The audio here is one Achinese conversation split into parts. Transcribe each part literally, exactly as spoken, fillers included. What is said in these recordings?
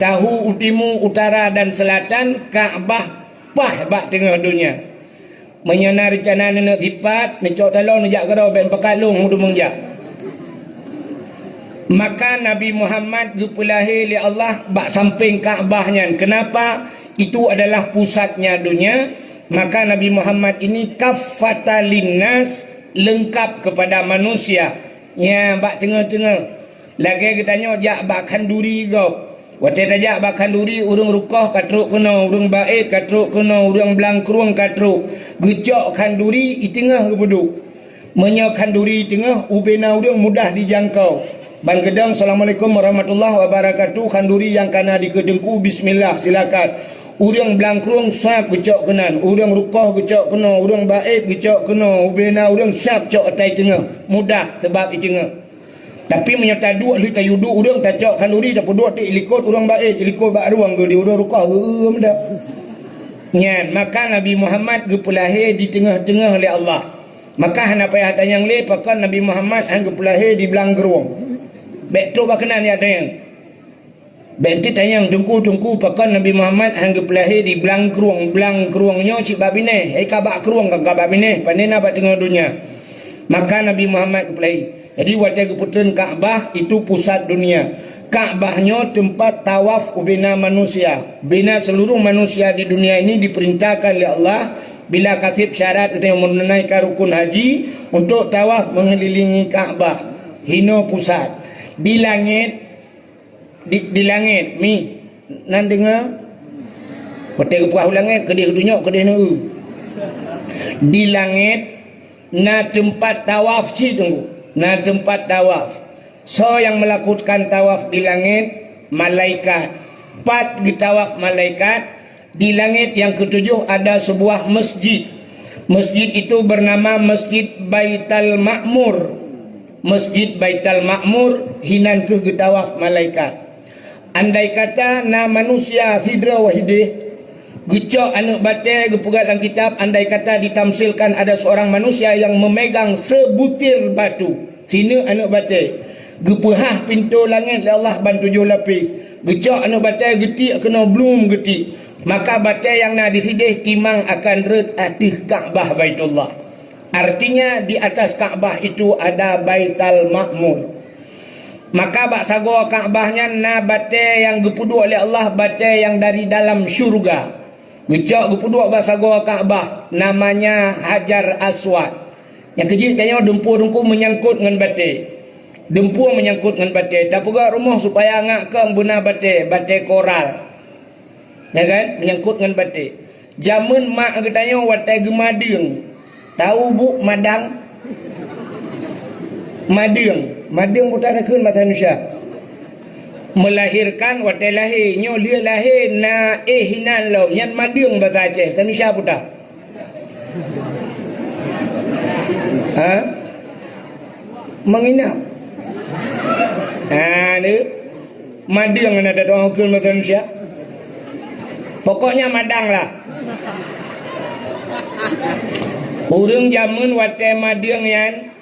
Tahu u timu, utara dan selatan, Ka'bah paih bak teungoh donya. Meunyoe na reuncana neuneuk sipat, neucok taloe neujak keudroe, bèk pakat lôn meudumeueng jak. Maka Nabi Muhammad geupeulahé lé Allah bak sampéng Ka'bah nyan. Kenapa? Itu adalah pusatnya dunia. Maka Nabi Muhammad ini kaffatan linnas, lengkap kepada manusia. Nya bak teungoh-teungoh. Lagèe geutanyoe jak bak khanduri gob. Watèe tajak bak khanduri, ureueng rukoh ka trok keunoe, ureueng baiet ka trok keunoe, ureueng blang krueng ka trok. Geucok khanduri i teungoh geupeuduek. Meunyoe khanduri i teungoh, ubena ureueng mudah dijangkau. Ban geudong, "Assalamualaikum warahmatullahi wabarakatuh," khanduri nyang ka na dikeue teungku, "Bismillah, silakan." Ureueng blang krueng sab geucok keunan, ureueng rukoh geucok keunoe, ureueng baiet geucok keunoe, ubena ureueng sab cok atai teungoh. Mudah, sabab i teungoh. Tapi meunyoe taduek lheueh tayue duek ureueng, tacok khanduri, tapeuduek tiek likot ureueng baiet, likot bak rueng geu di ureueng rukoh geu-eu meudak. Nyan, maka Nabi Muhammad geupeulahé di teungoh-teungoh lé Allah. Maka hana payah tanyong lé pakon Nabi Muhammad han geupeulahé di blang krueng. Bèk trok bak keunan ya tanyong. Bèk teuh tanyong teungku-teungku pakon Nabi Muhammad han geupeulahé di blang krueng. Blang krueng nyoe cit bak binéh, eh, ka bak krueng, ka bak binéh, pane na bak teungoh donya. Maka Nabi Muhammad geupeulahé. Jadi watèe geupeutreun Ka'bah, itu pusat dunia. Ka'bah nyoe teumpat tawaf ubena manusia. Bina seluruh manusia di dunia ini diperintahkan lé Allah bila ka sép syarat nyang meununaikan rukun haji untuk tawaf mengelilingi Ka'bah. Hinoe pusat. Di langèt Di, di langèt, mi, nan deungö? Watèe geupeugah u langèt, keudéh u dunyok, keudéh neu-eu. Di langèt na teumpat tawaf cit, na teumpat tawaf. Soe nyang meulakukan tawaf di langèt? Malaikat. Pat geutawaf malaikat? Di langèt nyang keutujoh ada sebuah masjid. Masjid itu bernama Masjid Baital Ma'mur. Masjid Baital Ma'mur hinan kheueh geutawaf malaikat. Andai kata na manusia sidroe wahideh geucok aneuk batèe, geupeugah lam kitab, andai kata ditamsilkan ada seorang manusia yang memegang sebutir batu, sineuk aneuk batèe, geupeuhah pintoe langèt lé Allah ban tujoh lapéh, geucok aneuk batèe geutiek keunoe blum geutiek, maka batèe nyang na disideh timang akan rhöt ateueh Ka'bah Baitullah. Artinya, di atas Ka'bah itu ada Baital Ma'mur. Maka bak sagoe Ka'bah nyan na batèe nyang geupeuduek lé Allah, batèe nyang dari dalam syeuruga. Geucok geupeuduek bak sagoe Ka'bah, namanya Hajar Aswad. Nyang keujeuet tanyoe dumpeue teungku meunyangkot ngon batèe. Dumpeue meunyangkot ngon batèe. Tapeugöt rumoh supaya ngak kong beuna batèe, batèe koral. Ya kan? Meunyangkot ngon batèe. Jameun mak geutanyoe watèe geumadeueng. Tahu bu madang? Madeueng. Madeueng buta nakheun basa Indonesia. Melahirkan watèe lahé. Nyoe lheueh lahé na éh hinan lom. Nyan madeueng basa Aceh. Basa Indonesia buta. Ha? Menginap. Ha, ni. Madeueng na tatuang huköm bahasa Indonesia. Pokoknya madang lah. Ureueng jameun watèe madeueng nyan,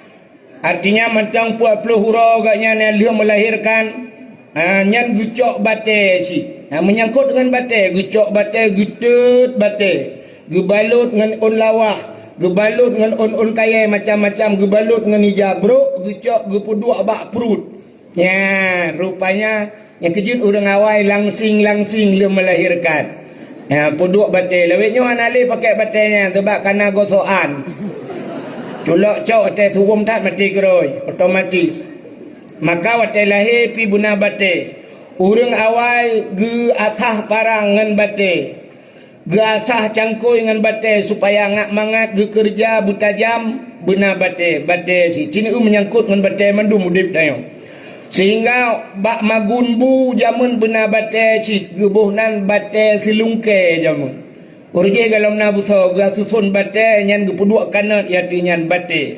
artinya mantong peuet ploh uroe gobnyan nyang lheueh melahirkan, ha, nyan geucok batèe cit. Ha, meunyangkot deungon batèe, geucok batèe, geuteut batèe, geubalot ngon ôn lawah, geubalot ngon ôn-ôn kayèe macam-macam, geubalot ngon ija brok, geucok geupeuduek bak pruet. Nyan, rupanya nyang keujeuet ureueng awai langsing-langsing lheueh melahirkan. Nyan, peuduek batèe. Lawét nyoe hana lé pakèk batèe nyan, sabab ka na gosokan. Culok cok watèe suwom that maté keudroe, otomatis. Maka watèe lahé pih beuna batèe. Ureueng awai geuasah parang ngon batèe. Geuasah cangkôi ngon batèe supaya ngak mangat geukeureuja beutajam beuna batèe, batèe cit. Cit nyoe meunyangkot ngon batèe mandum udép tanyoe. Sehingga bak magun bu jameun beuna batèe cit, geuboh nan batèe silungkèe jameun. Ureueng jih golom na beusoe geuasuson batèe nyan geupeuduek kanot, yaitu nyan batèe.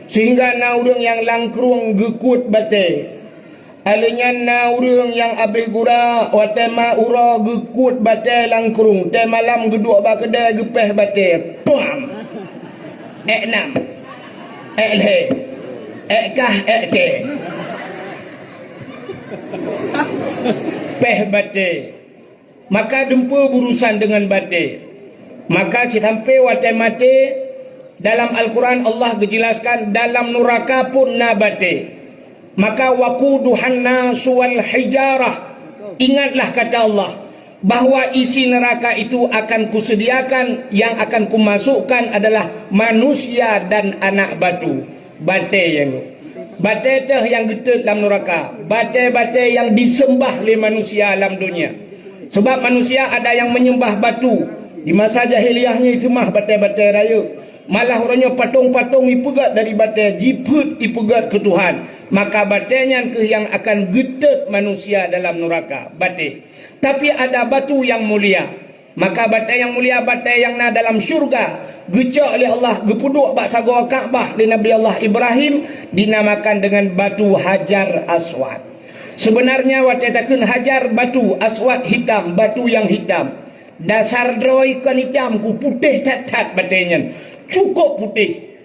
Sehingga na ureueng nyang lam krueng geukuet batèe. Alèh nyan na ureueng nyang abéh gura, watèe ma uroe geukuet batèe lam krueng, watèe malam geuduek bak keudè geupèh batèe. Puam! Èk nam, èk lhèe, èk kah, èk kèe. péh batée. Maka dumpeue beurusan deungon batée. Maka sisampé watée maté, dalam Al-Quran Allah geujelaskan dalam nuraka pun na batée. Maka waquduhan nasu wal hijarah. Ingatlah kata Allah, bahwa isi neraka itu akan kusediakan, yang akan kumasukkan adalah manusia dan anak batu. Batée nyang, batée teuh nyang geutot lam nuraka, batée-batée nyang diseumbah lé manusia lam donya. Sebab manusia ada nyang menyembah batu. Di masa jahiliyah nyoe seumah batée-batée rayeuk. Malah uroe nyoe patong-patong ipeugét dari batée, jipeuet ipeugét keu Tuhan. Maka batée nyan keuh nyang akan geutot manusia dalam nuraka, batée. Tapi ada batu nyang mulia. Maka batée nyang mulia, batée nyang na dalam syeuruga, geucok lé Allah, geupeuduek bak sagoe Ka'bah lé Nabi Allah Ibrahim, dinamakan dengan batu Hajar Aswad. Sebenarnya watée takheun hajar batu, aswad hitam, batu nyang hitam. Dasar droe kon hitam, ku putéh that-that batée nyan. Cukup putéh.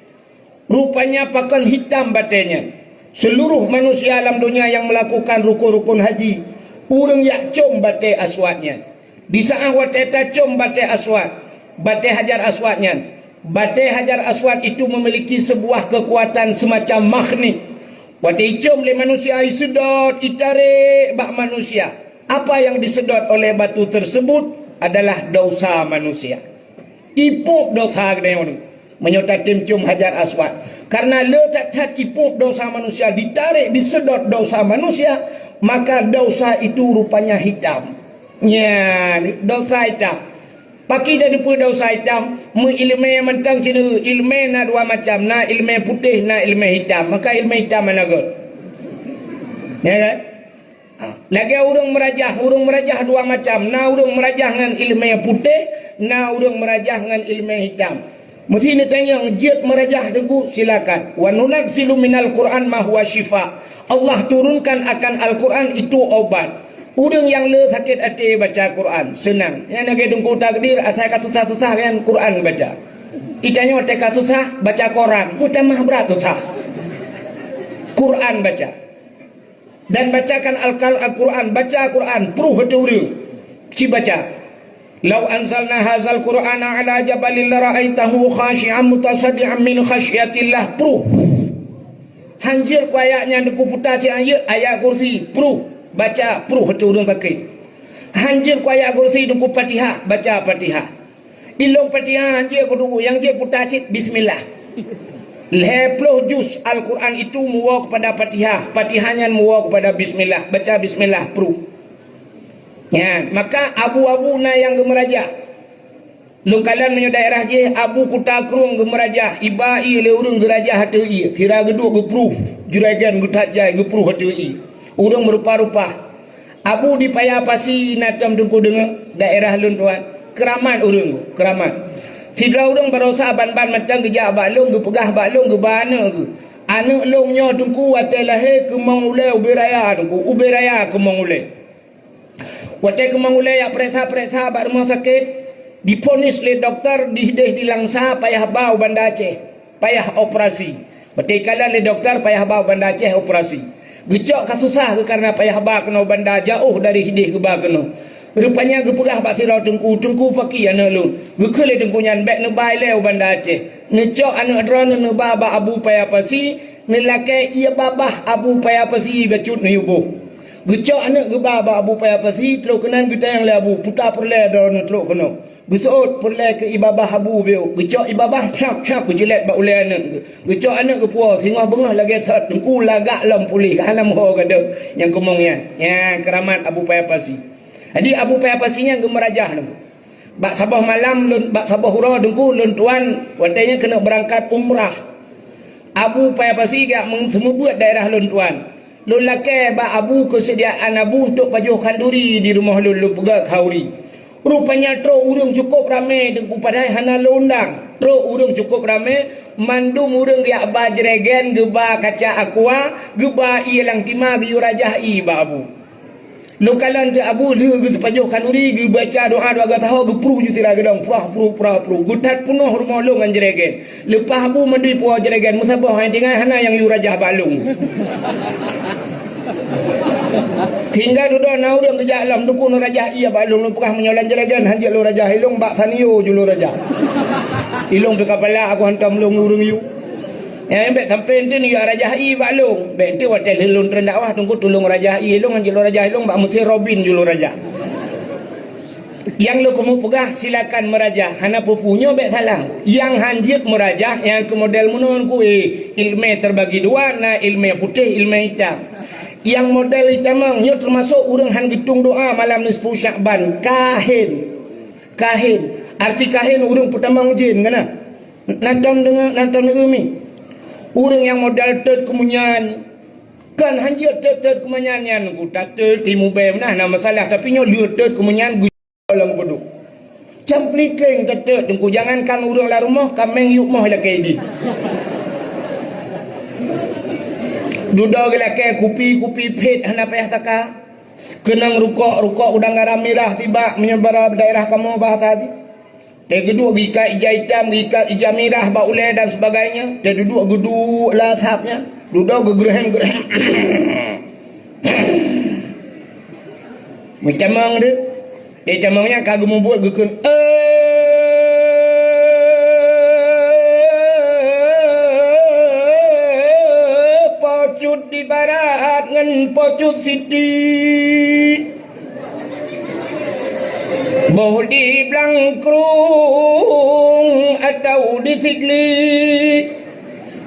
Rupanya pakon hitam batée nyan. Seluruh manusia lam donya nyang melakukan rukun-rukun haji, ureuëng jak com batée aswad nyan. Di saát watée tacom batée aswad, batée Hajar Aswad nyan, batée Hajar Aswad itu memiliki sebuah kekuatan semacam magnet. Watée icom lé manusia, iseudot, itarek bak manusia. Apa yang disedot oleh batu tersebut adalah dosa manusia. Ipôk dosa geutanyoe meunyoe tatem com Hajar Aswad. Karena le that-that ipôk dosa manusia, ditarek, disedot dosa manusia, maka dosa itu rupanya hitam. Nyan, dosa hitam. Pakri tateupeue dosa hitam? Meu iéleumé mantong sineuk. Iéleumé na dua macam, na iéleumé putéh, na iéleumé hitam. Maka iéleumé hitam hana göt. Ya kan? Ha, lagée ureuëng meurajah, ureuëng meurajah dua macam, na ureuëng meurajah ngon iéleumé putéh, na ureuëng meurajah ngon iéleumé hitam. Meusé neutanyong, jeuet meurajah Teungku, silakan. Wa nunazzilu minal Qur'an ma huwa syifa. Allah turunkan akan Al-Quran itu obat. Ureuëng nyang le sakét até baca Quran, seunang. Nyang lagée Teungku Takdir, asai ka susah-susah nyan Quran baca. Itanyoe teuka susah, baca koran, meutamah brat susah. Quran baca. Dan bacakan Al-, Al-Quran, baca Quran, pruh ateueh ureuëng. Ci baca. "Lau anzalna hazal Qur'ana ala jabalin lara'aitahu khasyi'an mutasaddi'an min khasyiatillah." Pruh. Hanjeuet ku ayat nyan Teungku, puta cit hanjeuet, ayat kursi, pruh. Baca, pruh ateueh ureuëng sakét. Hanjeuet ku ayat kursi Teungku, Fatihah, baca Fatihah. Ilong Fatihah hanjeuet ku Teungku, nyang jeuet puta cit bismillah. Lhée ploh juz Al-Quran itu meuwoe keupada Fatihah, Fatihah nyan meuwoe keupada bismillah, baca bismillah pruh. Nyan, maka abu-abu na nyang geumeurajah. Lôn kalon meunyoe daerah jih, abu Kuta Krueng geumeurajah, iba ié lé ureuëng geurajah ateueh ié, sira geuduek geupruh, juregen geuthat jai geupruh ateueh ié. Ureuëng meurupa-rupa. Abu di Paya Pasi na tom Teungku deungoe, daerah lôn tuan. Keuramat ureuëng, keuramat. Sidroe ureuëng baroesa ban-ban mantong geujak bak lôn, geupeugah bak lôn, geuba aneuëk geuh. Aneuëk lôn nyoe Teungku watée lahé keumong ulée ubé raya Teungku, ubé raya keumong ulée. Watée keumong ulée jak peuriksa-peuriksa bak rumoh sakét, diponis lé dokto dideh di Langsa payah ba u Banda Aceh, payah operasi. Watée ikalon lé dokto payah ba u Banda Aceh operasi. Geucok ka susah geuh kareuna payah ba keunoe Banda, jaôh dari hideh geuba keunoe. Rupanya geupeugah bak sidroe teungku, "Teungku, pakri aneuëk lôn." Geukheun lé teungku nyan, "Bék neuba ilée u Banda Aceh." Neucok aneuëk droeneueh neuba bak Abu Paya Pasi, neulakée ié babah Abu Paya Pasi bacut neuyue boh. Geucok aneuëk geuba bak Abu Paya Pasi, trok keunan geutanyong lé Abu, "Peue ta peureulée droeneueh trok keunoe?" Geuseuôt peureulée keu ié babah Abu biôh, geucok ié babah, pyak-pyak, geujilet bak ulée aneuëk geuh. Geucok aneuëk geupuwoe, singoh beungoh lagée sot, teungku lagak lom puléh, hana meuho gadôh nyang keumong nyan. Nyan keuramat Abu Paya Pasi. Jadi Abu Paya Pasi nyan geumeurajah teungku. Bak saboh malam lôn, bak saboh uroe teungku, lôn tuan watée nyan keuneuk beurangkat umrah. Abu Paya Pasi geujak meu-, seumeubeuet daerah lôn tuan. Lôn lakée bak Abu keuseudiaan Abu untuk pajoh khanduri di rumoh lôn, lôn peugét khanduri. Rupanya trok ureuëng cukôp ramé teungku, padahai hana lôn undang. Trok ureuëng cukôp ramé, mandum ureuëng geujak ba jregen, geuba kaca aqua, geuba ié lam tima, geuyue rajah ié bak Abu. Lôn kalon teuk Abu lheueh geuteupajoh khanduri, geubaca doá dua goe saho, geupruh ju sira geudong, prah pruh, prah pruh. Geuthat peunoh rumoh lôn ngon jregen. Leupah Abu mandum puwoe jregen, meusaboh hai tinggai hana nyang yue rajah bak lôn. Sehingga dudoe na ureuëng geujak lom, "Teungku, lôn rajah ie bak lôn, lôn peugah meunyoe lam jeuet-jeuet hanjeuet lôn rajah, ilôn bak sanio ju lôn rajah. Ilôn pih kapala aku hantom lôn ureuëng yue." Nyan bèk sampoe ente neujak rajah ie bak lôn. Bèk ente watèe lheueh lôn treun dakwah, "Teungku, tulông rajah ie lôn, hanjeuet lôn rajah, ilôn bak meusé Robin ju lôn rajah." Nyang lôn keumeung peugah, silakan meurajah, hana peue-peue, nyoe bèk salah. Nyang hanjeuet meurajah, nyang keu model meunoe ku, eh, ileumèe terbagi dua, na ileumèe putéh, ileumèe itam. Nyang model itam nyoe teumasok ureuëng han geutueng doa malam nisfu Syakban, kahin. Kahin. Arti kahin ureuëng peutamong jén, kana? Nonton deungoe, nonton umi. Ureuëng nyang model teuet keumeunyan, kan hanjeuet teuet-teuet keumeunyan nyan, ku tateut timu bèe meunan, na masalah, tapi nyoe lheueh teuet keumeunyan gu- lam peuduek. Cam plikeng teuteuet teungku, jangankan ureuëng lam rumoh, kaméng yue moh lakèe jih. Dudoe geulakèe kupi-kupi phét hana payah saka. Keunong rukok-rukok udang garam mirah tibak meunyoe bak daerah kamoe bahasa jih. Teuduek geuikat ija itam, geuikat ija mirah bak ulèe dan sebagainya. Teuduek geuduek lam asap nyan. Dudoe geugreuhem-greuhem. Meutamong tu, eh, tamong nyan ka geumubuet geukheun, "Eh, Po Cut di barat ngon Po Cut Siti. Boh di Blangkrueng atau di Sigli.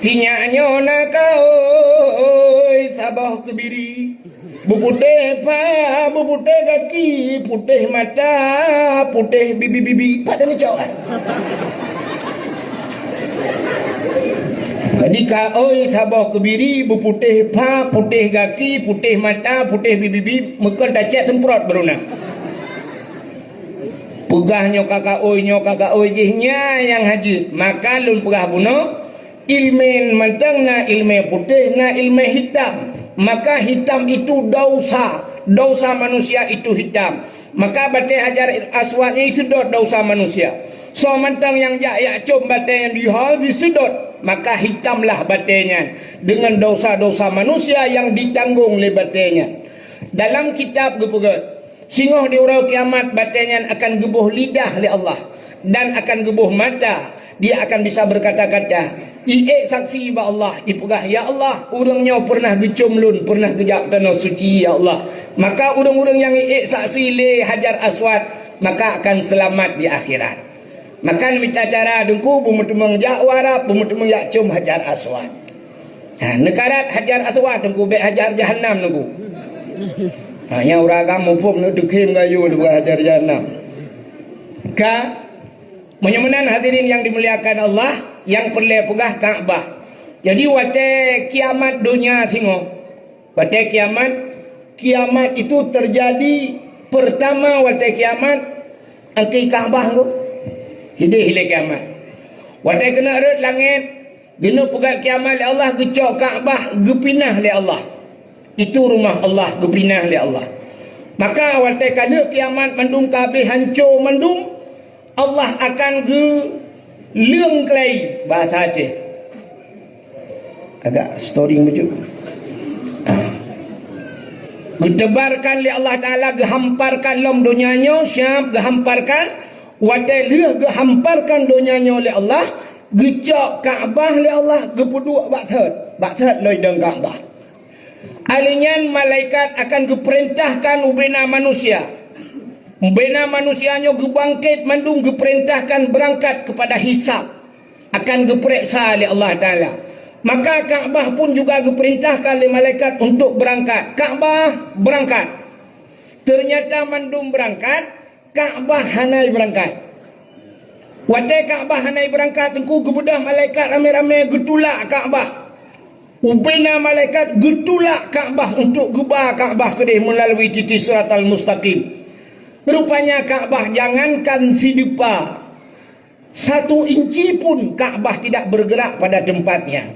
Sinyak nyoe na kaôi saboh keubiri." Beuputéh pha, beuputéh gaki, putéh mata, putéh bibi-bibi. Pat dan cok kan? Jadi kaôi saboh keubiri, beuputéh pha, putéh gaki, putéh mata, putéh bibi-bibi, meukon tacet semprot baru na. Peugah nyoe ka kaôi, nyoe ka kaôi jih nyan nyang hanjeuet. Maka lôn peugah bunoe, ileumèe mantong na ileumèe putéh, na ileumèe hitam. Maka hitam itu dosa. Dosa manusia itu hitam. Maka batèe Hajar Aswad nyan jiseudot dosa manusia. Soe mantong nyang jak yak com batèe nyan di ha jiseudot, maka hitamlah batèe nyan deungon dosa-dosa manusia nyang jitanggong lé batèe nyan. Dalam kitab geupeugah, singoh di uroe kiamat batèe nyan akan geuboh lidah lé Allah dan akan geuboh mata. Dia akan bisa berkata-kata, iék saksi bak Allah, ipeugah, "Ya Allah, ureuëng nyoe peureunah geucom lôn, peureunah geujak tanoh suci, ya Allah." Maka ureuëng-ureuëng nyang iék saksi lé Hajar Aswad, maka akan seulamat di akhirat. Maka mita cara teungku beumeuteumong jak u Arab, beumeuteumong jak com Hajar Aswad. Ha, neukarat Hajar Aswad teungku, bèk Hajar Jahannam teungku. Ha, nyang ureuëng agam muphom neu teukhém gayo teungku Hajar Jahannam. Ka, meunyoe meunan hadirin yang dimuliakan Allah, nyang peureulèe peugah Ka'bah. Jadi watèe kiamat donya singoh, watèe kiamat, kiamat itu terjadi pertama watèe kiamat, angkée Ka'bah tu hideh lé kiamat. Watèe keuneuk rhot langét, geuneuk peugah kiamat lé Allah, geucok Ka'bah geupinah lé Allah. Itu rumah Allah geupinah lé Allah. Maka watèe ka lheueh kiamat mandum ka habéh hanco mandum, Allah akan geuleueng keulai, bahasa Aceh. Agak storing bacut. Geuteubarkan lé Allah Taala, geuhamparkan lom donya nyoe, siap geuhamparkan. Watèe lheueh geuhamparkan donya nyoe lé Allah, geucok Ka'bah lé Allah, geupeuduek bak thot, bak thot lom idong Ka'bah. Alèh nyan malaikat akan geupeurintahkan ubena manusia. Ubena manusia nyoe geubangkét mandum geupeurintahkan beurangkat keupada hisab, akan geupeuriksa lé Allah Taala. Maka Ka'bah pun juga geupeurintahkan lé malaikat untuk beurangkat. Ka'bah beurangkat. Teunyata mandum beurangkat, Ka'bah hana beurangkat. Watèe Ka'bah hana beurangkat, teungku, geubeudôh malaikat ramé-ramé geutulak Ka'bah. Ubena malaikat geutulak Ka'bah untuk geuba Ka'bah keudeh meulalu titi Siratal Mustaqim. Rupanya Ka'bah jangankan sideupa, satu inci pun Ka'bah tidak bergerak pada tempatnya.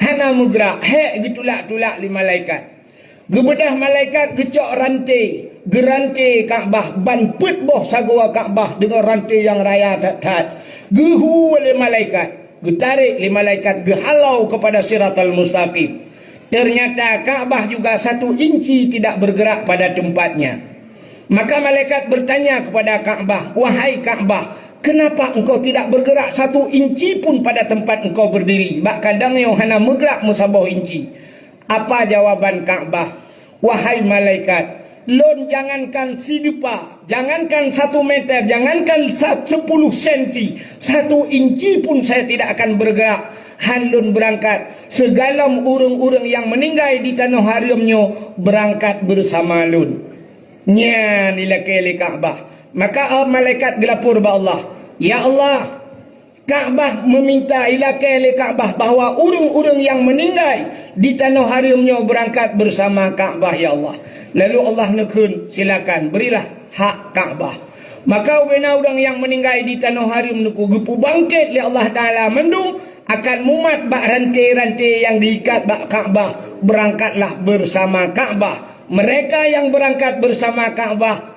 Hana meugerak, hék geutulak-tulak lé malaikat. Geubeudôh malaikat geucok ranté, geuranté Ka'bah, ban peuet boh sagoe Ka'bah deungon ranté nyang raya that-that. Geuhu lé malaikat, geutarek lé malaikat, geuhalau keupada Siratal Mustaqim. Ternyata Ka'bah juga satu inci tidak bergerak pada tempatnya. Maka malaikat bertanya kepada Ka'bah, "Wahai Ka'bah, kenapa engkau tidak bergerak satu inci pun pada tempat engkau berdiri? Bak kandang nyoe hana meugrak meusaboh inci." Apa jawaban Ka'bah? "Wahai malaikat, lôn jangankan sidupa, jangankan satu meter, jangankan sa-, sepuluh senti, satu inci pun saya tidak akan bergerak. Han lôn beurangkat, sigohlom ureuëng-ureuëng nyang meuninggai di tanoh hareuem nyoe beurangkat beusama lôn." Nyan ilakée lé Ka'bah. Maka, oh, malaikat geulapor bak Allah, "Ya Allah, Ka'bah meuminta ilakée lé Ka'bah bahwa ureuëng-ureuëng nyang meuninggai di tanoh hareuem nyoe beurangkat beusama Ka'bah, ya Allah." Lalu Allah neukheun, "Silakan, berilah hak Ka'bah." Maka ubena ureuëng nyang meuninggai di tanoh hareuem nyoe geupeubangkét lé Allah Taala mandum akan mumat bak ranté-ranté nyang geuikat bak Ka'bah, beurangkatlah beusama Ka'bah. Mereka nyang beurangkat beusama Ka'bah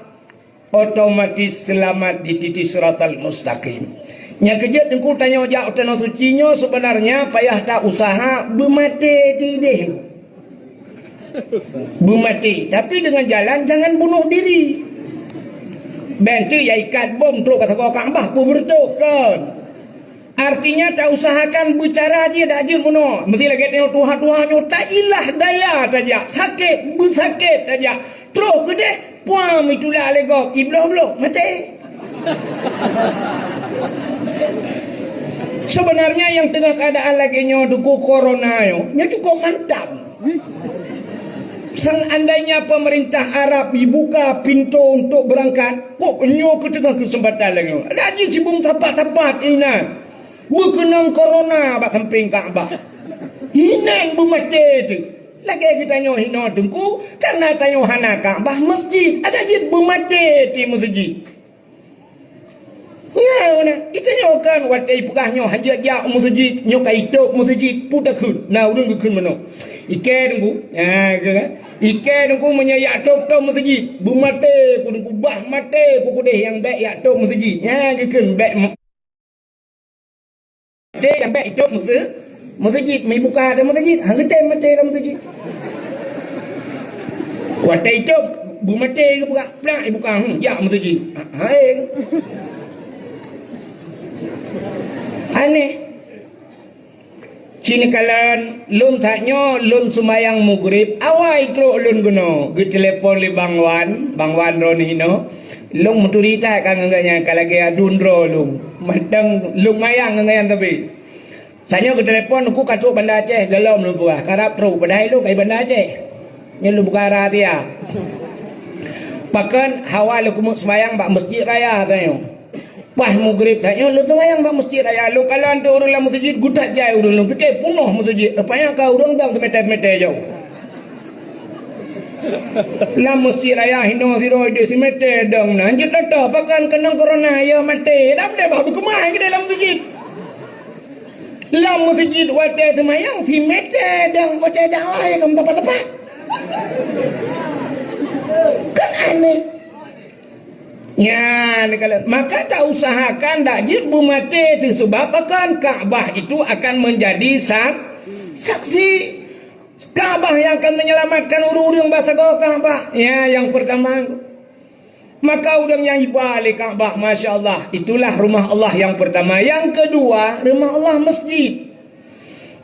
otomatis seulamat di titi siratal mustaqim. Nyang keujeuet teungku tanyoe jak u Tanoh Suci nyoe seubeunarnya payah ta-useuha beumaté di idéh. Beumaté, tapi deungon jalan jangan bunuh diri. Bék teuh ya ikat bom trok ka sagoe Ka'bah peubeureutoh kon. Artinya ta-useuhakan beucara jih dak jeuet meunoe. Meusti lagée tanyoe tuha-tuha nyoe ta ilah daya tajak, sakét beusakét tajak. Troh keudeh, puam itulak lé gob, ibloh-bloh, maté. Sebenarnya nyang teungoh keuadaan lagée nyoe teungku corona nyoe, nyoe cukup mantap. Seandainya pemerintah Arab dibuka pintoe untuk beurangkat, kok nyoe keuteungoh keuseumpatan lagée nyoe. Ada jih cibum sapat-sapat inan. Beukeunong corona bak sampéng Ka'bah. Inan beumaté teuh. Lagée geutanyoe hinoe teungku, kareuna tanyoe hana Ka'bah masjid, ada jeuet beumaté di masjid. Nyan, geutanyoe kan watée ipeugah nyoe hana jak u masjid, nyoe ka itôb masjid, peue takheun? Na ureuëng geukheun meunoe. Ikée teungku, na, ikée kan? Ikée teungku meunyoe jak tôb-tôb masjid, beumaté ku teungku, bah maté ku keudeh nyang bék jak tôb masjid. Nyan geukheun bék Maté nyang bék itôb meuseujid, meuseujid, meuibuka ata meuseujid, han geutem maté lam meuseujid. Watée itôb, beumaté geupeugah, plak ibuka, hmm, jak meuseujid. Ha, hai. Aneh. Cit kalon lôn that nyoe lôn seumayang Maghrib, awai trok lôn keunoe, geutelepon lé Bang Wan, Bang Wan droeneuh inoe. Lôn meuturi that ka ngon gobnyan, ka lagée aduen droe lôn. Mantong lôn mayang ngon gobnyan tapi. Sanyoe geutelepon, "Teungku ka trok Banda Aceh, gohlom lôn peugah, karab trok, padahai lôn ka i Banda Aceh." Nyoe lôn buka rahsia. Pakon hawa lôn keumeuk seumayang bak Masjid Raya tanyoe. Pas Maghrib tanyoe lôn seumayang bak Masjid Raya, lôn kalon teuh ureuëng lam meuseujid, geutat jai ureuëng, lôn pike peunoh meuseujid, rupanya ka ureuëng dong simeter-simeter jauh. Lam Masjid Raya hinoe sidroe deuh simeter dong na, jeuet lôn toh pakon keunong corona, ya maté, dam deh bah beukeumah keudeh lam meuseujid. Lam meuseujid watée seumayang simeter dong, watée dakwah ya ka meusapat-sapat. Kan aneh. Nyan, kalau maka ta usahakan dak jeuet beumaté teuh, sebab akan Ka'bah itu akan menjadi sak-, saksi. Ka'bah yang akan menyelamatkan ureuëng-ureuëng bak sagoe Ka'bah. Ya, yang pertama. Maka ureuëng nyang iba lé Ka'bah, masya Allah, itulah rumah Allah yang pertama. Yang kedua, rumah Allah masjid.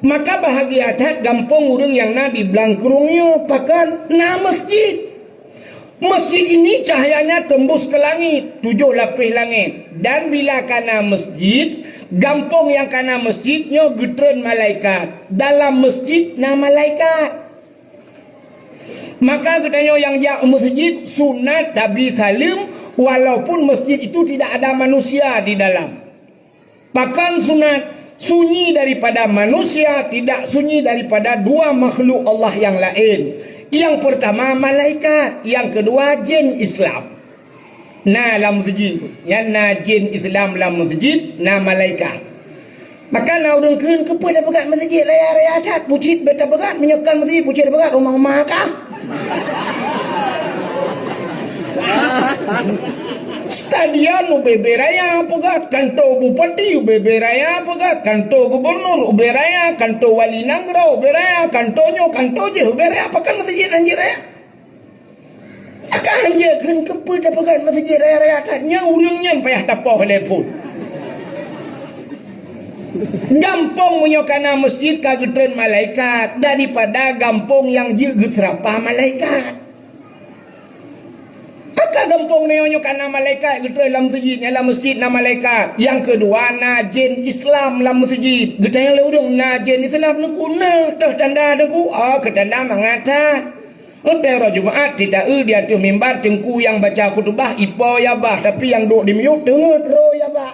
Maka bahagia that gampông ureuëng nyang na di Blangkrueng nyoe, pakon na masjid. Masjid ini cahayanya tembus ke langit, tujuh lapis langit. Dan bila kana masjid, gampông nyang kana masjid nyoe geutreun malaikat. Dalam masjid na malaikat. Maka geutanyoe nyang jak u masjid sunat tabri saleuem, walaupun masjid itu tidak ada manusia di dalam. Pakon sunat? Sunyi daripada manusia, tidak sunyi daripada dua makhluk Allah yang lain. Yang pertama malaikat, yang kedua jin Islam. Na lam masjid, nyan na jin Islam lam masjid, na malaikat. Maka na ureuëng kheun, "Keupeue tapeugah masjid raya-raya that? Bucit beta peugah, meunyoe kon masjid bucit tapeugah rumah-rumah kah?" Stadion ubé-bé raya peugah, kanto bupati ubé-bé raya peugah, kanto gubernur ubé raya, kanto wali nanggroe ubé raya, kanto nyoe, kanto jih ubé raya, pakon meuseujid hanjeuet raya? Akan hanjeuet kheun keupeue tapeugah meuseujid raya-raya that nyan, ureuëng nyan payah tapoh lé phon. Gampông meunyoe kana meuseujid ka geutreun malaikat daripada gampông nyang jeuet geuseurapa malaikat. Maka gampông nyoe nyoe kana malaikat geutreun lam meuseujid, nyan lam meuseujid na malaikat. Nyang keudua na jén Islam lam meuseujid. Geutanyong lé ureuëng, "Na jén Islam Teungku?" "Na." "Toh tanda Teungku?" "Oh, keu tanda mangat that." Watée uroe Jumaat tita-eu di ateueh mimbar teungku nyang baca khutubah ipo ya bah, tapi nyang duek di miyueb teungeut roh ya bah.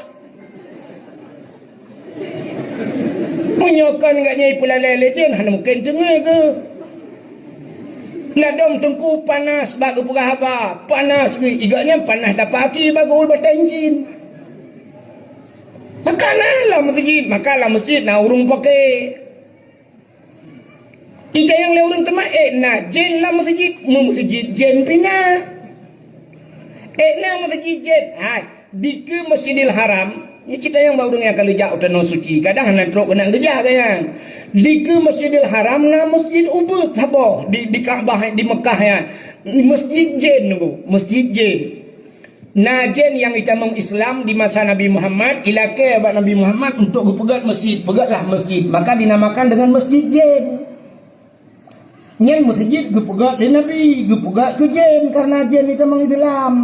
Meunyoe kon gobnyan ipeulalée lé jén, hana mungken teungeut geuh. Ladôm teungku panas bak geupeugah haba, panas geuh, i gobnyan panas dapat aki bak geuul batée incin. Maka na lam meuseujid, maka lam meuseujid na ureuëng paké. Itanyong lé ureuëng teuma, "Eh, na jén lam meuseujid?" "Meu-, meuseujid jén pih na." "Eh, na meuseujid jén?" "Hai, dikeue Masjidil Haram." Nyoe citanyong bak ureuëng nyang ka lheueh jak u Tanoh Suci, kadang hana trok keunan geujak gobnyan. "Dikeue Masjidil Haram na meuseujid ubeut saboh di, di Ka'bah, di Meukah nyan. Meuseujid jén nyoe, meuseujid jén." Na jén nyang itamong Islam di masa Nabi Muhammad, ilakée bak Nabi Muhammad untuk geupeugét meuseujid, "Peugétlah meuseujid." Maka dinamakan deungon meuseujid jén. Nyan meuseujid geupeugét lé Nabi, geupeugét keu jén, kareuna jén itamong Islam.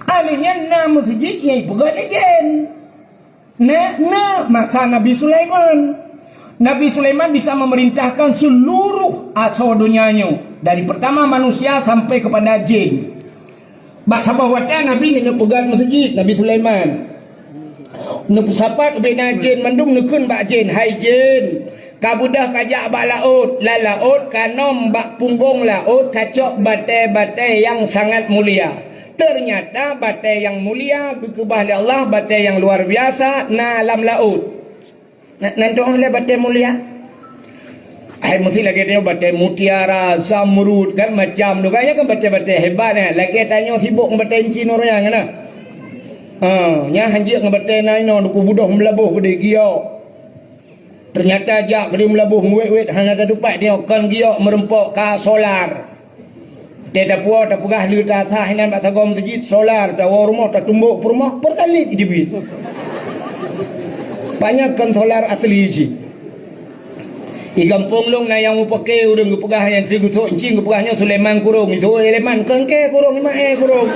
Akhé nyan na meuseujid nyang ipeugét lé jén. Na, na masa Nabi Sulaiman. Nabi Sulaiman bisa memerintahkan seluruh asoe donya nyoe, dari pertama manusia sampai kepada jin. Bak saboh watée Nabi neupeugét meuseujid, Nabi Sulaiman. Neupeusapat ubena jin, mandum neukheun bak jin, "Hai jin, ka beudôh kajak bak laôt, lam laôt kanom bak punggong laôt kacok batée-batée nyang sangat mulia." Ternyata batée nyang mulia geukeubah lé Allah, batée nyang luar biasa na lam laôt. Na, nan tu'oh lé batée mulia? Hai meusti lagée tanyoe batée mutiara, zamrud, kan macam tu kan, ya kan batée-batée hebat, eh. Lagée tanyoe sibok ngon batée incin ureuëng nyan, kan, nah. Ha, nyan hanjeuet ngon batée na inoe, duku budôh meulaboh keudeh giok. Ternyata jak keudeh meulaboh meuwét-wét hana tatupat nyoe, kon giok meureumpok ka solar. Tée tapuwoe tapeugah lé tasah inan bak sagoe meuseujid, solar, tawoe rumoh tatumbok peurumoh, peutalib jibit. Panyang kon solar asli jih. Di gampông lôn na nyang mupake ureuëng geupeugah nyan si geusok incin geupeugah nyoe Sulaiman Kurong, itu Sulaiman kengke kurong, imae kurong.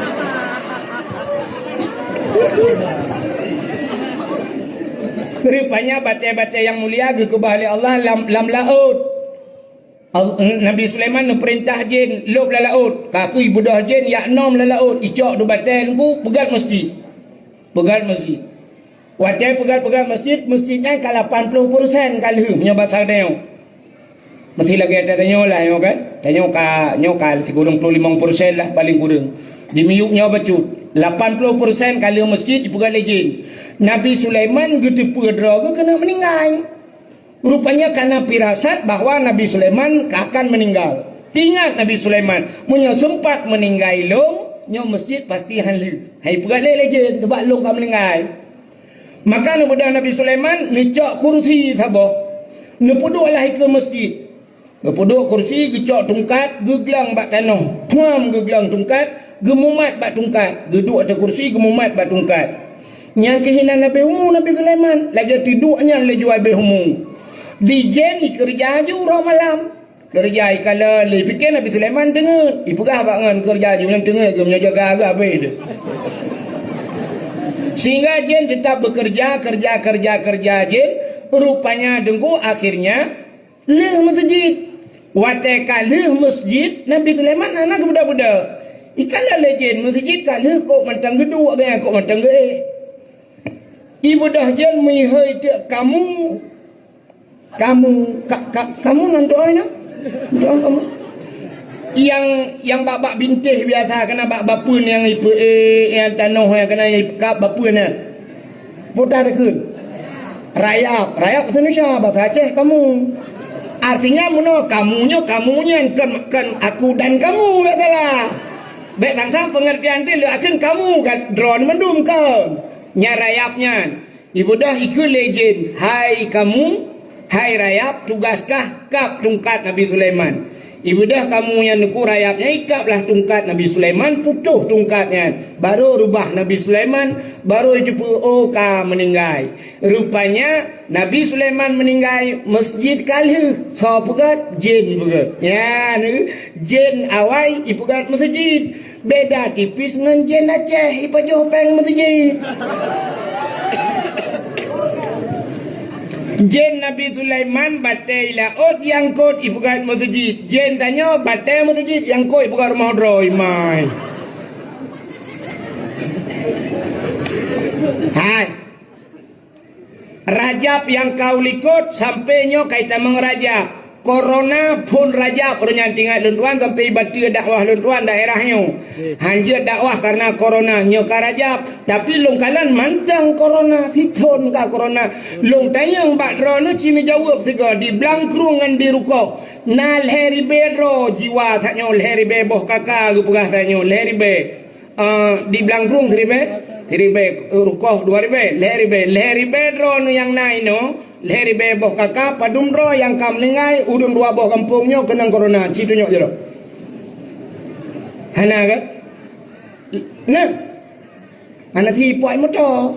Rupanya batée-batée nyang mulia geukeubah lé Allah lam, lam laôt. Al-, Nabi Sulaiman neupeurintah jin lôb lam laôt. Ka kui beudôh jin jak nom lam laôt, icok dua batée teungku, peugét meuseujid. Peugét meuseujid. Watée peugét-peugét meuseujid, meuseujid nyan ka lapan ploh persen ka lheueh nyoe basa tanyoe. Meusti lagée tanyoe lah nyoe kan. Tanyoe ka, nyoe ka sikureueng ploh limong persen lah paléng kureueng. Di miyueb nyoe bacut, lapan ploh persen ka lheueh meuseujid jipeugét lé jin. Nabi Sulaiman geuteupeue droe geuh keuneuk meuninggai. Rupanya kana firasat bahwa Nabi Sulaiman ka akan meuninggai. Ingat Nabi Sulaiman, "Meunyoe seumpat meuninggai lôn, nyoe meuseujid pasti han lheueh. Han ipeugét lé lé jin, teuma lôn ka meuninggai." Maka neubeudôh Nabi Sulaiman neucok kursi saboh, neupeuduek lah ikeue meuseujid. Geupeuduek kursi, geucok tungkat, geuglang bak tanoh. Puam geuglang tungkat, geumumat bak tungkat. Geuduek ateueh kursi, geumumat bak tungkat. Nyan keuh inan leubeh umu Nabi Sulaiman, lagée teuduek nyan lé jua leubeh umu. Di jén ikeureuja ju uroe malam. Keureuja ikalon lé, pike Nabi Sulaiman teungeut. Ipeugah bak ngon keureuja ju nyan teungeut, geuh meunyoe jaga geuh habéh teuh. Sehingga jén teutap beukeureuja, keureuja, keureuja, keureuja jén. Rupanya teungku akhirnya lheueh meuseujid. Watée ka lheueh meuseujid, Nabi Sulaiman hana geubeudôh-beudôh. Ikalon lé jén, meuseujid ka lheueh kok mantong geuduek geuh, kok mantong geuék. Ibeudôh jén meuhôi teuk kamu, kamu, ka, ka, kamu nan doa na? Doa kamu. Nyang, nyang bak-bak bintéh biasa keunan bak bapeuen nyang ipeu-, eh, nyang tanoh nyang keunan nyang ipekap bapeuen nyan. Peue takheun? Rayap. Rayap bahasa Indonesia, bahasa Aceh kamu. Artinya meunoe kamu nyoe, kamu nyan kon, kon aku dan kamu, biasalah. Bék tang-tang peungeurtian teuh leuh akheun kamoe ka droeneuh mandum kon. Nyan rayab nyan. Ibeudôh ikheun lé jén, "Hai kamoe, hai rayab, tugaih kah kab tungkat Nabi Sulaiman." Ibeudôh kamoe nyan neukheun rayab nyan ikab lah tungkat Nabi Sulaiman, putôh tungkat nyan. Barô rubah Nabi Sulaiman, barô jiteupeue, oh, ka meuninggai. Rupanya Nabi Sulaiman meuninggai, meuseujid ka lheueh. Soe peugöt? Jén peugöt. Nyan, jén awai ipeugöt meuseujid. Beda tipis ngon jén Aceh ipajoh péng meuseujid. Jén Nabi Sulaiman batée laôt nyang kot ipeugöt meuseujid. Jén tanyoe batée meuseujid, nyang kot ipeugöt rumoh droe imai. Hai. Rajab nyang ka u likot sampoe nyoe ka itamong Rajab. Korona phon Rajab, ureuëng nyang teuingat lôn tuan sampoe ibateue dakwah lôn tuan daerah nyoe. Hanjeuet dakwah kareuna korona, nyoe ka Rajab. Tapi lôn kalon mantong korona, sithon ka korona. Lôn tanyong bak droeneuh ci neujaweueb sigoe di Blangkrueng ngon di Rukoh. Na lhée ribée droe jiwa that nyoe, lhée ribée boh kaka geupeugah that nyoe, lhée ribée. Eh, di Blangkrueng siribée, siribée, eh, Rukoh dua ribée, lhée ribée, lhée ribée droeneuh nyang na inoe, lhée ribée boh kaka, padum droe nyang ka meuninggai, ureuëng dua boh gampông nyoe keunong korona, ci tunyok jaroe. Hana kan? Nah, hana si ipoi moto.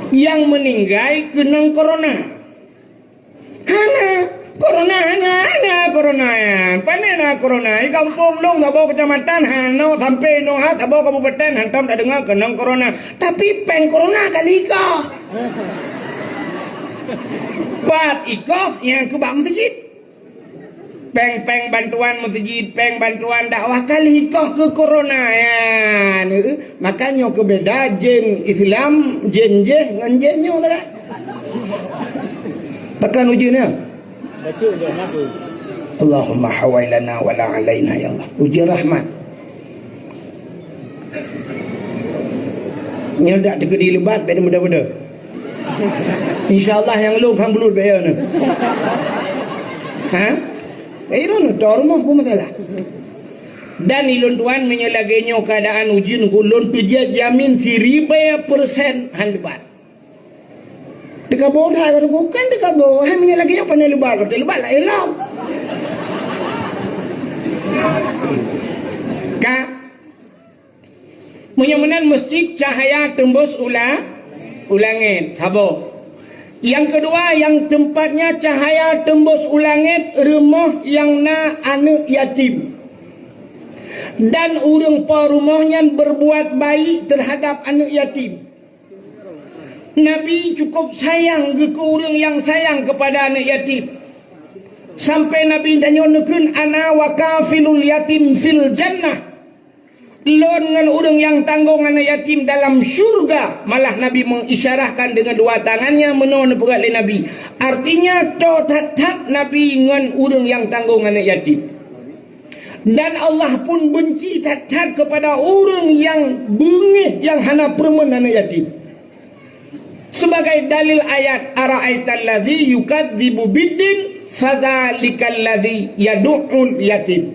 Nyang meuninggai keunong korona. Hana korona, hana, hana korona nyan. Pane na korona? Di gampông lôn saboh keucamatan hana sampoe nyoe ha saboh kabupaten hantom tadeungoe keunong korona. Tapi péng korona ka lheueh ikoh. Pat ikoh nyang keu bak meuseujid. Péng-péng bantuan meuseujid, péng bantuan dakwah ka lheueh ikoh keu korona nyan. Maka nyoe keu beda jén Islam, jén jéh ngon jén nyoe teuka. Pakon ujeuen nyan? Allahumma hawailana wala alaina ya Allah. Ujeuen rahmat. Nyoe dak teukeudi lebat beda-beda. Insya Allah nyang lôn han bulut baya nyoe. Ha? Eh, lôn tho rumoh pun masalah. Dan ilôn tuan meunyoe lagée nyoe keuadaan ujeuen ku lôn tuja jamin siribée persen han lebat. Dikabo dah, bukan dikabo. Hai meunyoe lagée nyoe pane lebat, pane lebat lah elok. Ka. Meunyoe meunan meusti cahya teumbus u la-, u langét, saboh. Nyang keudua, nyang teumpatnya cahya teumbus u langét rumoh nyang na aneuëk yatim. Dan ureuëng po rumoh nyan berbuat baik terhadap aneuëk yatim. Nabi cukup sayang geuh keu ureuëng nyang sayang keupada aneuëk yatim. Sampai Nabi tanyoe neukheun, "Ana wa kafilul yatim fil jannah." Lôn ngon ureuëng nyang tanggong aneuëk yatim dalam syurga. Malah Nabi mengisyarahkan dengan dua tangannya meunoe neupeugah lé Nabi. Artinya, toe that-that Nabi ngon ureuëng nyang tanggong aneuëk yatim. Dan Allah pun benci that-that kepada ureuëng nyang beungéh nyang hana peureumeun aneuëk yatim. Sebagai dalil ayat, "Ara'aital ladzi yukadzibu biddin, fadzalikal ladzi yadu'ul yatim."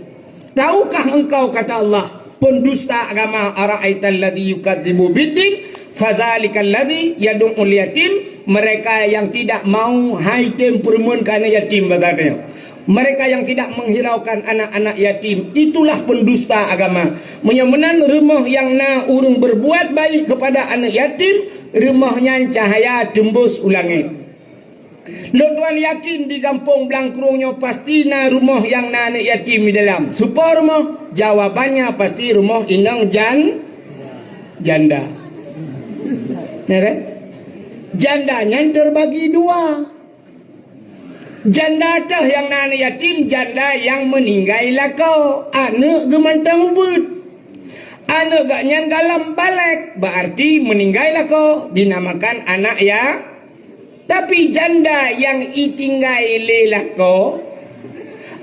Tahukah engkau, kata Allah, pendusta agama, "Ara'aital ladzi yukadzibu biddin, fadzalikal ladzi yadu'ul yatim." Mereka yang tidak mau hai tem peureumeun keu aneuëk yatim, bahasa Arabnya. Mereka yang tidak menghiraukan anak-anak yatim, itulah pendusta agama. Meunyoe meunan rumoh nyang na ureuëng berbuat baik kepada aneuëk yatim, rumoh nyan cahya teumbus u langét. Lôn tuan yakin di gampông Blangkrueng nyoe pasti na rumoh nyang na aneuëk yatim di dalam. Soe po rumoh? Jawabannya pasti rumoh inong jan-, janda. Ya kan? Janda nyan terbagi dua. Janda teuh nyang na aneuëk yatim, janda nyang meuninggai lakoe, aneuëk geuh mantong ubeuet. Aneuëk geuh nyan galom balek, berarti meuninggai lakoe, dinamakan anak ya-, tapi janda nyang itinggai lé lakoe,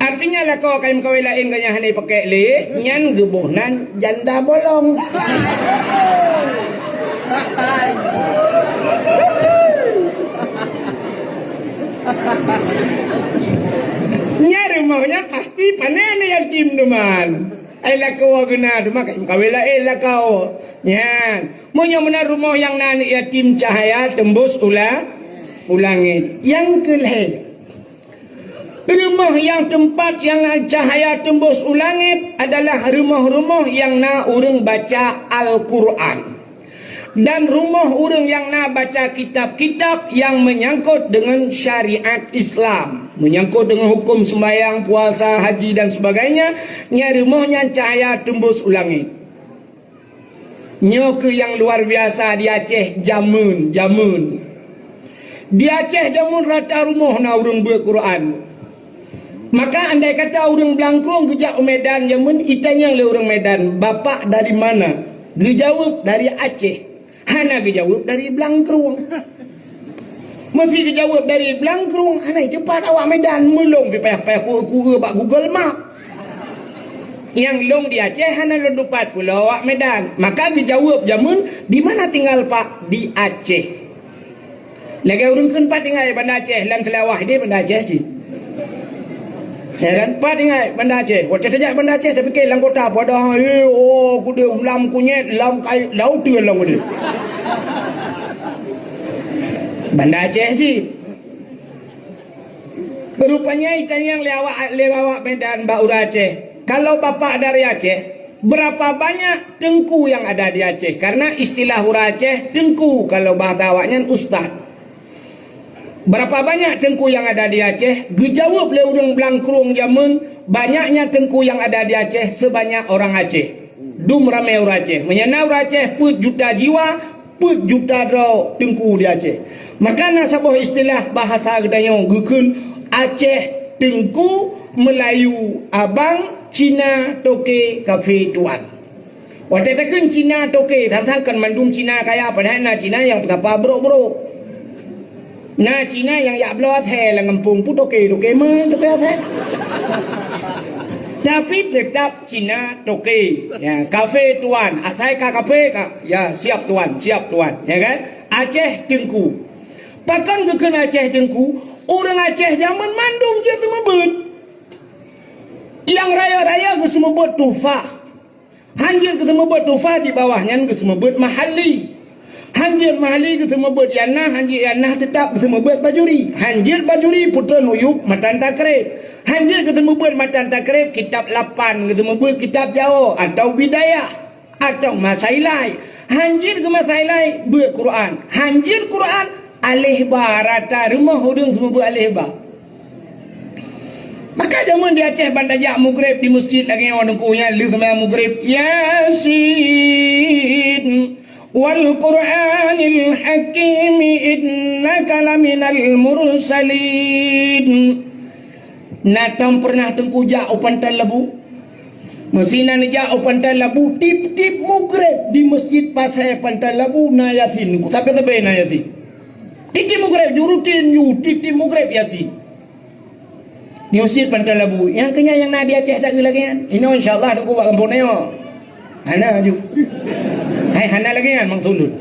artinya lakoe ka meukawen laén geuh nyan hana ipakék lé, nyan geuboh nan janda bolong. Nyan rumoh nyan pasti pane aneuëk yatim teuma. Ai lakoe geuna teuma ka meukawen laén lakoe. Nyan. Meunyoe meunan rumoh nyang na aneuk yatim cahya teumbus u la-, u langét. Nyang keu lhèe, rumoh nyang teumpat nyang cahya teumbus u langét adalah rumoh-rumoh nyang na ureuëng baca Al-Qur'an. Dan rumoh ureuëng nyang na baca kitab-kitab nyang meunyangkot deungon syariat Islam, meunyangkot deungon huköm seumayang, puasa, haji dan sebagainya, nyan rumoh nyan cahya teumbus u langét. Nyoe keuh nyang luar biasa di Aceh jameun, jameun. Di Aceh jameun rata rumoh na ureuëng beuet Quran. Maka andai kata ureuëng Blangkrueng geujak u Medan jameun, itanyong lé ureuëng Medan, "Bapak dari mana?" Geujaweueb, "Dari Aceh." Hana geujaweueb, "Dari Blangkrueng." Meuseuti geujaweueb, "Dari Blangkrueng," hana teupat awak Medan, meulong pih payah-payah kueu-kueu bak Google Map. Nyang lôn di Aceh hana lôn teupat pulo awak Medan. Maka geujaweueb jameun, "Di mana tinggal, Pak?" "Di Aceh." Lagèe ureuëng kheun, "Pat tinggai Banda Aceh?" "Lam Seulawah deh Banda Aceh cit." Ya kan? "Pat tinggai Banda Aceh?" Watèe tajak Banda Aceh, tapike lam kota, padahai, eh, oh, keudeh lam kunyét, lam kai, laôt teuh lam keudeh. Banda Aceh cit. Rupanya itanyong lé awak, lé awak Medan bak ureuëng Aceh, "Kalau Bapak dari Aceh, berapa banyak teungku yang ada di Aceh?" Karena istilah ureuëng Aceh teungku, kalau bahasa awaknyan ustaz. "Berapa banyak teungku yang ada di Aceh?" Geujaweueb lé ureuëng Blangkrueng jameun, "Banyaknya teungku yang ada di Aceh sebanyak orang Aceh." Dum ramé ureuëng Aceh. Meunyoe na ureuëng Aceh peuet juta jiwa, peuet juta droe teungku di Aceh. Maka na saboh istilah bahasa geutanyoe geukheun Aceh teungku, Meulayu abang, Cina toke, kafé tuan. Watèe takheun Cina toke, sang-sang kon mandum Cina kaya, padahai na Cina nyang peukapa brok-brok. Na Cina nyang jak bloe asèe lam gampông, peue toke, toke meuh, toke asèe. Tapi teutap Cina toke. Ya, kafé tuan, asai ka kafé ka. Ya, siap tuan, siap tuan. Ya kan? Aceh teungku. Pakon geukheun Aceh teungku? Ureuëng Aceh jameun mandum jeuet seumeubeuet. Nyang raya-raya geuseumeubeuet tuhfah. Hanjeuet geuseumeubeuet tuhfah, di bawah nyan geuseumeubeuet mahalli. Hanjeuet mahalli geuseumeubeuet yanah, hanjeuet yanah teutap geuseumeubeuet bajuri. Hanjeuet bajuri putroe Nuyup matan takreb. Hanjeuet geuseumeubeuet matan takreb kitab lapan, geuseumeubeuet kitab Jawoe atawa Bidayah atawa Masailai. Hanjeuet geumasailai beuet Quran. Hanjeuet Quran aleh ba, rata rumoh ureuëng seumeubeuet aleh ba. Maka jameun di Aceh ban tajak mugreb di meuseujid lagèe nyoe teungku nyan lheueh seumayang mugreb, "Yasin, wal Qur'anil hakim, innaka laminal mursalin." Na tom peureunah teungku jak u Pantai Labu? Meusinan jak u Pantai Labu, tiep-tiep mugreb di meuseujid pasai Pantai Labu na Yasin. Ku sabe-sabe na Yasin. Tiep-tiep mugreb, ju rutin ju, tiep-tiep mugreb Yasin. Di meuseujid Pantai Labu. Nyang keu nyan nyang na di Aceh that lagèe nyan. Inoe insya Allah teungku bak gampông nyoe. Hana ju. Hai hana lagèe nyan maksud lôn.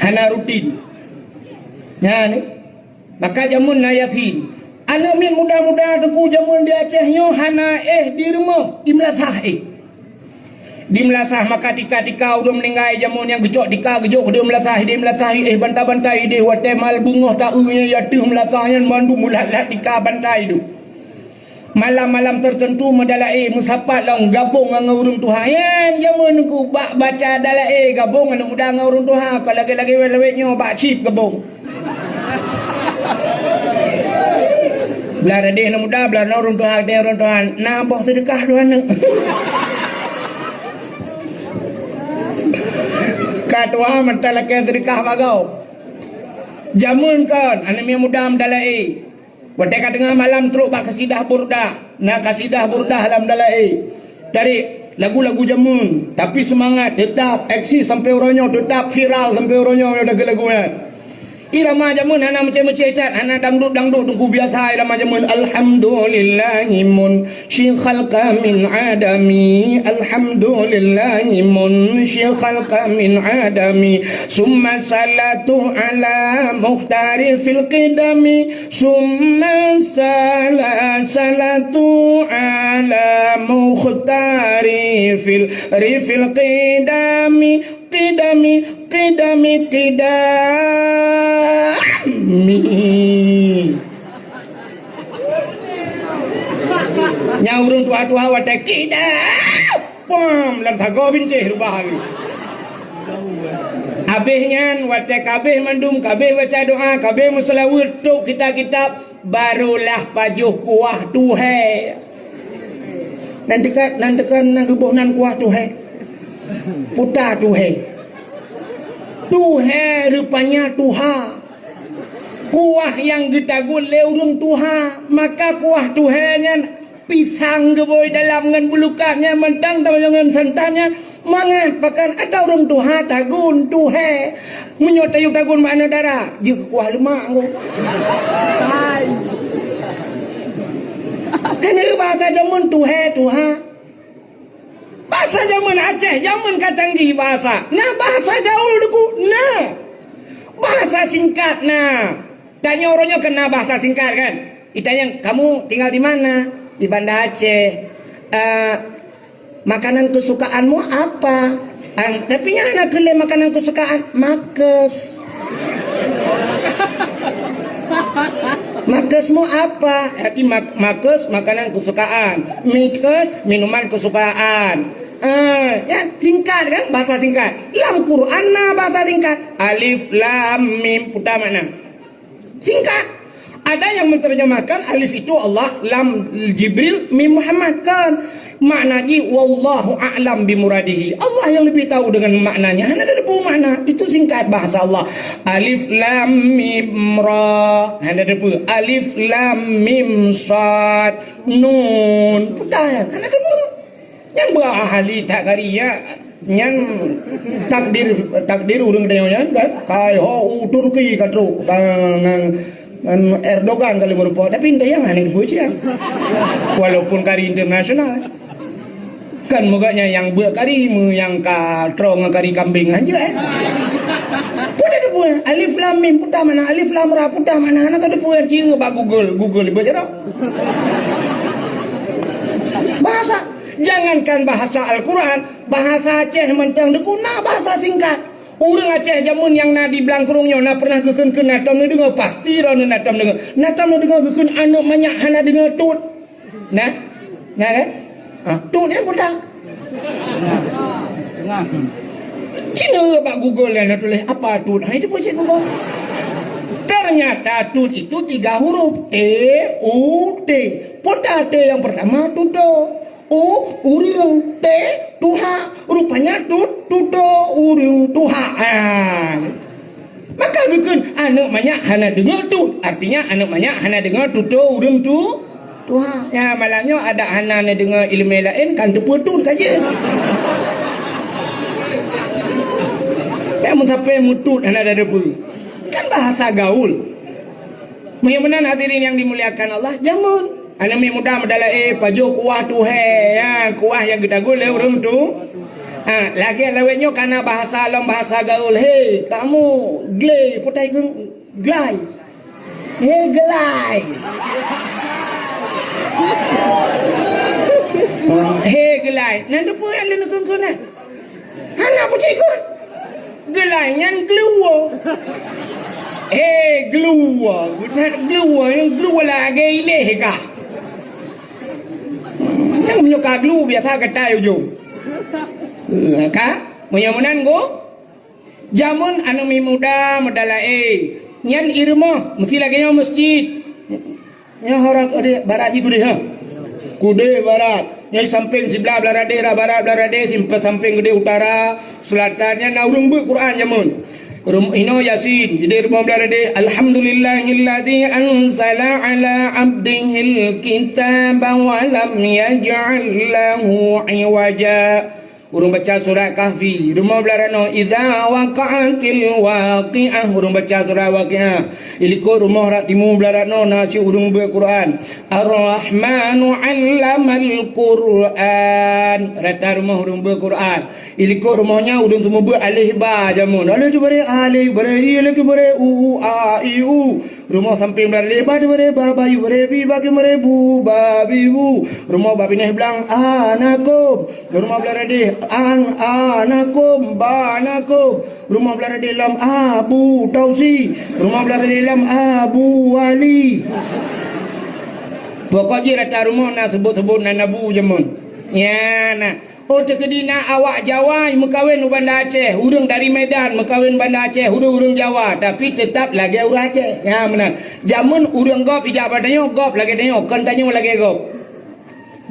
Hana rutin. Nyan. Maka jameun na Yasin. Aneuk miet muda-muda teungku jameun di Aceh nyoe hana éh di rumoh, di meulasah éh. Di meulasah maka tika-tika ureuëng meuninggai jameun nyang geucok tika geujok di meulasah, di meulasah éh banta-banta idéh watèe mal beungoh taeu nyan ateueh meulasah nyan mandum meulat-lat tika banta idéh. Malam-malam tertentu meudalaé meusapat lom gabong ngon ureuëng tuha. Nyan jameun teungku bak baca dalaé gabong aneuk muda ngon ureuëng tuha, ka lagèe-lagèe wét-wét nyoe bak chip gabong. Blah radeh aneuk muda, blah na ureuëng tuha, radeh ureuëng tuha, na boh seudeukah dua aneuk. Ka tuha mantong lakèe seudeukah bak gob. Jameun kon aneuk miet muda meudalaé. Watèe ka teungoh malam trok bak kasidah Burdah. Na kasidah Burdah lam dalaé. Dari lagu-lagu jameun, tapi seumangat teutap eksis sampoe uroe nyoe, teutap viral sampoe uroe nyoe, nyoe lagu-lagu nyan. Irama jameun hana meucé-meucé that, hana dangdut-dangdut, Teungku, biasa irama jameun. Alhamdulillahi munsyil khalqa min adami. Alhamdulillahi munsyil khalqa min adami. Summa salatu ala mukhtari fil qidami. Summa sala-, salatu ala mukhtari fil, rifil qidami. Qidami, qidami, qidami. Nyan ureuëng tuha-tuha watée qidam, pom, lam sagoe bintéh rubah lagée. Abéh nyan, watée ka abéh mandum, ka abéh baca doa, ka abéh meuseulaweuet, tok kitab-kitab, barulah pajoh kuah tuhée. Nan teuka, nan teuka, nan geuboh nan kuah tuhée. Puta tuhée. Tuhée rupanya tuha. Kuah nyang geutagun lé ureuëng tuha, maka kuah tuhée nyan pisang geubôi dalam ngon beulukat nyan mantong tamanyong ngon santan nyan mangat, pakon ata ureuëng tuha tagun tuhée. Meunyoe tayue tagun bak aneuk dara, jeuet keu kuah leumak ngko. Keuneuk bahasa jameun tuhée tuha. Bahasa jameun Aceh, jameun ka canggih bahasa. Na bahasa gaul Teungku? Na. Bahasa singkat na. Tanyoe uroe nyoe kan na bahasa singkat kan? Itanyong, "Kamu tinggal di mana?" "Di Banda Aceh." "Eh, makanan kesukaanmu apa?" "Ah, tapi nyan hana keuh lé makanan kesukaan." "Makes." "Makesmu apa?" Arti mak-, makes makanan kesukaan. Mikes minuman kesukaan. Ah, ya, singkat kan, bahasa singkat. Lam Quran na bahasa singkat. Alif lam mim, puta makna. Singkat. Ada yang menerjemahkan alif itu Allah, lam Jibril, mim Muhammad. Kan? Makna jih, "Wallahu a'lam bimuradihi." Allah yang lebih tahu dengan maknanya. Hana ada debu makna. Itu singkat bahasa Allah. Alif lam mim ra. Hana debu. Alif lam mim sad. Nun. Puta. Hana debu. Nyang beuahli that kari nyan, nyan takdir, takdir ureuëng geutanyoe nyan kan. Kai ho u Turki ka trok, ka ngan, ngan Erdogan kali meurumpok, tapi entah nyang hana dibuet siang. Walaupun kari internasional. Kan moga nyan nyang buet kari meu nyang ka trok ngon kari kambing aja eh. Puta debu, alif lam mim puta makna, alif lam ra puta makna, hana ka debu, cie bak Google, Google buet cara. Bahasa Jangankan bahasa Al-Quran, bahasa Aceh mantong Teungku na bahasa singkat. Ureuëng Aceh jameun nyang na di Blangkrueng nyoe na pernah geukheun-kheun, na tom neudeungoe, pasti droeneuh na tom neudeungoe. Na tom neudeungoe geukheun aneuëk manyak hana deungoe tut. Na? Na kan? Ah, tut nyan peue? Cina bak Google nyan na tuléh apa tut. Hai, itu peue cit Google. Ternyata tut itu tiga huruf. T, U, T. Peue T yang pertama? Tutoe. U, ureuëng. T, tuha. Rupanya tut, tutoe ureuëng tuha. Ah. Maka geukheun aneuëk manyak hana deungoe tut. Artinya aneuëk manyak hana deungoe tutoe ureuëng tu, tuha. Ya, malam nyoe adak hana neudeungoe iéleumé laén kan teupeue tut ka jeuet. Bèk meusape meutut hana ada debu. Kan bahasa gaul. Meunyoe meunan hadirin yang dimuliakan Allah, jameun. Aneuk miet muda meudala, eh, pajoh kuah tuhée, ya, kuah nyang geutagun lé ureuëng tu. Ha, lagée lawét nyoe kana bahasa lom bahasa gaul, "Hei, kamu glé, putai keu glai." "Hei, glai." "Hei, glai." Nan teupeue lé neukheun-kheun nyan? Hana peucikon. Geulai nyan gluwo. He, gluwo. Bukan gluwo, nyan gluwo lagée iléh kah. Nyan meunyoe ka glu biasa geutai ujong. Ka? Meunyoe meunan go, jameun aneuk miet muda meudala, eh, nyan i rumoh meusti lagée nyoe meuseujid. Nyoe hara keudeh barat jih keudeh, ha? Keudeh barat. Nyoe sampéng siblah blah radeh, rah barat blah radeh, simpa-, sampéng keudeh utara, seulatan. Nyan na ureuëng beuet Quran jameun. Rum-, inoe Yasin, jadi rumoh blah radeh, "Alhamdulillahilladzi anzala ala abdihil kitaba wa lam yaj'al lahu iwaja." Ureuëng baca surat Kahfi, rumoh blaih rot noe, idza waqa'atil waqi'ah. Ureuëng baca surat Waqiah, ilikot rumoh rot timu blaih rot noe, na cit ureuëng beuet Quran. Ar-Rahmanu 'allamal Quran. Rata rumoh ureuëng beuet Quran. Ilikot rumoh nyan ureuëng seumeubeuet alif ba jameun. Alif tu bareh, alif bareh, i, alif tu bareh, u, u, a, i, u. Rumoh sampéng blaih rot deh, ba tu bareh, ba, ba, yu bareh, bi, ba, ki bareh, bu, ba, bi, bu. Rumoh bak binéh blang, anakum. Rumoh blaih rot deh, an, anakum, banakum. Rumoh blaih rot deh lom, Abu Tausi. Rumoh blaih rot deh lom, Abu Wali. Pokok jih rata rumoh na seubut-seubut nan Abu jameun. Nyan na. Oh, teukeudi na awak Jawa meukawen u Banda Aceh, ureuëng dari Medan meukawen Banda Aceh, ureuëng-ureuëng Jawa, tapi teutap lagée ureuëng Aceh. Nyan meunan. Jameun ureuëng gob ijak bak tanyoe, gob lagée tanyoe, kon tanyoe lagée gob.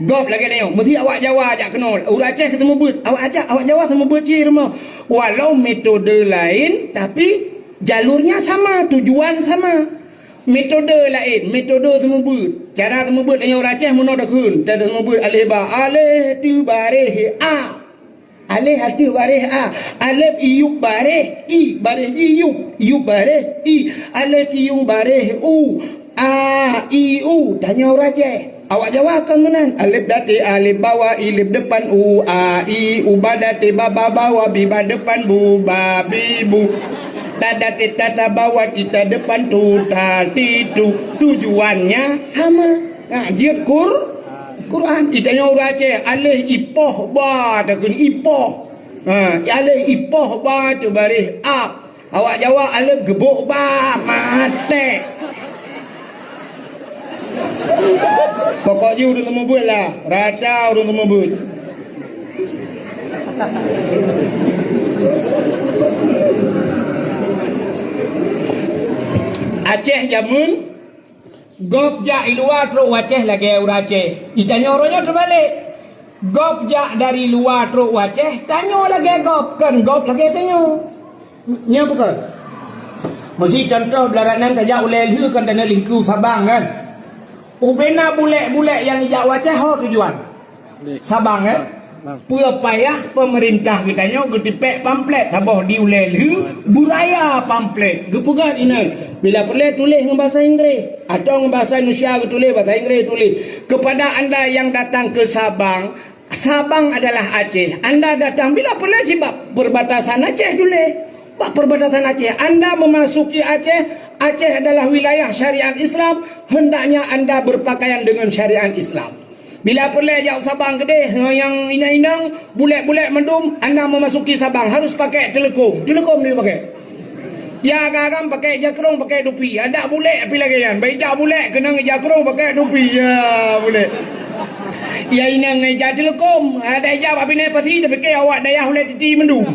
Gob lagée tanyoe, meusti awak Jawa jak keunoe. Ureuëng Aceh ka seumeubeuet, awak Aceh, awak Jawa seumeubeuet cit rumoh. Walau metode laén, tapi jalurnya sama, tujuan sama. Metode laén, metode seumeubeuet. Cara seumeubeuet tanyoe ureuëng Aceh meunoe takheun, cara seumeubeuet alif ba, alif tu bareh a. Alif ateueh bareh a. Alif iyup bareh i, bareh i yup, yup bareh i. Alif kiyueng bareh u. A, i, u. Tanyoe ureuëng Aceh. Awak Jawa kon meunan. Alif daté alif bawah, i lép depan, u, a, i, u ba daté ba, ba bawah, bi ba depan, bu, ba, bi, bu. Ta daté ta, ta bawah, ti ta depan, tu, ta, ti, tu. Tujuannya sama. Ha, jeuet Qur-, Quran. Itanyoe ureuëng Aceh, alif ipoh ba takheun ipoh. Ha, alif ipoh ba teubareh a. Awak Jawa alif geubok ba, maté. Pokok jih ureuëng seumeubeuet lah, rata ureuëng seumeubeuet. Aceh jameun Gob jak i luwa trok u Aceh lagée ureuëng Aceh. Itanyoe uroe nyoe teubalek. Gob jak dari luwa trok u Aceh, tanyoe lagée gob, kon gob lagée tanyoe. Nyan bukon? Meusi contoh, beularang nan tajak ulée lheueh kon taneuk lingku Sabang kan. Ubena bulek-bulek nyang ijak u Aceh ho tujuan. Sabang, eh? Peue payah peumeurintah geutanyoe geutipék pamflet saboh di ulée lheueh, beuraya pamflet. Geupeugah inan, bila peureulée tuléh ngon basa Inggréh, atawa ngon basa Indonesia geutuléh, basa Inggréh tuléh. Kepada anda yang datang ke Sabang, Sabang adalah Aceh. Anda datang bila peureulée cit bak perbatasan Aceh tuléh. Bak perbatasan Aceh, anda memasuki Aceh, Aceh adalah wilayah syariat Islam, hendaknya anda berpakaian dengan syariat Islam. Bila peureulée jak u Sabang keudeh, nyang inong-inong, bulek-bulek mandum, anda memasuki Sabang harus pakai teuleukom. Teuleukom dipakai. Ya, agam-agam pakai jakrong, pakai tupi. Adak bulek pih lagée nyan. Baik jak bulek, keunong jakrong, pakai tupi. Ya, bulek. Ya, inong ngai jak teuleukom. Adak jak bak binéh pasi, tapike awak dayah ulée titi mandum.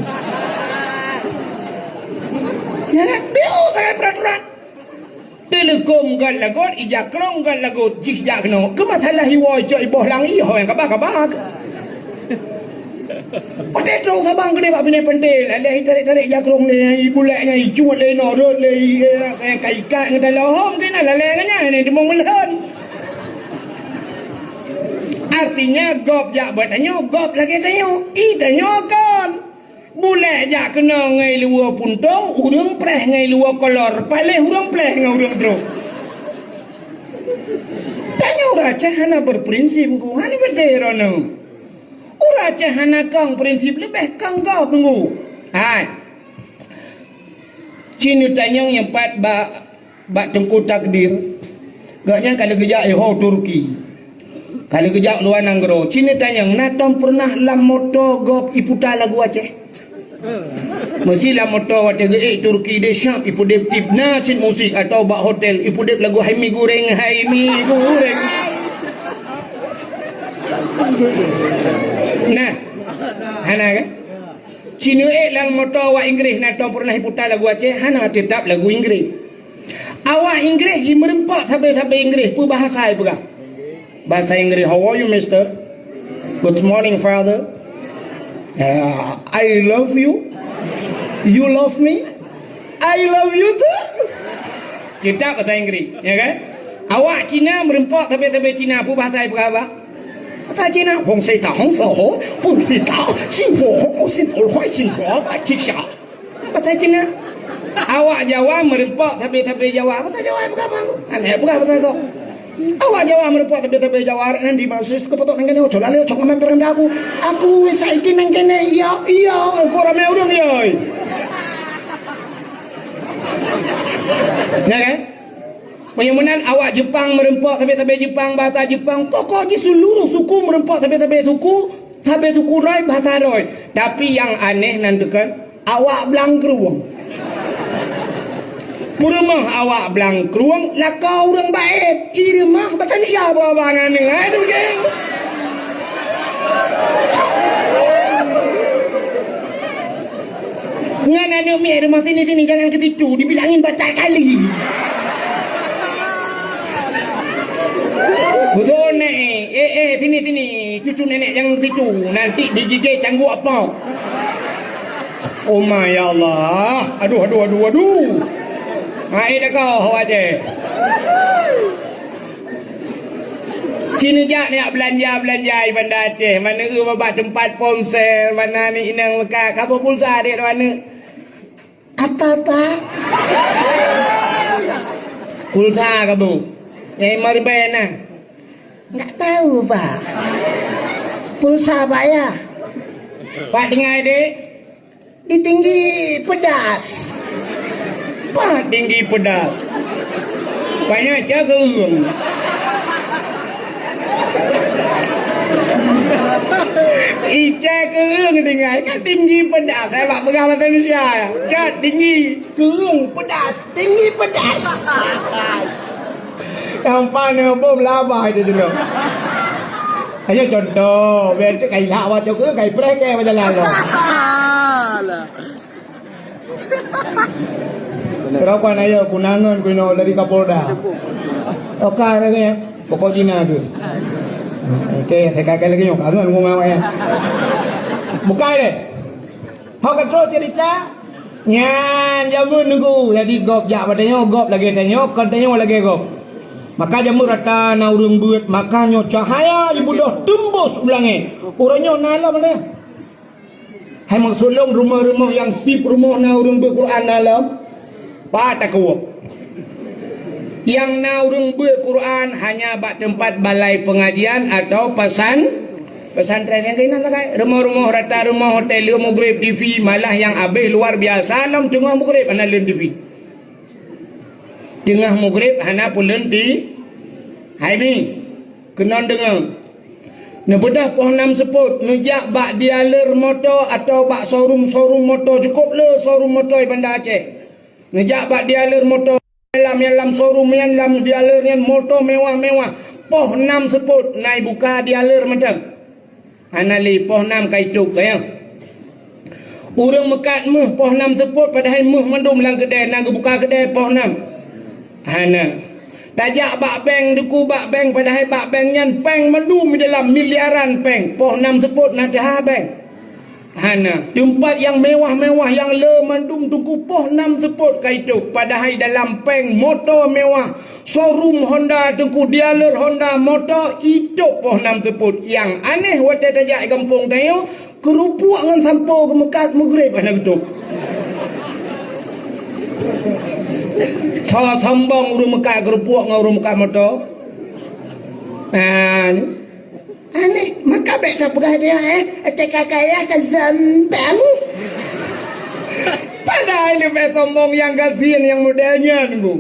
Ya, biu sagai peraturan. Teuleukom göt lagot, ija krong göt lagot, jih jak keunoe. Keu masalah iwoe cok iboh lang iho nyang kaba-kaba. Watée trok Sabang keudeh bak binéh panté, lalée itarek-tarek ija krong lé, ibulek nyan icuet lé, norot lé, i, eh, ka ikat ngon taloe, hom keunan lalée ngon nyan, ni teumong meulhon. Artinya, gob jak bak tanyoe, gob lagée tanyoe, i tanyoe kon. Bulek jak keunoe ngon luwa puntông, ureuëng preh ngon luwa kolor, paléh ureuëng preh ngon ureuëng trok. Tanyoe ureuëng Aceh hana berprinsip, Teungku, hana beutôi droeneuh. Ureuëng Aceh hana kong prinsip, leubeh kong gob, Teungku. Hai. Cit neutanyong nyang pat bak Bak Teungku Takdir, gobnyan ka lheueh geujak iho Turki. Ka lheueh geujak luwa nanggroe. Cit neutanyong, na tom peureunah lam moto gob iputa lagu Aceh? Meusi lam moto watée geuék Turki deh syab ipeudeb tip na cit musik atawa bak hotel ipeudeb lagu Hai Mi Goreng, Hai Mi Goreng. Nah, hana kan? Cit neuék lam moto awak Inggréh na tom peureunah iputa lagu Aceh, hana, teutap lagu Inggréh. Awak Inggréh i meureumpok sabe-sabe Inggréh, peue bahasa ipeugah? Bahasa Inggréh, "How are you, mister? Good morning, father. Ah, I love you. You love me. I love you too." Teutap bahasa Inggréh, ya kan? Awak Cina meureumpok sabe-sabe Cina, peue bahasa ipeugah, bah? Bahasa Cina, Hong Sita, Hong Sa Ho, Hong Sita, Sing Ho, Hong Sing Ho, Hong Sing Ho, Pak Cisha. Bahasa Cina. Awak Jawa meureumpok sabe-sabe Jawa. Bahasa Jawa peugah apa? Aneh peugah bahasa kau. Awak Jawa meureumpok sabe-sabe Jawa. Nan di maksud keupeutôk nang kene, cok lalé, cok ngamai perang aku. Aku saiki nang kene, iya, iya, aku ramai ureueng, iya. Ya kan? Meunyoe meunan awak Jepang meureumpok sabe-sabe Jepang, bahasa Jepang, pokok jih seluruh suku meureumpok sabe-sabe suku, sabe suku rhoi, bahasa rhoi. Tapi nyang aneh nan teukan, awak Blangkrueng. Peurumoh awak Blangkrueng lakoe ureueng Baét, i rumoh batan sya baba ngan neu, hai tu geng. Ngan aneuk miet rumah sini-sini, jangan ke situ, dibilangin batat kali. Betul, Nek. Eh, eh, sini, sini. Cucu nenek jangan ke situ. Nanti digigit cangguek apa? Oh my, ya Allah. Aduh, aduh, aduh, aduh. Hai dah kau, Hawa Aceh. Ci neujak neujak beulanja-beulanja i Banda Aceh, mana eu bak teumpat ponsel, mana ni inong meukat, ka pulsa dek dua aneuk. Apa, Pak? Pulsa ka bu. Nyai Marben nah. Enggak tahu, Pak. Pulsa apa ya? Pak tinggai dek. Di tinggi pedas. Bah tinggi pedas. Banyak cageueng. Ica keueng tinggai kan tinggi pedas. Saya bak peugah bahasa Indonesia. Cat tinggi. Keueng pedas. Tinggi pedas. Gampang ni bom labai tu dulu. Hanya contoh, biar tu kai lak baca ke, kai preh ke baca lalu. Alah. Rakan ayo kunangan kuno dari Kapolda. Oka ada ke? Pokok Cina tu. Oke, saya kakak lagi nyok kangen ngomong awak ya. Bukai deh. Hok keutro cerita. Nyan jameun nunggu. Jadi gob jak bak tanyoe, gob lagée tanyoe, kon tanyoe lagée gob. Maka jameun rata na ureuëng beuet, maka nyoe cahaya jibeudôh teumbôh u langét. Uroe nyoe na lom lé. Hai meusulông rumoh-rumoh nyang pih rumoh na ureuëng beuet Quran na lom. Pat takue. Nyang na ureuëng beuet Quran hanya bak teumpat balai pengajian atau pasan Pesantren nyang keunan sagai. Rumoh-rumoh rata rumoh hotel le mugreb T V, malah nyang abeh luar biasa lom teungoh mugreb hana leuen T V. Teungoh mugreb hana peuleuen T V. Hai mi, keunon deungoe. Neubeudoh poh nam seupôt, neujak bak dealer moto atau bak showroom-showroom moto, cukôp le showroom moto i Banda Aceh. Neujak bak dealer moto, lam nyan lam showroom nyan, lam dealer nyan moto mewah-mewah. Poh nam seupôt na ibuka dealer mantong. Hana lé poh nam ka itôp, ka nyan. Ureuëng meukat méuh poh nam seupôt, padahai méuh mandum lam keudè, na geubuka keudè poh nam. Hana. Tajak bak bank, deuku bak bank, padahai bak bank nyan péng mandum di dalam, miliaran péng. Poh nam seupôt na teuhah bank. Hana. Teumpat nyang mewah-mewah nyang le mandum teungku poh nam seupôt ka itôp. Padahai dalam péng moto mewah, showroom Honda teungku, dealer Honda moto itôp poh nam seupôt. Nyang aneh watée tajak gampông tanyoe, keurupuk ngon sampoe geumeukat mugreb hana geutôp. Soe sombong ureuëng meukat keurupuk ngon ureuëng meukat moto? Nah, ni. Aneh, maka bék tapeugah dia, eh, T K K ya ka zambang. Padahai leubeh sombong nyang gasien nyang model nyan, Bu.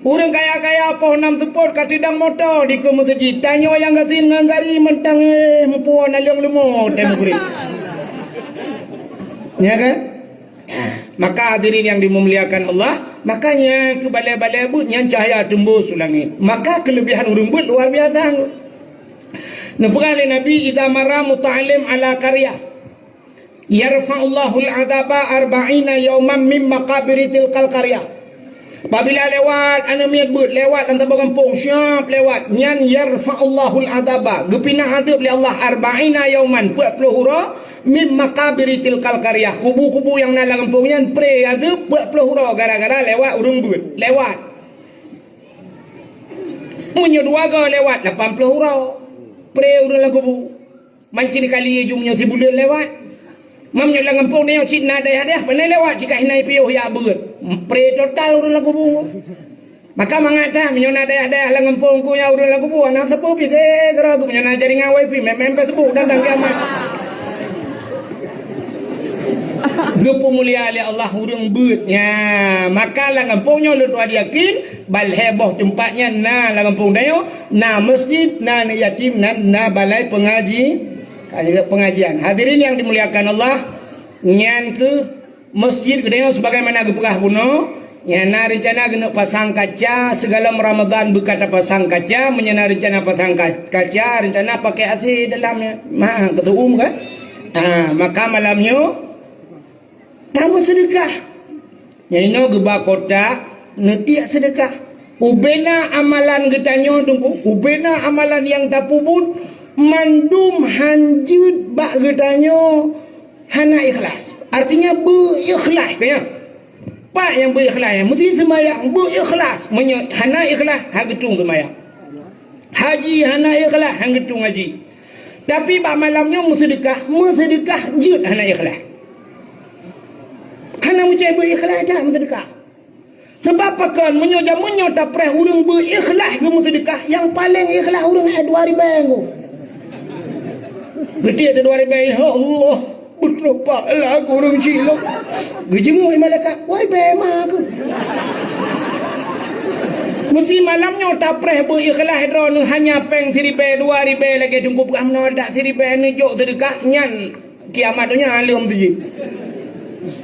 Ureuëng kaya-kaya poh nam seupôt ka teudang moto dikeue meuseujid. Tanyoe nyang gasien ngon gari mantong, eh, meupuwoe naleueng leumo teuh mugreb. Ya kan? Maka hadirin yang dimuliakan Allah, makanya keu balée-balée beuet nyan cahya teumbôh u langét. Maka keuleubihan ureuëng beuet luar biasa. Neupeugah lé Nabi, "Idza marra muta'allim ala qaryah, yarfa'ullahul adzaba arba'ina yauman min maqabiri tilkal qaryah." Apabila lewat aneuk miet beuet, lewat lam saboh gampông, siap lewat, nyan yarfa'ullahul adzaba, geupinah adeueb lé Allah arba'ina yauman, peuet ploh uroe, min maqabiri tilkal qaryah, kubu-kubu nyang na lam gampông nyan, pre adeueb peuet ploh uroe gara-gara lewat ureuëng beuet, lewat. Meunyoe dua goe lewat lapan ploh uroe. Pré ureuëng lam kubu. Mancin kali jumnyoe sibuleuen lewat. Mam nyoe lam gampông nyoe cit na dayah-dayah, pane lewat cit ka hina piôh ya beuet. Pré total ureuëng lam kubu. Maka mangat that, meunyoe na dayah-dayah lam gampông ku nyang ureuëng lam kubu, hana sapeue pih, eh, geura ku meunyoe na jaringan wifi, mem-mem Facebook dan, dan kiamat. Geupeumulia lé Allah ureuëng beuet. Nya, maka lam gampông nyoe lôn tuan yakin, ban lhée boh teumpat nyan na lam gampông tanyoe, na masjid, na aneuk yatim, na, na balai pengaji-, pengajian. Hadirin yang dimuliakan Allah, nyan keuh masjid geutanyoe sebagaimana geupeugah bunoe, nyang na rencana geuneuk pasang kaca, sigohlom Ramadhan beuka tapasang kaca, meunyoe na rencana pasang ka-, kaca, rencana pakai A C dalam nyan. Ma, keu tuum kan? Ha, maka malam nyoe, Tameuseudeukah. Nyang inoe geuba kotak, neutiek seudeukah. Ubena amalan geutanyoe teungku, ubena amalan nyang tapeubuet, mandum hanjeuet bak geutanyoe hana ikhlas. Artinya beu-ikhlas, ka nyan. Pat nyang beu-ikhlas nyan? Meusti seumayang beu-ikhlas. Meunyoe hana ikhlas, han geutueng seumayang. Haji hana ikhlas, han geutueng haji. Tapi bak malam nyoe meuseudeukah, meuseudeukah jeuet hana ikhlas. Hana meucai beu-ikhlas that meuseudeukah. Sabab pakon, meunyoe jameun nyoe tapreh ureuëng beu-ikhlas geumeuseudeukah, nyang paleng ikhlas ureuëng, eh, dua ribée ngku. Geutiek dua ribée, ya Allah. Beutôi pahala keu ureuëng cilok. Geujenguk malaikat, "Wai bée ma keuh." Meusti malam nyoe tapreh beu-ikhlas droeneuh hanya péng siribée, dua ribée lagée teungku peugah meunoe dak siribée neujok seudeukah nyan kiamat donya lom tu jih.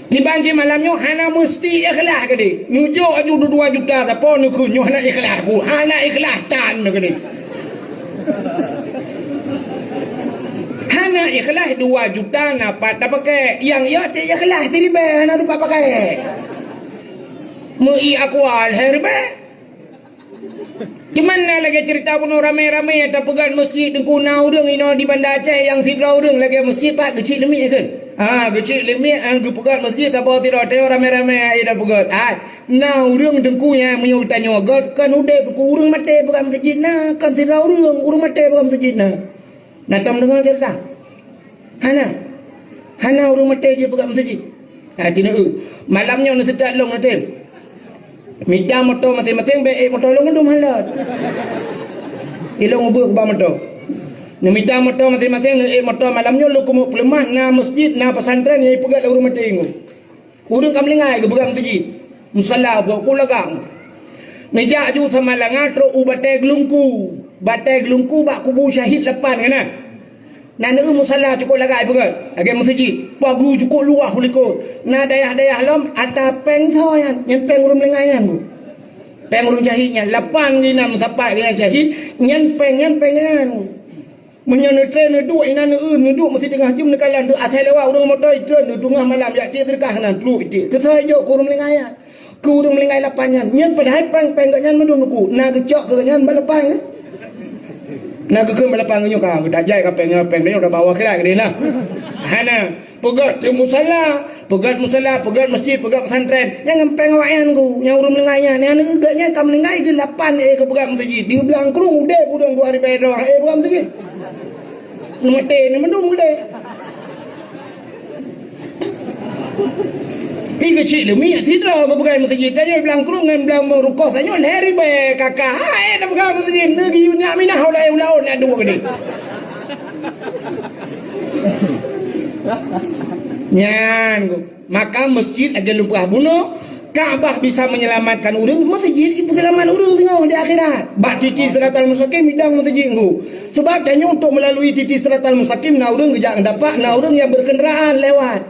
Diban cit malam nyoe hana meusti ikhlas keudeh. Neujok aju dua juta sapo neukheun nyoe hana ikhlas bu, hana ikhlas tan keudeh. Hana ikhlas dua juta na pat tapakai. Nyang iya teuikhlas siribée hana deuh pat pakai. Meu-i Aqua lhée ribée. Cuman na lagée ceurita bunoe ramé-ramé tapeugét masjid teungku na ureuëng inoe di Banda Aceh nyang sidroe ureuëng lagée masjid pat geucik leumiek kheun. Ha, geucik leumiek, ha, geupeugét masjid saboh sidroe teuk ramé-ramé ai tapeugét. Hai, Na ureuëng teungku nyang meunyoe tanyoe göt kon udeb, ureuëng maté peugah meuseujid na, kon sidroe ureuëng, ureuëng maté peugah meuseujid na. Na tom deungoe ceurita? Hana. Hana ureuëng maté jeuet peugah meuseujid. Na cina eu. Malam nyoe neuseutôt lôn neutem. Mita moto maséng-maséng, bèk ék moto lôn mandum han lôt. Ilôn ubeut bak moto. Neumita moto maséng-maséng, neuék moto malam nyoe lôn keumeuk peuleumah na meuseujid, na pesantren nyang ipeugöt lé ureuëng maté nyoe. Ureuëng ka meuninggai geupeugah meuseujid, musala buet ku lagak. Neujak ju Samalanga trok u Batée Geulungku. Batée Geulungku bak kubu syahid lapan ka na. Na neueu musala cukôp lagak ipeugöt, lagée meuseujid, pagu cukôp luwah u likot. Na dayah-dayah lom ata péng soe nyan, nyan péng ureuëng meuninggai nyan bu. Péng ureuëng syahid nyan, lapan geunan meusapat geunan syahid, nyan péng nyan péng nyan. Meunyoe neutré neuduek inan neueu, neuduek meusideungoh jeuem neukalon, deuek asai lewat ureuëng moto itreun, deuek teungoh malam jak tiek seudeukah keunan, pluek itiek. Keu soe jok keu ureuëng meuninggai nyan. Keu ureuëng meuninggai lapan nyan. Nyan padahai péng-péng geuh nyan mandum teungku. Na geucok keu geuh nyan bak lapan nyan. Na geukheun bak lapan nyan ka, geudak jai ka péng nyan, péng nyan udah bawa kirai geude na. Hana. Peugöt musala, peugöt musala, peugöt meuseujid, peugöt pesantren. Nyang ngon péng awaknyan ku, nyang ureuëng meuninggai nyan. Nyang neueu geuh nyan ka meuninggai jeuet lapan ék keu peugöt meuseujid. Di Blang Krueng udeb ureuëng dua ribèe droe ék peugöt meuseujid. Neumaté, neumandum udeb. Ih, keuchik leumiek sidroe geupeugöt meuseujid. Tanyoe Blang Krueng ngon Blang Rukoh tanyoe lhèe ribèe kakah. Hai, tapeugöt meuseujid. Neugeuyue nyak minah ulèe ulaôn nyak duek geude. Nyan, maka meuseujid lagèe lôn peugah bunoe, Ka'bah bisa menyelamatkan ureuëng, meuseujid jipeuseulamat ureuëng teungoh di akhirat. Bak titi siratal mustaqim idang meuseujid nggu. Sebab tanyoe untuk melalui titi siratal mustaqim na ureuëng geujak ngeudapa, na ureuëng nyang berkendaraan lewat.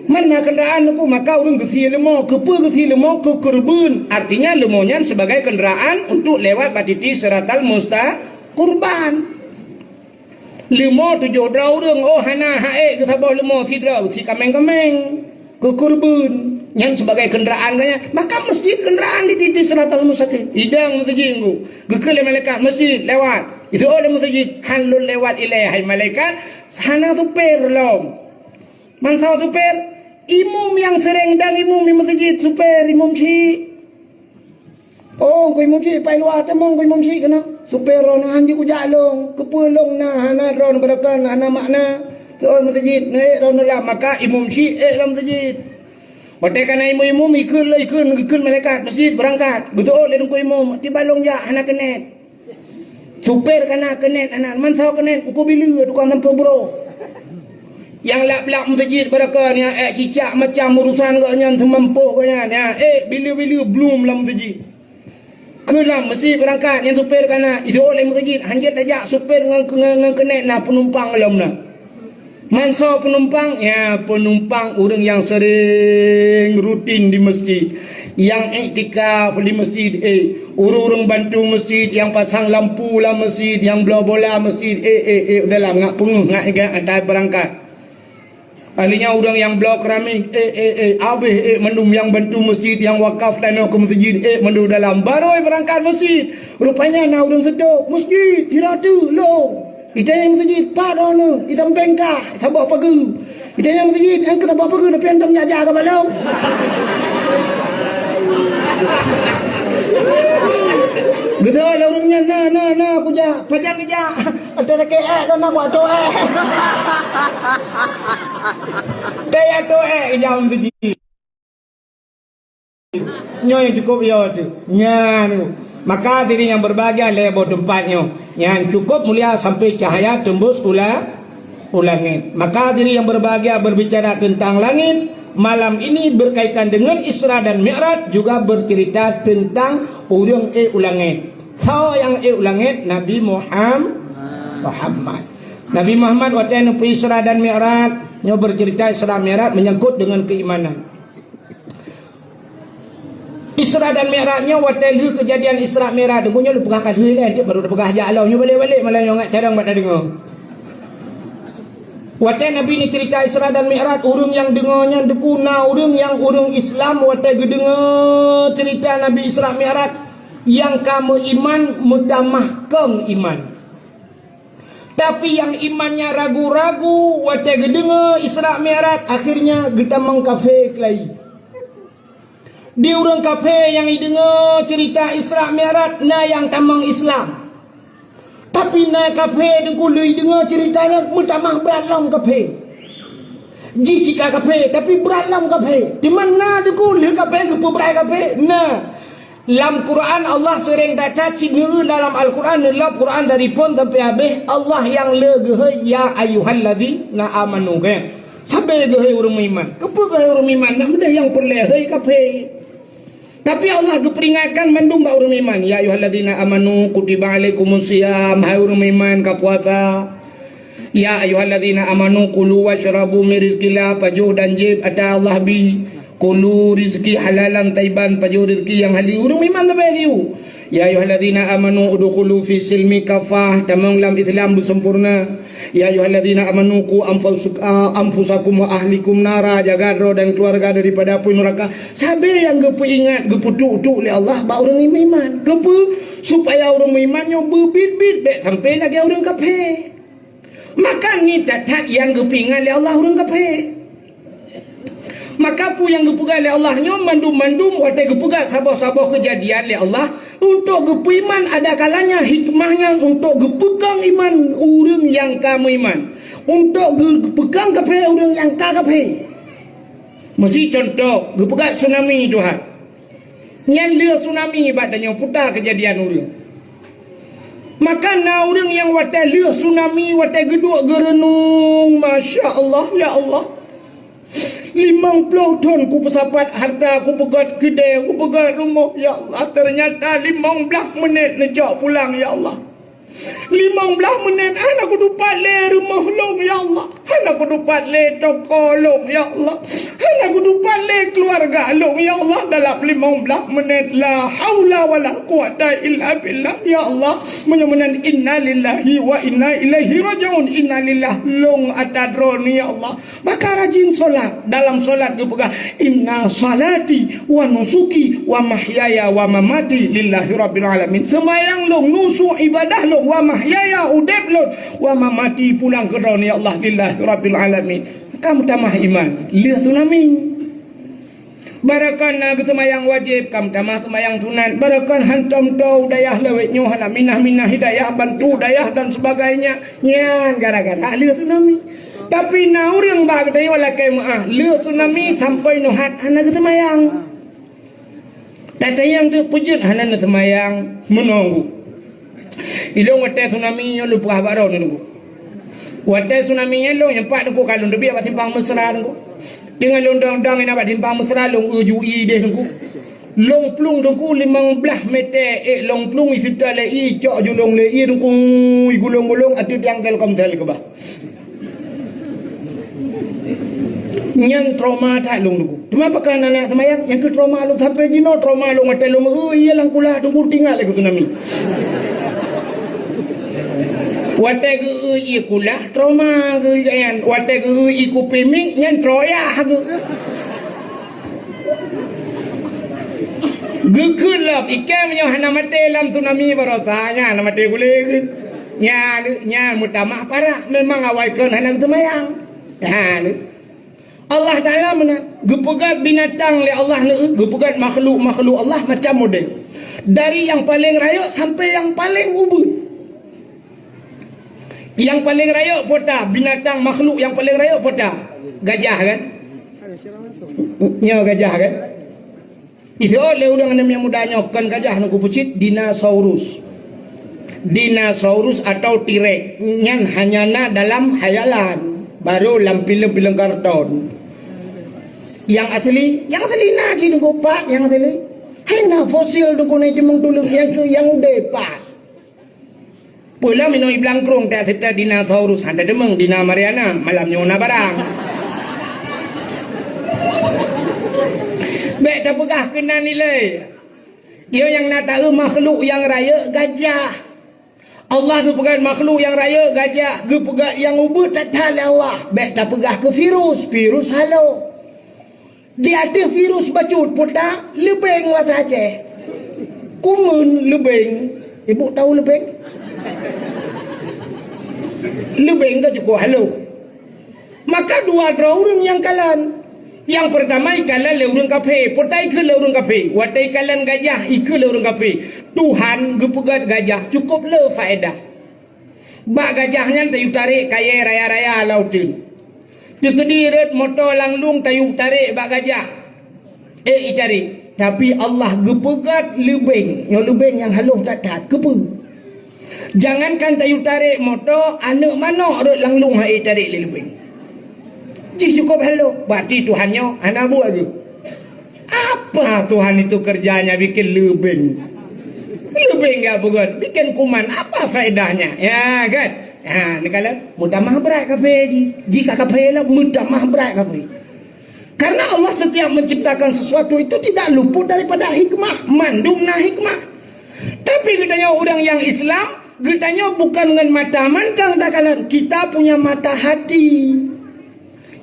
Man na kendaraan teungku, maka ureuëng geusie leumo. Keupeue geusie leumo? Keu keureubeuen. Artinya leumo nyan sebagai kendaraan untuk lewat bak titi siratal musta-, kurban. Leumo tujoh droe ureuëng, oh hana hak ék geusaboh leumo sidroe, si kaméng-kaméng, keu keureubeuen, nyan sebagai kendaraan geuh nyan. Maka meuseujid kendaraan di titi siratal mustaqim. Idang meuseujid nggu. Geukheun lé malaikat, "Meuseujid, lewat." Itu oh lé meuseujid, "Han lôn lewat ilèe, hai malaikat, hana supir lom." Mantong supir, imum nyang sering dang imum di meuseujid, supir, imum chik. Oh, keu imum syiek pai luwa, tamong keu imum syiek keunoe. Supaya droeneuh han jeuet kujak lôn, keupeue lôn na hana droeneuh beureukan, hana makna. Seuôt meuseujid, neuék droeneuh lam, maka imum syiek ék lam meuseujid. Watée ka na imum-imum, ikheun lé, ikheun, ikheun malaikat, meuseujid beurangkat. Geuseuôt lé teungku imum, tiba lôn jak hana keunet. Supir ka na keunet, anak mansa keunet, uku bileue tukang sampôh broh. Nyang lap-lap meuseujid beureukan nyan, ék cicak macam urusan gobnyan seumampoh gobnyan, nyan, ék bileue-bileue blum lam meuseujid. Keu lam meuseujid beurangkat, nyan supir ka na, iseuôt lé meuseujid, hanjeuet tajak supir ngon, ngon, ngon keunet na peunumpang lom na. Mansa peunumpang, ya, peunumpang ureuëng nyang sering rutin di meuseujid, nyang iktikaf di meuseujid, ék, ureuëng-ureuëng bantu meuseujid, nyang pasang lampu lam meuseujid, nyang bloe bola meuseujid, ék, ék, ék, u dalam, ngat peungeuh, ngat igat, ngat beurangkat. Ahli nyan ureuëng nyang bloe keramik, ék, ék, ék, abéh, ék, mandum nyang bantu meuseujid, nyang wakaf tanoh keu meuseujid, ék, mandum dalam. Barô beurangkat meuseujid, rupanya na ureuëng seutôt, meuseujid, hira teuk, lôn. Itanyong meuseujid, "Pat droeneuh?" Isampéng kah, saboh pageue. Itanyong meuseujid, "Nyan keuh saboh pageue, tapi hantom jak-jak ka balong." Geutanyong lé ureuëng nyan, "Na, na, na, kujak." "Pajan geujak?" "Ateueh lakée ék, kon na buet ateueh ék." Kaya ateueh ék geujak meuseujid. Nyoe nyang cukup yo teuh. Nyan. Maka hadirin yang berbahagia, lhée boh teumpat nyoe. Nyan cukup mulia sampai cahaya tembus u la-, u langit. Maka hadirin yang berbahagia, berbicara tentang langit, malam ini berkaitan dengan Isra dan Mi'raj, juga bercerita tentang ureuëng ék u langit. Soe nyang ék u langit? Nabi Muham-, Muhammad. Nabi Muhammad watée neupeu Isra dan Mi'raj, nyoe bercerita Isra Mi'raj menyangkut dengan keimanan. Isra dan Mi'raj nyoe watée lheueh keujadian Isra Mi'raj, teungku nyoe lôn peugah ka lheueh lé, baru tapeugah jak lom, nyoe balek-balek malam nyoe ngat carông bak tadeungoe. Watée Nabi neuceurita Isra dan Mi'raj, ureuëng nyang deungoe nyan teungku na ureuëng nyang ureuëng Islam watée geudeungoe ceurita Nabi Isra Mi'raj, nyang ka meuiman meutamah kong iman. Tapi nyang imannya ragu-ragu watée geudeungoe Isra Mi'raj, akhirnya geutamong kafé keulayi. Di ureuëng kafé nyang jideungoe ceurita Isra Mi'raj na nyang tamong Islam. Tapi na kafé teungku lheueh jideungoe ceurita nyan meutamah brat lom kafé. Jih cit ka kafé, tapi brat lom kafé. Teuma na teungku lheueh kafé geupeubrai kafé? Na. Lam Quran Allah seuring that-that cit neu dalam Al-Quran, neulab Quran dari phon sampai habéh, Allah nyang le geuhôi, "Ya ayyuhalladzina amanu," kan? Sabe geuhôi ureuëng meuiman. Keupeue geuhôi ureuëng meuiman? Nak meudah nyang peureulée hôi kafé. Tapi Allah geupeuringatkan mandum bak ureuëng meuiman, "Ya ayyuhalladzina amanu kutiba alaikumus siyam," hai ureuëng meuiman ka puasa. "Ya ayyuhalladzina amanu kulu wasyrabu min rizqillah," pajoh dan jieb ata Allah bi. "Kulu rizqi halalan thayyiban," pajoh rezeki nyang haleue. Ureuëng meuiman sabe geuh. "Ya ayyuhalladzina amanu udkhulu fis silmi kafah," tamong lam Islam beusempurna. "Ya ayyuhalladzina amanu qu anfusuk-, a, anfusakum wa ahlikum nara," jaga droe dan keluarga daripada apui neuraka. Sabe nyang geupeuingat, geupeutuk-tuk lé Allah bak ureuëng meuiman. Keupeue? Supaya ureuëng meuiman nyoe beubiet-biet bék sampai lagée ureuëng kafé. Maka ngieng that-that nyang geupeuingat lé Allah ureuëng kafé. Maka peue nyang geupeugah lé Allah nyoe mandum-mandum watée geupeugah saboh-saboh keujadian lé Allah untuk geupeuiman, ada kalanya hikmahnya untuk geupeukong iman ureuëng nyang ka meuiman, untuk geupeukong kafé ureuëng nyang ka kafé. Meusi cuntoh, geupeugah tsunami Tuhan. Nyan lheueh tsunami bak tanyoe puta keujadian ureuëng. Maka na ureuëng nyang watée lheueh tsunami, watée geuduek geureunung, "Masya Allah, ya Allah. Limong ploh thon kupeusapat hareuta, kupeugét keudée, kupeugét rumoh, ya Allah. Teunyata limong blaih meunét neujok pulang, ya Allah. Limong blaih meunét hana kutupat lé rumoh lôn, ya Allah. Hana kutupat lé toko lôn, ya Allah. Hana kutupat lé keuluwarga lôn, ya Allah. Dalam limong blaih meunét, la haula wala quwata illa billah, ya Allah." Meunyoe meunan, innalillahi wa inna ilaihi rajiun. Innalillah, lôn ata Droeneuh, ya Allah. Maka rajin solat. Dalam solat geupeugah, "Inna salati wa nusuki wa mahyaya wa mamati lillahi rabbil alamin." Seumayang lôn, nusuk ibadah lôn, wa mahyaya, udeb lôn, wa mamati, pulang keu Droeneuh, ya Allah, lillahi rabbil alamin. Ka meutamah iman. Lheueh tsunami. Barokon na geuseumayang wajéb, ka meutamah seumayang sunat. Barokon hantom toe dayah lawét nyoe hana minah-minah hidayah, bantu dayah dan sebagainya. Nyan gara-gara lheueh tsunami. Tapi na ureuëng bak geutanyoe lakée meuáh, lheueh tsunami sampoe nyoe hat hana geuseumayang. Tatanyong teuk peue jeuet hana neuseumayang meununggu. Ilong watée tsunami nyoe lôn peugah bak droeneuh nunggu. Watée tsunami nyan lôn nyang pat teungku ka lôn teubiet bak simpang Mesra teungku. Teungoh lôn dong-dong inan bak simpang Mesra lôn eu ju ie deh teungku. Lôn plueng teungku limong blaih mete ék lôn plueng iseuta lé ie cok julong lé ie teungku, igulong-gulong ateueh tiang Telkomsel keubah. Nyan trauma that lôn teungku. Teuma pakon aneuk seumayang nyang keu trauma lôn sampai jinoe trauma lôn watée lôn eu ie lam kulah teungku tingat lé keu tsunami. Watée geu ie kulah trauma geu nyan, watée geu ie kupi mik nyan troyah geu. Geukheun lom iké meunyoe hana maté lam tsunami barosa nyan hana maté gulé geu. Nyan nyan meutamah parah memang awai kon hana geuseumayang. Ha Allah Taala meunan geupeugét binatang lé Allah neu geupeugét makhluk-makhluk Allah macam model. Dari yang paling rayeuk sampai yang paling ubeut. Yang paling rayeuk peue ta, binatang makhluk yang paling rayeuk peue ta? Gajah kan? Nyoe gajah kan? Itu lé ureuëng aneuk muda nyoe kon gajah nungku pucit dinosaurus. Dinosaurus atau T-Rex nyan hanya na dalam hayalan, baru lam filem-filem karton. Yang asli, yang asli na cit nungku pat yang asli. Hai na fosil nungku na cemong tulung yang ke yang udah pat. Peue lom inoe i Blangkrueng that seutôt dinosaurus han tadeungoe dina Mariana malam nyoe na barang. Bék tapeugah keunan ilée. Yo nyang na taeu makhluk nyang rayeuk gajah. Allah geupeugah makhluk nyang rayeuk gajah, geupeugah nyang ubeut that-that lé Allah. Bék tapeugah keu virus, virus halo. Di ateueh virus bacut puta leubeng bahasa Aceh. Kumeun leubeng. Ibu tahu leubeng? Leubeng ka cukup halus. Maka dua droe ureuëng nyang kalon. Nyang peurtama ikalon lé ureuëng kafé, puta ikheun lé ureuëng kafé. Watée ikalon gajah ikheun lé ureuëng kafé. Tuhan geupeugét gajah cukup le faedah. Bak gajah nyan tayue tarek kayée raya-raya lam uteuen. Teukeudi rot moto lam lueng tayue tarek bak gajah. Ék itarek, tapi Allah geupeugét leubeng, nyoe leubeng nyang halôh that-that. Keupeue? Jangankan tayue tarek moto, aneuk manok rot lam lueng han ék itarek lé leubeng. Jih cukôp halôh, berarti Tuhan nyoe hana buet geuh. Apa Tuhan itu kerjanya bikin leubeng? Leubeng gak beugét, bikin kuman, apa faedahnya? Ya kan? Ha, neukalon, meutamah brat kafé jih. Jika kafé lah, meutamah brat kafé. Karena Allah setiap menciptakan sesuatu itu tidak luput daripada hikmah. Mandum na hikmah. Tapi geutanyoe ureuëng nyang Islam, geutanyoe bukan ngon mata mantong takalon. Kita punya mata hati.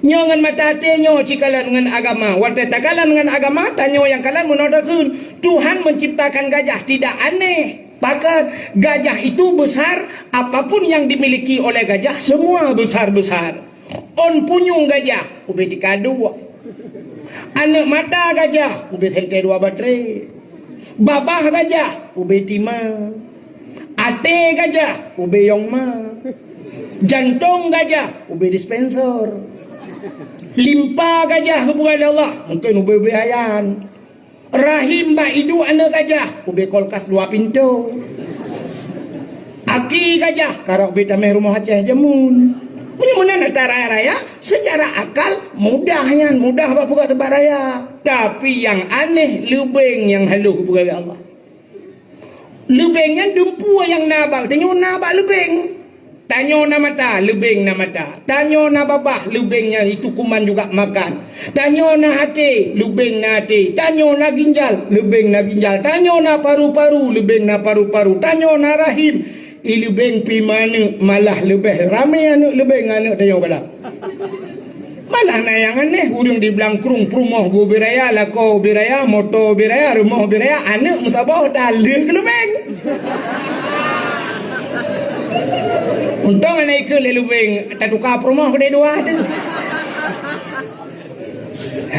Nyoe ngon mata até nyoe cikalon ngon agama. Watée takalon ngon agama, tanyoe nyang kalon meunoe takheun, Tuhan menciptakan gajah tidak aneh. Pakon? Gajah itu besar, apapun yang dimiliki oleh gajah, semua besar-besar. Ôn punyueng gajah, ubé tika dua. Aneuk mata gajah, ubé sentée dua batré. Babah gajah, ubé tima. Até gajah, ubé yong ma. Jantong gajah, ubé dispenser. Limpa gajah geupeugah lé Allah, mungken ubé-ubé ayan. Rahim bak iduek aneuk gajah, ubé kulkas dua pintoe. Aki gajah, karok ubé tameh rumoh Aceh jameun. Meunyoe meunan atra raya-raya, secara akal mudah nyan, mudah bak peugah teubat raya. Tapi nyang aneh, leubeng nyang halôh geupeugah lé Allah. Leubeng nyan dumpeue nyang na bak tanyoe na bak leubeng. Tanyoe na mata, leubeng na mata. Tanyoe na babah, leubeng nyan itu kuman juga makan. Tanyoe na até, leubeng na até. Tanyoe na ginjal, leubeng na ginjal. Tanyoe na paru-paru, leubeng na paru-paru. Tanyoe na rahim, i leubeng pih meuaneuk, malah leubeh ramé aneuk leubeng aneuk tanyoe galak. Malah na nyang aneh, ureuëng di Blangkrueng peurumoh geuh ubé raya, lakoe ubé raya, moto ubé raya, rumoh ubé raya, aneuk meusaboh dan lheueh keuleubeng. Untông aneuk ikheun lé leubeng, tatuka peurumoh keudeh dua tu.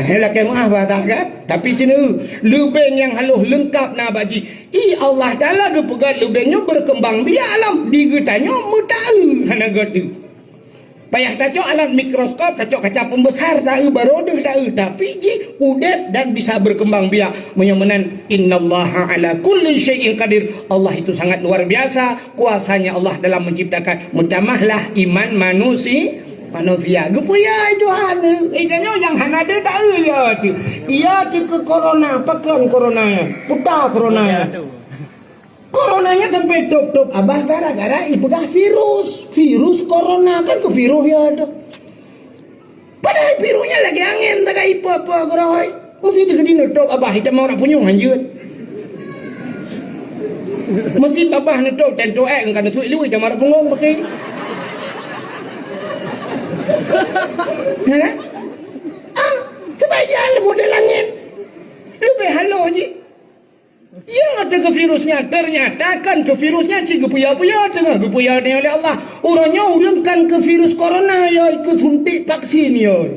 Hai lakée meuáh bahasa kan? Tapi cina, leubeng nyang haloh leungkap na bak jih. I Allah Taala geupeugah leubeng nyoe beurkeumbang biak alam, di geutanyoe meutaeu hana geuteue. Payah tacok alat mikroskop, tacok kaca pembesar taeu, baroe deuh taeu, tapi jih udeb dan bisa beurkeumbang biak. Meunyoe meunan, innallaha ala kulli syai'in qadir. Allah itu sangat luar biasa kuasanya Allah dalam menciptakan. Meutamahlah iman manusi-, manusia. Geupeuyah Tuhan. Eh, tanyoe nyang hana deuh taeu ya tu. Iya tu keu corona, pakon corona ya. Puta corona ya. Corona nyan sampai top-top abah gara-gara ipeugah virus. Virus corona kan keu virus ya ada. Padahai virus nyan lagée angén tagai ipe-ipe geuroi. Mesti teukeudi neutop abah itam orang punyueng hanjeuet. Mesti abah neutop tentu eh engka neusut ilui itam orang punggong pakai. Ya kan? Ah, sebab jalan model angén. Lebih halus je. Ya, teuka virus nyan, ternyata kan keu virus nyan cit geupeuyah-peuyah, teungoh geupeuyah oleh Allah. Uroe nyoe ureueng kan keu virus corona, ya, ikeu suntik vaksin, ya.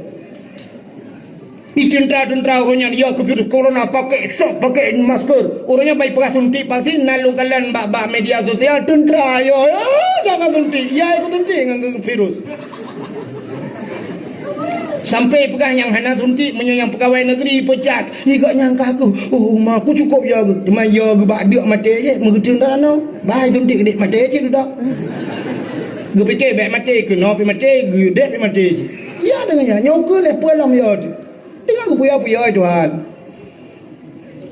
Di tentara-tentara uroe nyan, ya, keu virus corona, pakai sok, pakai masker. Uroe nyoe bai peugah suntik vaksin, na lôn kalon bak, bak media sosial, tentara, ya, ya, jangan suntik, ya, ikeu suntik ngon virus. Sampai peugah nyang hana suntik, meunyoe nyang peugawai negeri pecat, igak nyang ka aku, "Oh, ma, aku cukup ya geuh." Teuma ya geuh bak deuk maté cit, meugeuteueng dak nyoe. Bah suntik dek maté cit dudoe. Geupike bek maté keunoe pi maté, geudeh pi maté cit. Ya deungon ya, nyoe keuh lé peue lom ya tu. Deungon geupuya-puya Tuhan.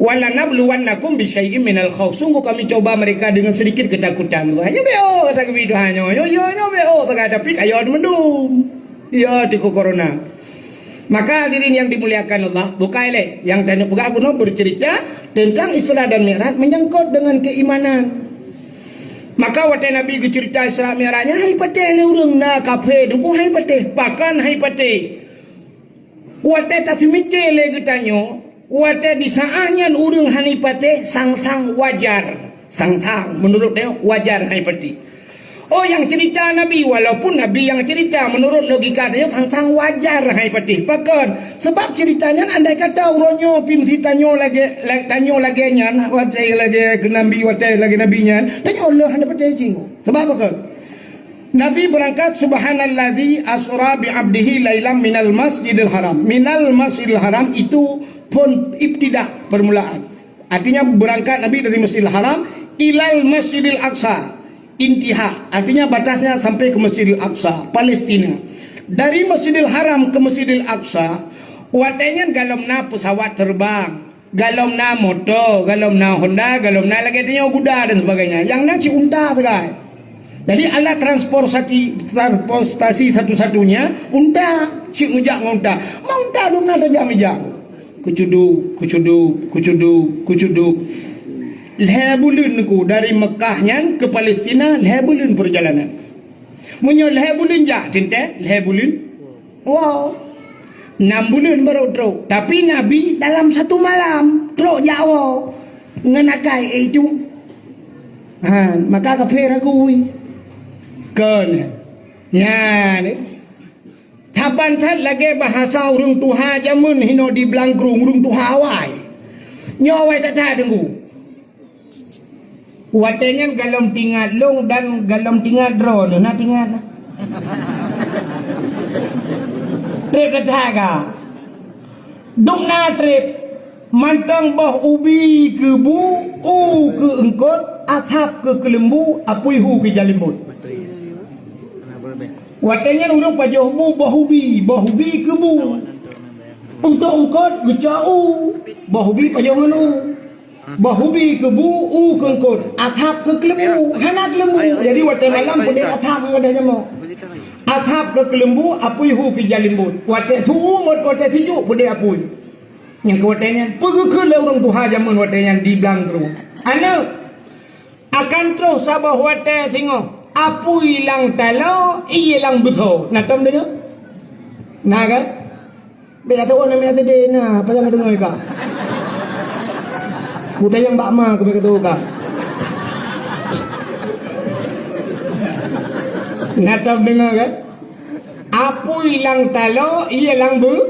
"Walanabluwannakum bisyai'im minal khauf." Sungguh kami coba mereka dengan sedikit ketakutan. Wah, nyoe B O kata kami Tuhan nyoe. Nyoe, nyoe, nyoe B O kata, tapi kaya di mendung. Ya, tiku corona. Maka hadirin yang dimuliakan Allah, bukai lé yang tanya peugah guna bercerita tentang Isra dan Mi'raj menyangkut dengan keimanan. Maka watée Nabi geucerita Isra Mi'rajnya, hai patéh lé ureuëng na kaphé, dengku hai patéh, pakan hai patéh. Watée taseumiké lé geutanyoe, watée di saát nyan ureuëng hana patéh, sang-sang wajar. Sang-sang, meunurot tanyoe, wajar hana patéh. Oh, nyang cerita Nabi, walaupun Nabi nyang cerita, meunurot logika tanyoe, sang-sang wajar hana patéh. Pakon? Sebab cerita nyan, andai kata uroe nyoe pih meusi tanyoe lagée, la-, tanyoe lagée nyan, watée lagée keu Nabi, watée lagée Nabi nyan, tanyoe leuh hana patéh jih. Sebab pakon? Nabi berangkat, "Subhanalladzi asra bi abdihi lailam minal masjidil haram." Minal masjidil haram itu pun ibtidah, permulaan. Artinya berangkat Nabi dari Masjidil Haram ilal Masjidil Aqsa. Intiha, artinya batasnya sampai ke Masjidil Aqsa, Palestina. Dari Masjidil Haram ke Masjidil Aqsa, watée nyan galom na pesawat terbang. Galom na moto, galom na Honda, galom na lagée tanyoe guda dan sebagainya. Nyang na cit unta sagai. Jadi alat transportasi, transportasi satu-satunya unta, cit meujak ngon unta. Ma unta dum na tajam ijak. Kucudu, kucudu, kucudu, kucudu. Lhée buleuen ku dari Mekah nyan ke Palestina, lhée buleuen perjalanan. Meunyoe lhée buleuen jak, teuntée lhée buleuen. Wow. Nam buleuen baru trok. Tapi Nabi dalam satu malam trok jak woe ngon akai, eh, itu. Ha, maka kafé ragu. Kon. Nyan. Saban that lagée bahasa ureuëng tuha jameun hinoe di Blangkrueng, ureuëng tuha awai. Nyoe awai that-that deungoe. Watée nyan galom tingat lôn dan galom tingat droeneuh, na tingat na. Treb that-that ka. Dum na treb, mantong boh ubi keu bu, u keu eungkot, asab keu keuleumbu, apui hu keu jalimbot. Watée nyan ureuëng pajoh bu boh ubi, boh ubi keu bu. Untuk eungkot geucok u, boh ubi pajoh ngon u. Boh ubi keu bu, u keu eungkot, asab keu keuleumbu, hana keuleumbu. Jadi watée malam peudeh asab ngon wadah jamoe. Asab keu keuleumbu, apui hu fi jalimbot. Watée su-, watée sijuek peudeh apui. Nyang keu watée nyan, peugeukeue lé ureuëng tuha jameun watée nyan di Blangkrueng. Aneuëk, akan troh saboh watée singoh, apui lam taloe, ié lam beusoe. Na tom deungoe? Na kan? Bèk kata, "Oh, namiet sedih na, apa nyang deungoe ka?" Kutanyong bak ma, keubiet kata ka. Na tom deungoe kan? Apui lam taloe, ié lam bu-,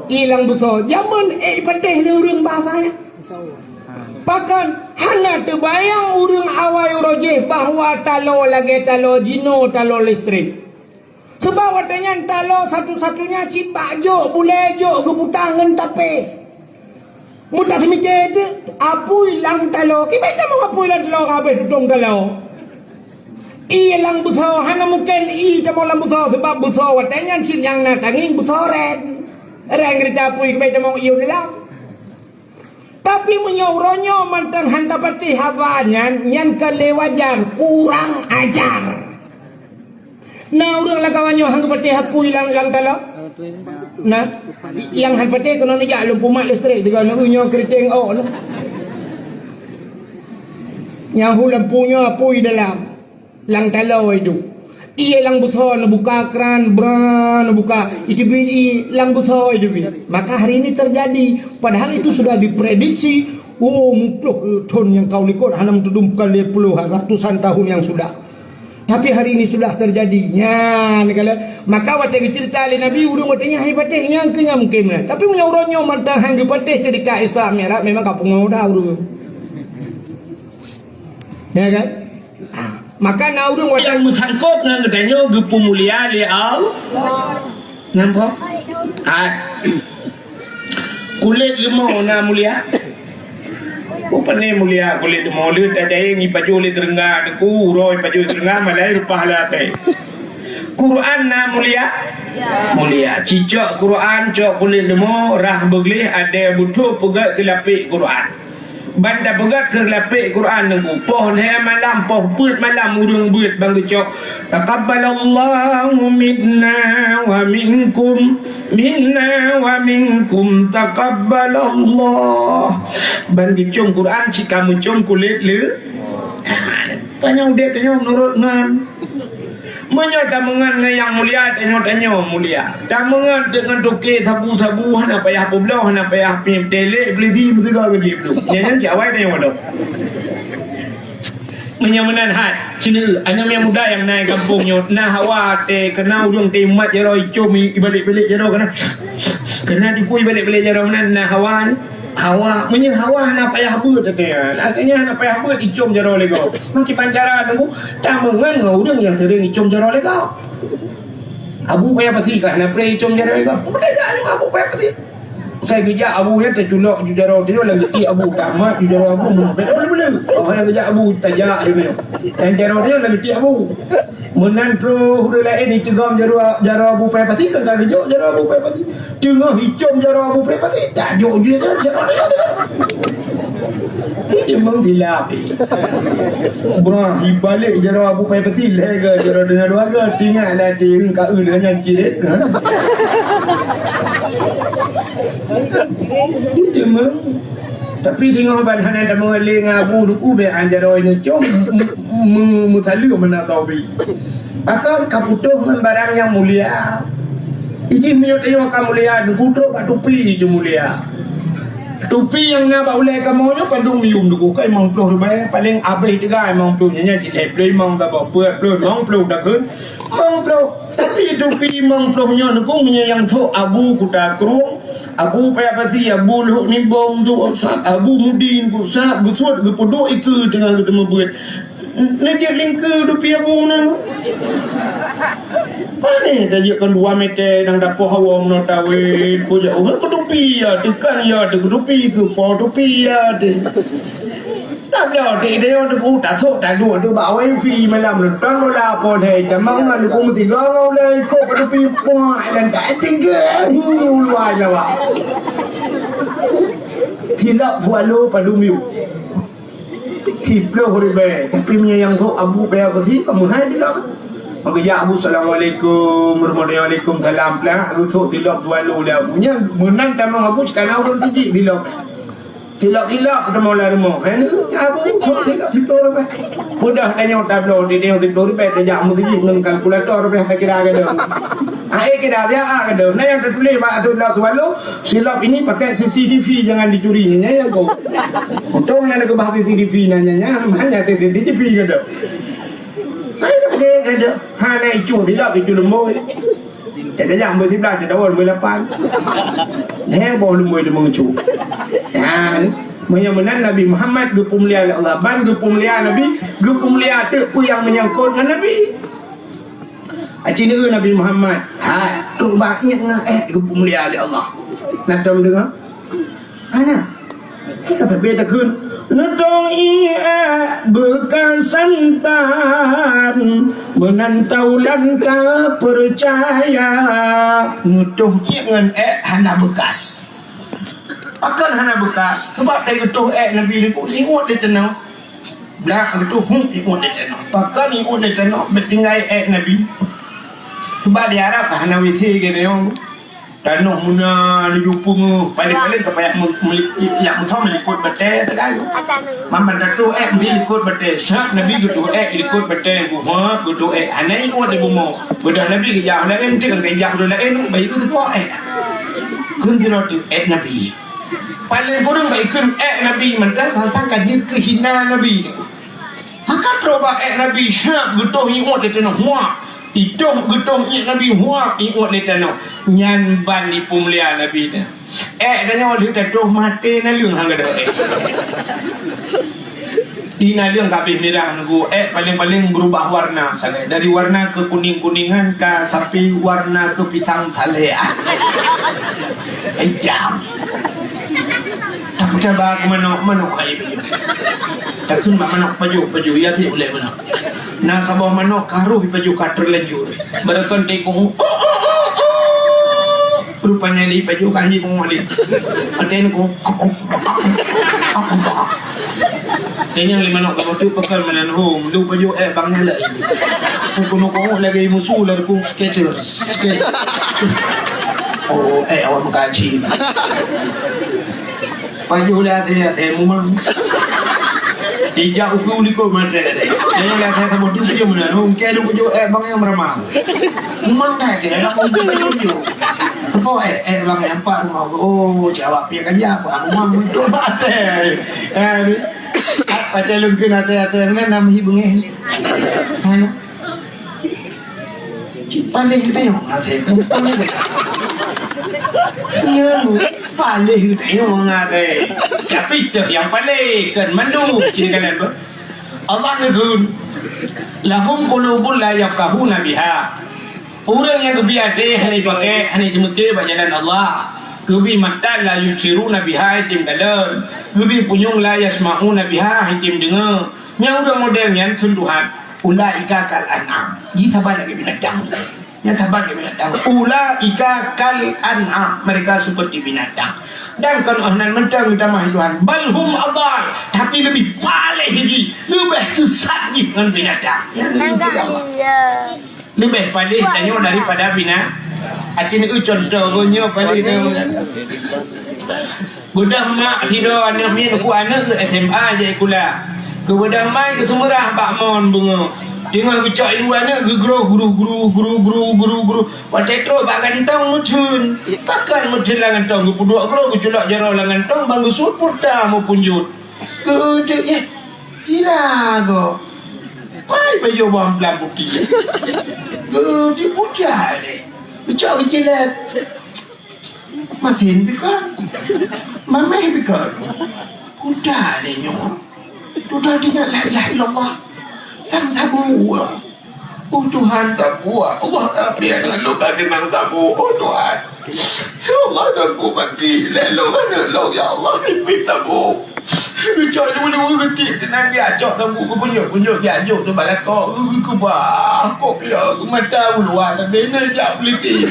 ié lam busoe. Jameun ék patéh lé ureuëng bahasa nyan. Pakon hana teubayang ureuëng awai uroe jih bahwa taloe lagée taloe jinoe, taloe listrik. Sabab watée nyan taloe satu-satunya cit bak jok, bulée jok geuputa ngon tapé. Meutaseumiké teuk, apui lam taloe, kiban tamong apui lam taloe ka habéh tutong taloe. Ié lam busoe, hana mungken ié tamong lam busoe, sabab busoe watée nyan cit nyang na tangieng busoe ren. Ren geurita apui, kiban tamong ié u dalam. Tapi meunyoe uroe nyoe mantong hana patéh haba nyan, nyan ka lé wajar, kurang ajar. Na ureuëng lam kawan nyoe han geupatéh apui lam, lam taloe? Na. Nyang han patéh keunoe neujak lôn pumat listrik, sigoe nyoe keuriteng ôk nyoe. Nyang hu lampu nyoe apui dalam, lam taloe itu. Ié lam busoe neubuka kran, bra, neubuka, itu bi ié lam busoe itu bi. Maka hari ini terjadi, padahal itu sudah diprediksi, oh, muploh thon nyang ka u likot hana meutudum, bukan lhée ploh, ratusan tahun yang sudah. Tapi hari ini sudah terjadi. Nyan, kalau, maka watée geuceurita lé Nabi, ureuëng watée nyan hai patéh, nyan keuh nyang mungken meunan. Tapi meunyoe uroe nyoe mantong han geupatéh ceurita Isra Mi'raj, memang ka pungo dah ureuëng. Ya kan? Ah, maka na ureuëng watée nyang meusangkot ngon geutanyoe geupeumulia lé Allah. Nampak? Hai. Kulét leumô na mulia? Upane mulia kulét leumô, le tajayeng ipajoh lé teurengga teungku, uroe ipajoh teurengga, malai reupah lasai. Quran na mulia? Mulia. Cicok Quran, cok kulét leumô, rhah beugleh, adé beutrok peugét keu lapék Quran. Ban tapeugét keu lapék Quran teungku, poh lhée malam, poh peuet malam ureuëng beuet ban geucok, "Taqabbalallahu minna wa minkum, minna wa minkum, taqabbalallah." Ban geucom Quran cit ka meucom kulét le. Tanyoe udeb tanyoe meunurot ngon. Meunyoe tameungon ngon nyang mulia, tanyoe, tanyoe mulia. Tameungon deungon toke sabu-sabu, hana payah peubloe, hana payah pih teulék, peulisi meusigoe gaji peuleueh. Nyan, nyan cit awai tanyoe wadong. Meunyoe meunan hai, sineuk, aneuk nyang muda nyang na gampông nyoe, na hawa teuh, keunan ureuëng teuh mat jaroe icom i, ibalek-balek jaroe keunan. Keunan tipu ibalek-balek jaroe meunan, na hawa nyoe. Hawa, meunyoe hawa hana payah beuet, artinya hana payah beuet icom jaroe lé gob. Meukiban cara teungku, tameungon ngon ureuëng nyang sering icom jaroe lé gob. Abu Paya Pasi ka hana preh icom jaroe lé gob. Beutôi ka nyoe Abu Paya Pasi. Usai geujak abu nyan teuculok ju jaroe teunyoe lam geuti abu, tamat ju jaroe abu, beutôi beuleu. Oh, nyang geujak abu tajak teunyoe. Dan jaroe teunyoe lam geuti abu. Meunan troh ureuëng laén iteugom jaroe, jaroe Abu Paya Pasi, ka geujok jaroe Abu Paya Pasi. Teungoh icom jaroe Abu Paya Pasi, tajok jih jaroe, jaroe, jaroe, jaroe. Itu memang silap, eh. Bro, ibalek jaroe Abu Paya Pasi, lhée ga jaroe deungon dua ga, tinggai lah, tinggai ka eu deungon nyan ciret, ha? Itu memang. Tapi singoh ban hana tameulé ngon abu duku, bèk an jaroe nyoe com, mu-, mu-, meusaleuem meunan taubi. Pakon ka putôh ngon barang nyang mulia. Ijih meunyoe tanyoe ka mulia, duku trok bak tupi ju mulia. Tupi nyang na bak ulée kamoe nyoe padum yum duku, ka limong ploh ribèe, paleng abéh teuga limong ploh nyoe, nyan cit lhée ploh limong saboh, peuet ploh, limong ploh takheun. Limong ploh. Tapi tupi limong ploh nyoe duku, meunyoe nyang thok Abu Kuta Krueng, Abu Paya Pasi, Abu Luhuk Nibong, Abu Mudin, Abu Sa'ab, geusuet geupeuduek ikeue teungoh geuteumeubeuet. Neujeuet lingkeue dupi abu nyan. Pane tajeuet kon dua meter nyang dapoh awong nyoe tawét, kujak umat keutupi ya, teukan ya, teukutupi keu po tupi ya, teu. Tabloe teudeungoe teuku tasok taduek teuh bak wifi malam nonton bola po lhée tamong ngon luku meusigoe ngon ulée iko keutupi puak lan tak tinggi. Ulu ai lawa. Silap swallow padum yum. Siplôh ribèe, tapi meunyoe nyang thok Abu Paya Pasi, ka meuhai silap. Maka jak Abu, "Assalamualaikum warahmatullahi wabarakatuh." Waalaikumsalam. Peulak, Abu thok silap swallow lé Abu. Nyan meunan tamong Abu, sikana ureueng tijik silap. Silap-silap tamong lam rumoh. Hai ni, Abu thok silap siplôh ribèe. Peugah tanyoe tabloe, di tanyoe siplôh ribèe, tajak meuseujid ngon kalkulator, ribèe takira keudroe. Hai kira siat keudroe. Nah, nyang teutuléh bak silap swallow, silap ini pakai C C T V, jangan dicuri. Nyan nyang ko. Untông na geukeubah C C T V na nyan, nyan hana C C T V keudroe. Hai dak ke keudroe. Hana icu silap, icu leumbôi. Tajak beusiblah, tadawon beulapan. Nyan boh lumboi teumeungeue. Nyan, meunyoe meunan Nabi Muhammad geupeumulia lé Allah, ban geupeumulia Nabi, geupeumulia teuk peue nyang meunyangkot ngon Nabi. Aci neu Nabi Muhammad, hai, trok bak iek ngon ék geupeumulia lé Allah. Na tom deungoe? Hana. Ka sabe takheun, neutong iek beukasan tan, meunan taulan ka peucaya. Neutong iek ngon ék hana beukas. Pakon hana beukas? Sabab teuh geutoh ék Nabi nyoe, iuet di tanoh. Blah geutoh, hum, iuet di tanoh. Pakon iuet di tanoh, beutinggai ék Nabi. Sabab di Arab hana WC keu nyoe. Tanoh meunan laju peungeuh, paléng-paléng ka payah me-, meli-, jak meusom likot batée teuh. Mamban tatoh ék meusi likot batée, sat Nabi geutoh ék likot batée, geuhok geutoh ék, hana iuet di bumoe. Beudôh Nabi geujak laén, teuk geujak beudôh laén, bayi geutoh ék. Kheun sidroe teuk ék Nabi. Paléng kureueng bayi kheun ék Nabi, mantong teuntang ka jeuet keu hina Nabi. Maka trok bak ék Nabi, sat geutoh iuet di tanoh, huak. Itoh geutoh iek Nabi, huak, iuet di tanoh. Nyan ban ipeumulia Nabi nyan. Ék tanyoe lheueh tatoh maté naleueng hana gadôh ék. Di naleueng ka abéh mirah nunggu, ék paléng-paléng beurubah warna sagai. Dari warna kekuning-kuningan ka sampai warna kepisang saleh. Itam. Tapi taba keu manok, manok hai pajoh. Takheun bak manok pajoh, pajoh, ya ti ulée manok. Na saboh manok ka roh pajoh ka teulanjur. Beureukan tikong. Rupanya di pajoh ka hanjeuet kong malik. Até ni kong. Tanyong lé manok ka beutôi pakon meunan hom. Lu pajoh ék bang nyalai. Seukunoe kong lagée musu lari kong Skechers. Skechers. Oh, ék awak meukaji. Pajoh lé até-até mumang. Dijak ukeue likot maté até. Nyoe lé até saboh tu pajoh meunan. Ungke du pajoh ék bang nyang meurama. Mumang dah ke, ék bang pajoh pajoh. Teupok ék, ék bang nyang pat rumoh. Oh, cawak piah ganja, apa mumang beutôi até. Eh, ni. Patai lungkeun até-até, meunan nam hi beungéh. Hana. Cit paléh geutanyoe, asai pun paléh. Nyan, paléh geutanyoe, ngadai. Tapi teuh nyang paléh, kon mandum, cit kalian, beuh. Allah neukheun, "Lahum qulubun la yafqahuna biha." Ureuëng nyang geubri até hana jipakai, hana jimeuté bak jalan Allah. Geubri mata la yubsiruna biha, item kalon. Geubri punyueng la yasma'una biha, item deungoe. Nyang ureuëng model nyan kheun Tuhan, "Ulaika kal an'am." Jih saban lagée binatang. Nyan saban lagée binatang. "Ulaika kal an'am." Mereka seperti binatang. Dan kon oh nan mantong geutamah Tuhan. "Bal hum adal." Tapi leubeh paléh jih, leubeh sesat jih ngon binatang. Nyan leubeh paléh. Leubeh paléh tanyoe daripada bina-, aci neu contoh gonyoe paléh tanyoe. Beudôh mak sidroe aneuk miet ku aneuk geuh S M A jai sikula. Geubeudôh mai geuseumeurah bak mon beungoh. Teungoh geucok ilu aneuk geugroh gru gru gru gru gru gru. Watée trok bak gantong meutheun. Pakon meutheun lam gantong geupeuduek groh geuculok jaroe lam gantong ban geusuet purta meupunjot. Geudeuk nyan. Sira goe. Pai pajoh bawang pelam putéh. Geudipuja lé. Geucok geucilet. Masin bikon. Mameh bikon. Kuda lé nyoe. Kuda ingat la ilaha illallah. Kan sabu. Oh Tuhan, sabu. Allah Rabbi, lalu ka keunong sabu. Oh Tuhan. Ya Allah, dan ku mati. Lelo mana lo, ya Allah, mimpi tabu. Geucok dua-dua geutik, keunan diacok tabu, geupunyok-punyok diajok tu balakok, geukubah, kok ya, mata ulua, tapi ni jak peliti.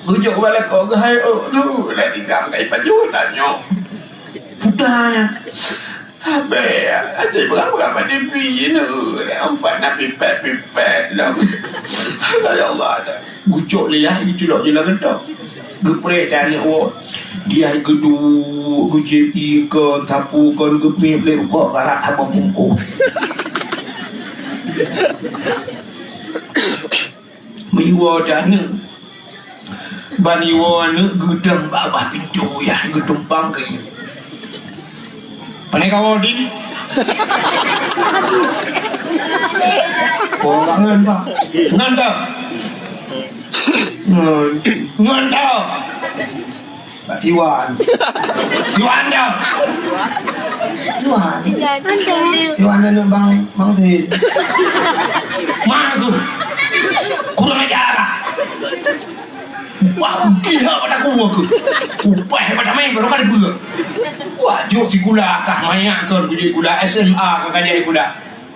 Geucok balakok, geuhai, oh, tu, dah tiga, kai pajuh, tanyok. Putar. Sabe, aja berapa-berapa TV ni. Nampak nak pipet-pipet dah. Ya Allah dah. Gucok lé yah, diculok je lah gentong. Geprek dan aneuk woe. Dia geuduk, geujieb ié kon, sapu kon, geupék lé rukok garak saboh bungkôh. Meuiwoe aneuk. Ban iwoe aneuk geudong bak babah pintoe yah geutumpang keu ié. Pane kawoe, Din? Oh, bangon, Pak. Ngon dah. Ngon, ngon dah. Bak Iwan. Iwan dah. Iwan. Iwan aneuk Bang, Bang Zain. Mak aku. Kurang ajar lah. Wah, gila pada aku aku. Upah pada main baru kada beu. Wah, jok sikula kah, manyak kon bujik sikula, S M A kah, kajak sikula.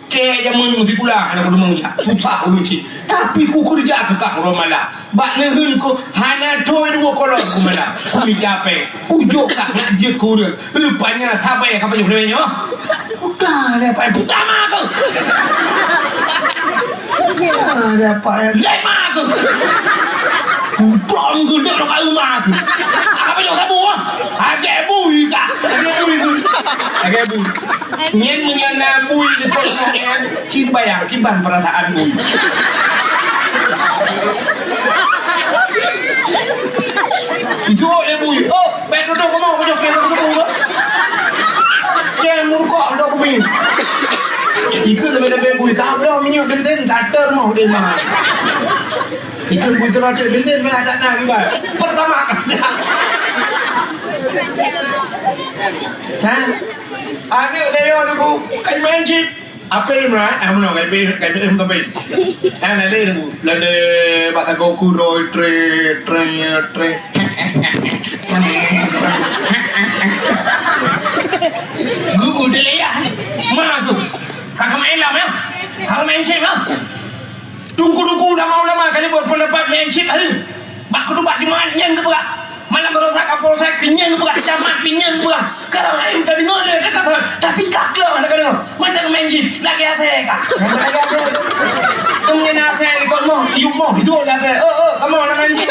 Keu jameun sikula hana kudeungoe nyan. Susah ulôn cit. Tapi kukeurija keu kah uroe malam. Bak neuheun ku hana thoi dua kolom ku malam. Kumita pèng. Kujok kah nak jeuet keu ureueng. Rupanya sabai ka pajoh lé nyoe. Udah deh, pakai puta ma aku. Udah deh, pakai lé ma aku. Bom geudeuk ka uma aku. Apa jok sabu ah? Agak bui kah? Agak bui. Agak bui. Nyan meunyoe na bui di pokok nyan, cit bayang, kiban perasaan bui. Itu dia bui. Oh, baik duduk kamu, duduk, duduk, duduk, duduk. Jangan murkok, duduk bui. Ikut lebih-lebih bui. Kau dah minyak benten, datar mau dia mah. Ikut bui terus benten, mana ada nak juga. Pertama. Ha? Aneuk saya dulu, kai main chip. Apa yang meunan? Ah, meunan, kai main, kai main, kai main. Ha, lalu dulu. Lalu, bak tagoe kuroi, tre, tre, tre. Guru dia ya. Mana tu? Kakak main lah, ya? Kakak main chip, ya? Teungku-teungku ulama-ulama ka lheueh buet peundapat nyan cit hareuem. Bak khutubah Jumat nyan geupeugah. Malam baroesa Kapolsek nyan geupeugah, camat nyan geupeugah. Kalau laén tadeungoe lé, ka that. Tapi ka klang hana kadeungoe. Mantong main jin, lagèe asèe ka. Lagèe asèe. Teungoh asèe likot moh, yub moh, itu lagèe asèe. Oh, oh, kamoe na main jin.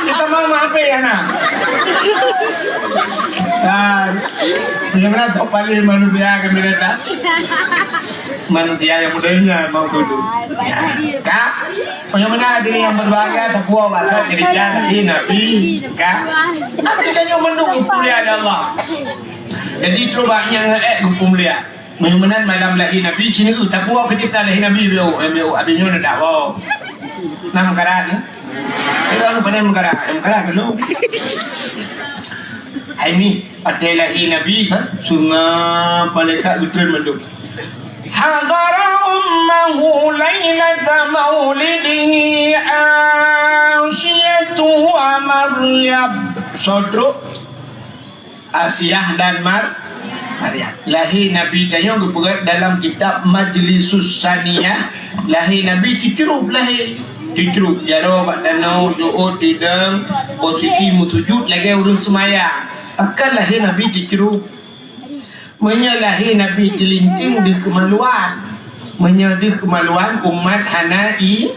Kita mau mah apa ya, nah? Dan, yang mana top paling manusia kami datang? Manusia yang muda ni mau tuduh. Kak, bagaimana diri yang berbahagia, terpuas bahasa cerita Nabi, Nabi, Kak? Apa kita nyoe mandum geupeumulia lé Allah? Jadi, cuba nyang eh geupeumulia. Meunyoe meunan malam lahé Nabi, sini tu, terpuas cerita lahé Nabi, biar, biar, habis nyoe dah, wow. Nam karat, ya? Kita orang pandai mengkarat, mengkarat dulu. Hai mi, ada lahé Nabi, ha? Sungai malaikat geutreun mandum. Hadara ummahu lailata maulidihi Asiyatu wa Maryam. Sodruk Asiah dan Mar-, Maryam. Lahé Nabi tanyoe geupeugah dalam kitab Majlisus Saniyah. Lahé Nabi teucrup lahé. Teucrup jaroe bak tanoh, jeuet, tidong, posisi meusujut lagèe ureueng seumayang. Akan lahé Nabi teucrup. Meunyoe lahé Nabi teulinteung deuh keumaluan. Meunyoe deuh keumaluan, umat hana i-,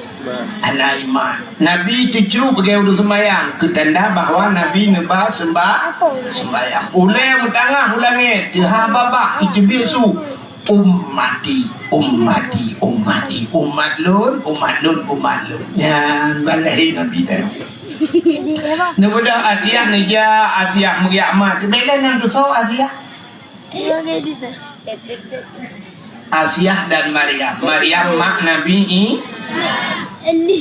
hana iman. Nabi teucrup lagèe ureueng seumayang, keu tanda bahwa Nabi neuba seumba-, seumbayang. Ulèe meutanggah u langèt, teuhah babah, iteubiet su, "Ummati, ummati, ummati, umat lôn, umat lôn, umat lôn." Nyan ban lahé Nabi tadi. Neubeudôh Asiah neujak, Asiah meugeuyak mat. Bèk lé nan tusoe Asiah. Asiah dan Maryam. Maryam mak Nabi I-,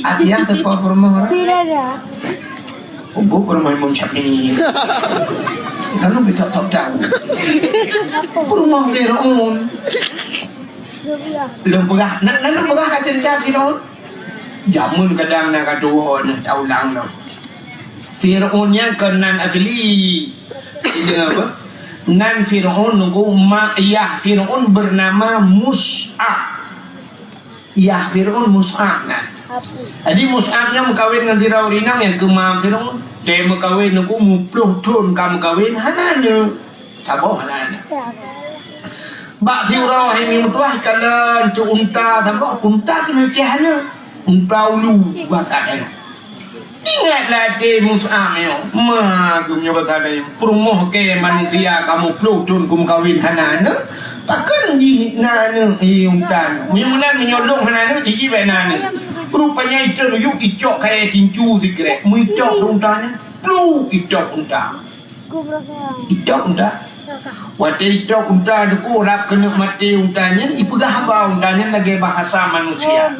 Asiah teuka peurumoh orang. Ubu peurumoh Imam Syafi'i. Lalu bisa tak tahu. Peurumoh Fir'aun. Lôn peugah, na, na lôn peugah ka cerita Fir'aun. Jameun kadang na ka tuwo na taulang lom. Fir'aun nyan kon nan asli. Ingat apa? Nan Fir'aun nunggu mak yah Fir'aun bernama Mus'ab. Yah Fir'aun Mus'ab nan. Jadi Mus'ab nyan meukawen ngon sidroe ureueng inong nyang keu ma Fir'aun. Dia meukawen nunggu muploh thon ka meukawen hana aneuk. Saboh hana aneuk. Bak siuroe hai mi meutuah kalon cok unta saboh, unta keuneuk ceh aneuk. Unta ulu basa Dayu. Ingat lah até Mus'ab nyoe, ma geuh nyoe basa Dayu. Peurumoh kèe manusia kamoe ploh thon geumeukawen hana aneuk, pakon jih na aneuk, eh, unta nyoe. Meunyoe meunan, meunyoe lôn hana aneuk, jih bèk na aneuk. Rupanya itôn yub icok kayèe tincu sikrek. Meuicok unta nyan, plu icok unta. Icok unta. Watèe itôb unta Teungku rab keuneuk maté unta nyan, ipeugah haba unta nyan lagèe bahasa manusia.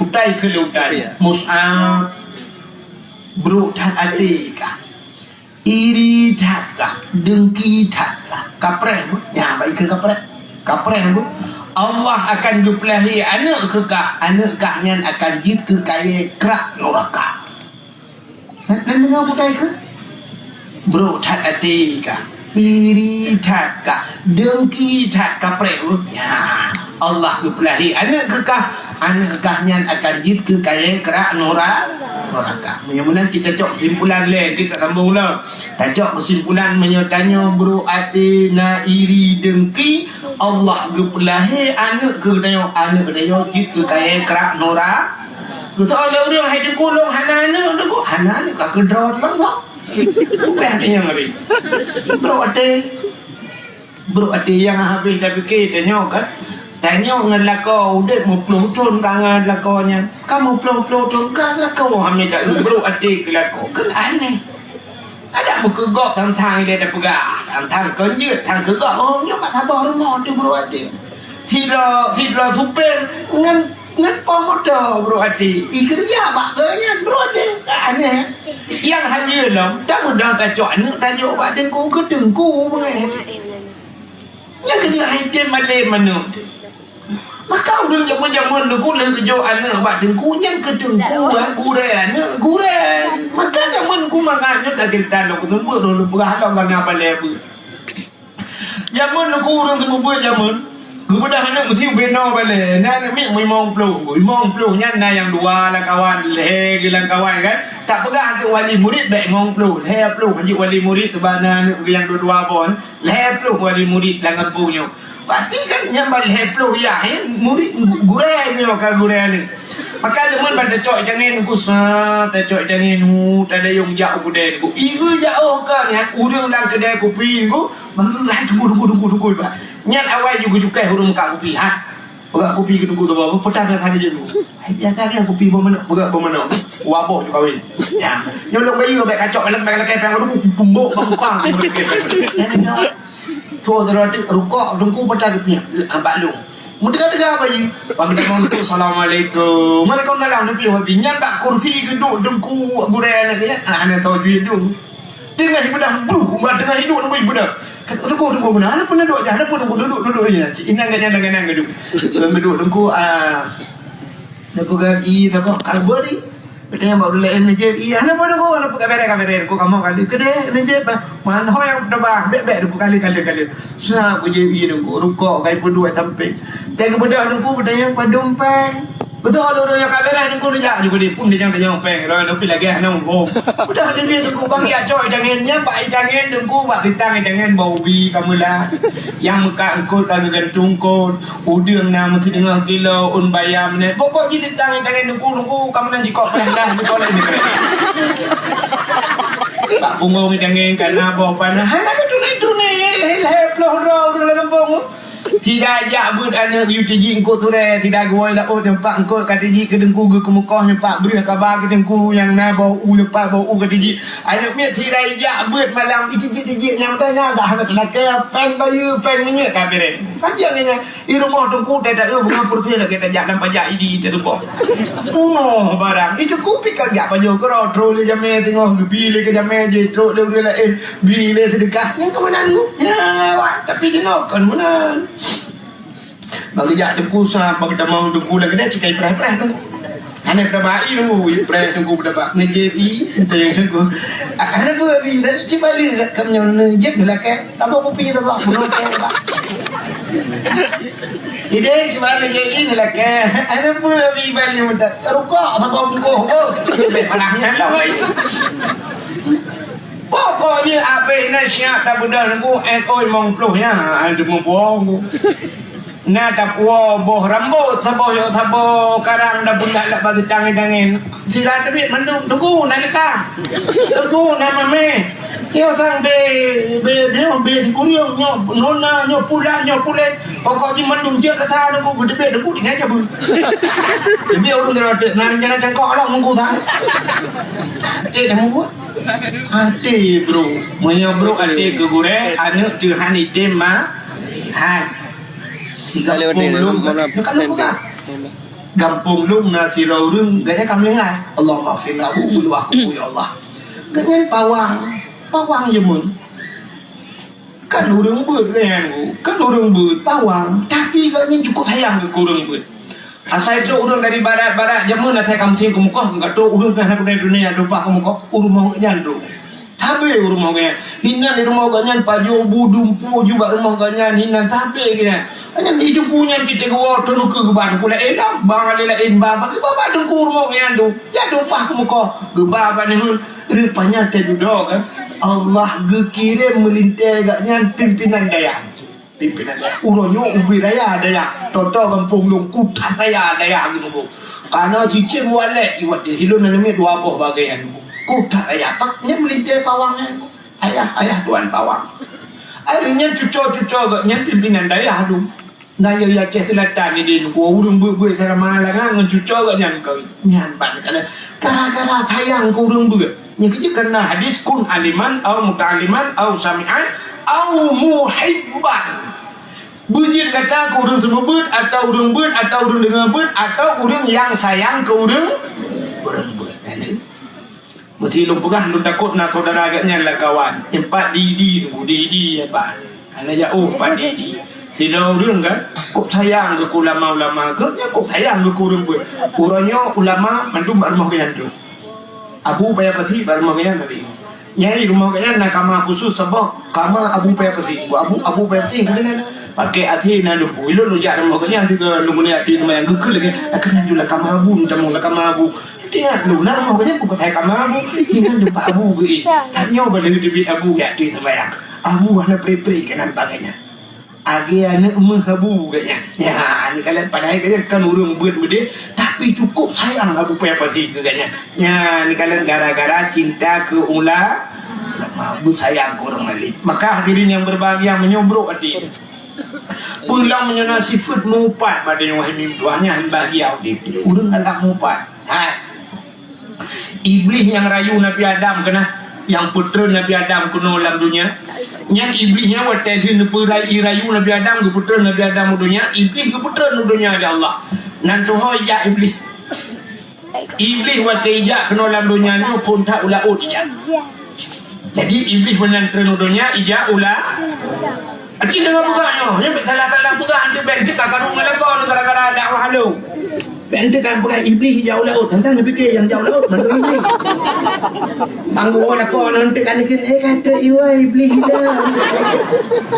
Utai keu lé unta nyan. Mus'ab, brôk that até kah. Iri that kah. Deungki that kah. Kapreh beuh. Nyan bak ikeu kapreh. Kapreh beuh. Allah akan geupeulahé aneuk keu kah. Aneuk kah nyan akan jeuet keu kayèe krak nuraka. Nan, nan deungoe bukai keu? Brôk that até kah, iri that kah, deungki that kapreh. Nyan, Allah geupeulahé aneuk keu kah, aneuk kah nyan akan jeuet keu kayèe krak nura-, nuraka. Meunyoe meunan cit tacok keusimpulan lé, kita sambung ulang. Tacok keusimpulan meunyoe tanyoe brôk até na iri deungki, Allah geupeulahé aneuk keu tanyoe, aneuk tanyoe jeuet keu kayèe krak nura-, Geutanyoe lé ureueng hai Teungku lôn hana aneuk Teungku, hana aneuk ka keudroe lôn kok. Bukan nyang habéh. Brôk até. Brôk até nyang habéh tapiké tanyoe kan. Tanyoe ngon lakoe udép meuploh thon ka ngon lakoe nyan. Ka meuploh-ploh thon ka lakoe hana that brôk até keu lakoe. Kan aneh. Adak meukeugok tang-tang ilèe tapeugah, tang-tang kon jeuet, tang keugok, oh, nyoe bak saboh rumoh teuh brôk até. Sidroe, sidroe supir ngon, ngon po moto brôk até. I keureuja bak geuh nyan brôk até. Aneh. Nyang hajeue lom, tabeudôh tacok aneuk tajok bak teungku, keu teungku beungèh. Nyang keujeuet hai tem malém aneuk teuh. Maka ureueng jameun-jameun teungku lheueh geujok aneuk bak teungku nyan keu teungku, eh, gurèe aneuk, gurèe. Maka jameun ku mangat nyoe ka ceurita lôn keuneuk beuet lôn peugah lom ka na balèe beuet. Jameun teungku ureueng seumeubeuet jameun, geubeudôh aneuk meusti ubé noe balèe. Na aneuk miet limong ploh, limong ploh nyan na nyang dua lam kawan, lhèe geuh lam kawan kan. Tak peugah teuk wali murit bèk limong ploh, lhèe ploh jeuet wali murit, teuma na aneuk nyang dua-dua boh. Lhèe ploh wali murit lam gampông nyoe. Berarti kan nyang ban lhèe ploh yah, eh, murit gurèe nyoe ka gurèe ni. Maka jameun ban tacok i tangen teungku sa, tacok i tangen hu, tadayong jak u keudè teungku. Ieu jak oh ka nyan, ureueng lam keudè kupi teungku, manggil hai teungku, teungku, teungku, teungku, bah. Nyan awai ju geucukai ureueng meukat kupi, ha. Peugah kupi keu teungku tu, bah, peutah biasa saja dulu. Hai, biasa kan kupi boh manok, peugah boh manok. Waboh ju kawin. Ya. Nyolong bayeue bèk kacok, bèk lakèe pèng, aduh, pumbok bak muka. Tuh, terus rukok, teungku peutah kupi. Ah, bak lôn. Meuteuga-teuga bayeue. Bak teungku, "Assalamualaikum." "Waalaikumsalam," teungku, teungku. Nyan bak kursi geuduek teungku gurèe aneuk nyan. Ah, aneuk tau ju duek. Teungoh ibeudôh, bruh, umat teungoh iduek teungku ibeudôh. Kata, "Teungku, teungku, meunan, hana peue neuduek, hana peue teungku, duek, duek, duek, duek." Inan ganyang, ganyang geuduek. Geuduek teungku, ah, teungku kan i, teungku, kalburi. Katanya bak ulèe neujép i, "Hana peue teungku, hana peue, ka bèrèh, ka bèrèh." Teungku kamoe kali, "Keudéh, neujép, ah. Man ho nyang peuteuba, bèk, bèk, teungku, kali, kali, kali." Sa, ku jép i teungku, rukok, kai peuduek sampéng. Teungku beudôh teungku, peutanyong padum pèng. Beutôi lôn nyang ka bèrèh teungku neujak ju keudéh pun neujak tanyong pèng. Lôn pih lagèe hana muphom. Udah teungku bang jak cok i tangen nyan bak i tangen teungku bak sitang i tangen bak ubi ka meulat. Nyang meukat eungkôt ka geugantung eungkôt. Udeueng na meusideuengah kilo ôn bayam nè. Pokok jih sitang i tangen teungku teungku ka meunan jikok pèng dah jikok laén. Bak punggong i tangen ka na boh panah. Hana ka tunai-tunai lhèe ploh droe ureueng lam gampông. Sida jak beuet aneuk yue tijik eungkôt surèe, sida geuwoe laôt nyoe pat eungkôt ka tijik keu teungku geukeumeukoh nyoe pat breueh kaba keu teungku nyang na boh u nyoe pat boh u ka tijik. Aneuk miet sida jak beuet malam itijik-tijik nyang meutanyoe dah hana teulakèe pèng bayeue pèng minyeuk ka bèrèh. Ka jeuet nyan i rumoh teungku tai taeu beungoh peureuseh lagèe tajak lam pajak idi teutuboh. Pungoh barang. Itu kupi ka jak pajoh keudroe trok lé jamé teungoh geubi lé keu jamé jih trok lé ureueng laén. Bi lé seudeukah nyang keu meunan. Ya, awak tapi jinoe kon meunan. Bang jak teungku sa bang tamong teungku lam keudè sikai preh-preh tu. Hana peutaba i teungku, i preh teungku peutaba. Neujép i, ente teungku. Ah, hana peue bi, tapi cit balik kat meunyoe neujép neulakèe. Tambah kupi tambah, bunoe teh, Pak. Idéh gimana jadi ni lah ke? Ada apa Abi balik minta rukok sama bungkuh tu? Lebih parah nyan lah, woi. Pokoknya abis na siap dah bedah nunggu N O limong puluh nya, ada membuang tu. Na tapuo boh rambut saboh yok saboh karang dah bulat lak bagi tangan-tangan. Sira teubiet mandum tunggu na nikah. Tunggu na mameh. Nyoe sang be, be, be, be sikureueng, nyoe nona, nyoe pulan, nyoe pulen. Pokok jih mandum jeuet rasa nunggu geuteubiet debu tinggai jabu. Teubiet ureueng geuratek, na rencana cangkok alam nunggu sang. Cek dah mubuet. Até, bro. Meunyoe bro até keu gurée, aneuk teuh han item ma-, hai. Di gampông lôn, nyoe kan lôn peugah. Gampông lôn na sidroe ureueng, gaya ka meuninggai. Allahumma ighfir lahu, buluh aku, ya Allah. Gobnyan pawang, pawang jameun. Kan ureueng beuet gobnyan, kan ureueng beuet, pawang. Tapi gobnyan cukup sayang keu ureueng beuet. Asai trok ureueng dari barat-barat jameun asai ka meusieng keu mukoh, ka trok ureueng dari dunia tumpah keu mukoh, u rumoh gobnyan trok. Sabe u rumoh gobnyan. Inan di rumoh gobnyan pajoh bu dumpeue ju bak rumoh gobnyan, inan sabe gobnyan. Nyan di teungku nyan pih teugoe teunukeue geuba teungku laén lam, bang laén-laén ba, bagi baba teungku rumoh gobnyan tu. Ya tumpah keu mukoh, geuba bak nihun. Rupanya teududoe kan, Allah geukirém meulintée gobnyan pimpinan dayah. Pimpinan dayah. Uroe nyoe ubé raya dayah. Toto gampông lôn kutat raya dayah geuneuk. Kana cicém walét iwat ilôn na neumit dua boh bagaian. Kutat raya. Pak, nyan meulintée pawang nyan. Ayah, ayah tuan pawang. Akhirnya cuco-cuco gobnyan pimpinan dayah tu. Na yö Aceh Selatan ni di nunggu ureueng beuet-beuet cara mahalangan ngon cuco gobnyan kawin. Nyan ban kala gara-gara sayang keu ureueng beuet. Nyan keuh jeuet karena hadis kun aliman au muta'alliman au sami'an au muhibban. Beujeuet gata keu ureueng seumeubeuet atau ureueng beuet atau ureueng deungoe beuet atau ureueng nyang sayang keu ureueng, ureueng beuet. Meusti lôn peugah lôn takot na saudara gobnyan lakawan. Empat di-idi nunggu, di-idi apa? Hana jak oh empat di-idi. Sidroe ureueng kan, kok sayang keu ulama-ulama, gobnyan kok sayang keu ureueng beuet. Uroe nyoe ulama mandum bak rumoh gobnyan tu. Abu payah pasi bak rumoh gobnyan tapi. Nyai rumoh gobnyan na kama khusus saboh kama Abu payah pasi. Abu, Abu payah pasi keunan. Pakai até na lumpu. Ilôn lôn jak rumoh gobnyan tiga lumpu ni até seumayang geukheun lagèe. Akan lanjut lah kama Abu, minta mohon lah kama Abu. Ingat lôn, na rumoh gobnyan bukan saya kama Abu. Ingat lupa Abu geuh. Tanyoe bak lheueh teubiet Abu jak até seumayang. Abu hana pre-pre keunan bagainya. Agi aneuk meuh Abu gobnyan. Ya, ni kalian padahai gobnyan kan ureueng beuet beudeh, tapi cukup sayang Abu payah pasi keu gobnyan. Ya, ni kalian gara-gara cinta keu ula-, ulama, beusayang keu ureueng alim. Maka hadirin yang berbahagia, meunyoe brok até. Pulang meunyoe na sifeuet meuupat pada nyoe wahai mimpi, nyan bahagia udép. Ureueng galak meuupat. Hai. Iblih nyang rayu Nabi Adam keunan, nyang peutreun Nabi Adam keunoe lam donya. Nyan Iblih nyan watèe lheueh neupeurai-, rayu Nabi Adam, geupeutreun Nabi Adam u donya, Iblih geupeutreun u donya lé Allah. Nan tuho ijak Iblih. Iblih watèe ijak keunoe lam donya nyoe phôn that u laôt ijak. Jadi Iblih meunan treun u donya ijak u la-, Aci deungoe peugah nyoe, nyoe bèk salah-salah peugah, anteuk bèk teuka karu ngon lakoe gara-gara dakwah lôn. Bèk teuka peugah Iblih ijak u laôt, tantang neupiké nyang jak u laôt mandum Iblih. Bang geuwoe lakoe nyoe teuka neukeun, eh, ka trép iwa Iblih ijak.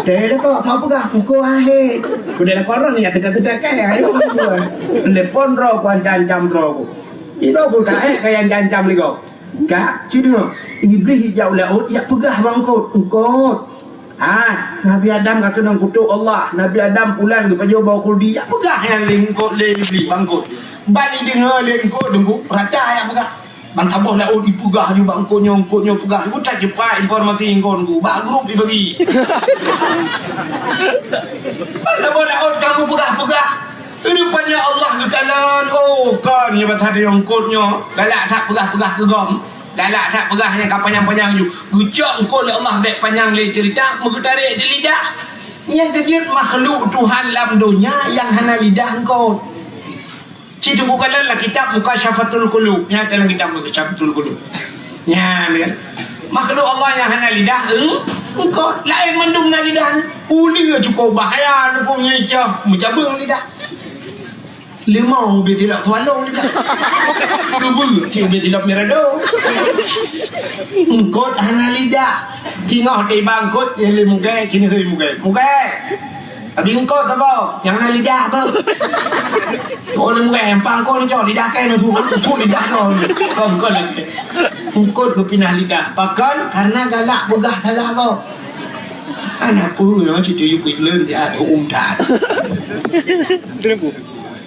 Teuka lakoe, soe peugah, engko ahé. Udeh lakoe droe nyan teuka-teuka kai, ayo. Telepon droe ku ancam-ancam droe ku. Ido ku ka, eh, ka ancam-ancam lé gob. Ka, ci deungoe. Iblih ijak u laôt, ijak peugah bak eungkôt, eungkôt. Ha, Nabi Adam ka keunong kutok Allah. Nabi Adam pulan geupajoh boh khuldi. Jak peugah nyan lé eungkôt lé Iblih bak eungkôt. Ban ideungoe lé eungkôt teungku, rata jak peugah. Ban saboh laôt ipeugah ju bak eungkôt nyoe, eungkôt nyoe peugah. Teungku that cepat informasi eungkôt teungku. Bak grup ibagi. Ban saboh laôt kamoe peugah-peugah. Rupanya Allah geukalon, oh, kon nyoe bak that eungkôt nyoe. Galak that peugah-peugah keu gob. Galak that peugah nyang ka panyang-panyang ju. Geucok eungkôt lé Allah bèk panyang lé ceurita, meugeutarek di lidah. Nyang keujeuet makhluk Tuhan lam donya nyang hana lidah eungkôt. Ci teungku kalon lam kitab Mukasyafatul Qulub. Nyan dalam kitab Mukasyafatul Qulub. Nyan kan. Makhluk Allah nyang hana lidah eung-, eungkôt. Laén mandum na lidah. Uleue cukup bahaya nupung nyang icah meucabeueng lidah. Limong ubé tilok tuan lôn. Keubeue cit ubé tilok mirado. Eungkôt hana lidah. Singoh tiba eungkôt, ya lé mugée, sini hei mugée. Mugée. Abi eungkôt apa? Nyang na lidah apa? Oh, lé mugée, empang eungkôt ni cok, lidah kai na tu, tu lidah kau. Kau eungkôt lagi. Eungkôt geupinah lidah. Pakon? Karena galak peugah salah kau. Ana peue nyoe cucu yue peugleueng siat huköm that. Teungku.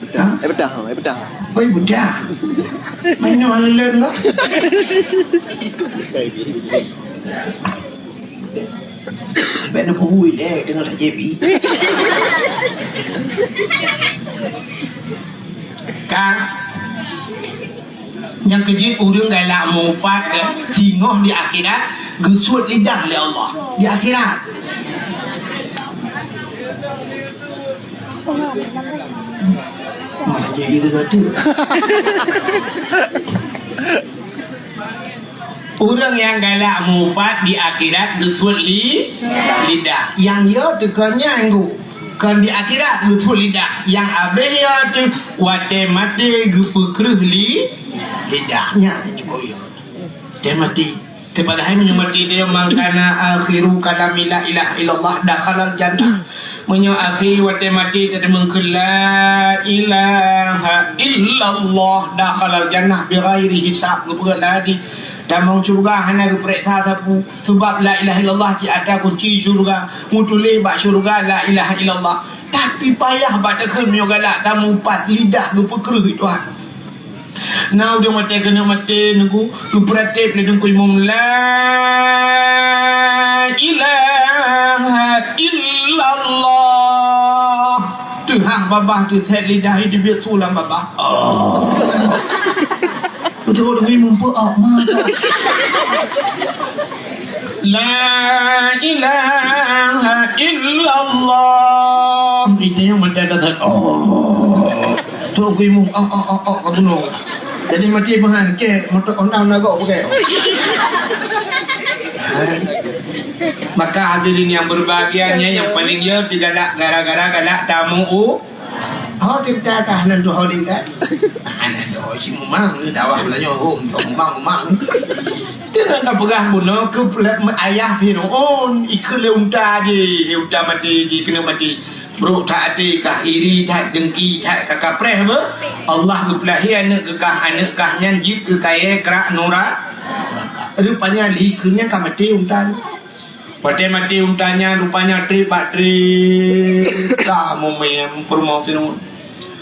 Ha? Eh, bedah, eh, bedah. Oi, bedah. Main nyoe leuleuen kah? Bèk neupeuhui lé deungon H J B. Ka. Nyang keujeuet ureueng galak meuupat, eh, singoh di akhirat, geusuet lidah lé Allah di akhirat. Oh, dah jadi tu, tu. Ureueng nyang galak meuupat di akhirat geusuet li-, lidah. Nyang yo teuka nyang gu. Kon di akhirat geusuet lidah. Nyang abéh yo teuh watèe maté geupeukreuh li-, lidah. Nyan cukup yo. Watèe maté. Padahai meunyoe maté dia, "Man kana akhiru kalami la ilaha illallah dakhalal jannah." Meunyoe akhé watèe maté tadeungoe kheun la ilaha illallah dakhalal jannah bighairi hisab, geupeugah laju tamong syeuruga hana geupareksa sapeue. Sabab la ilaha illallah cit atra kunci syeuruga, meutuléh bak syeuruga la ilaha illallah. Tapi payah bak takheun meunyoe galak tameuupat lidah geupeukreuh Tuhan. Na udeueng watèe keuneuk maté nunggu, geupeuratéb lé teungku imum, "La ilaha illallah." Teuhah babah teuthèt lidah, teubiet su lam babah. Oh. Beutôi teungku imum peuok mata. La ilaha illallah. Itu yang mata dah tak. Oh. Tu aku imum. Oh, oh, oh, oh, ka bunoe. Jadi mati mahan ke motor Honda, Honda gok pakai. Maka hadirin yang berbahagia, nyang paling yo teugalak gara-gara galak tamu u Ha, cerita kah nan tu holi kan? Ha, nan tu si Mumang ni dakwah Melayu hom, tu Mumang, Mumang. Dia nak peugah bunoe keu pela-, ayah Firaun, ikeu lé unta jih, unta maté jih, keuneuk maté. Brok that até kah, iri that, dengki that, ka kapreh beuh. Allah geupeulahé aneuk keu kah, aneuk kah nyan jeuet keu kayèe krak nura-, rupanya likeu nyan ka maté unta. Watèe maté unta nyan, rupanya trép bak trép ka mumè peurumoh Firaun.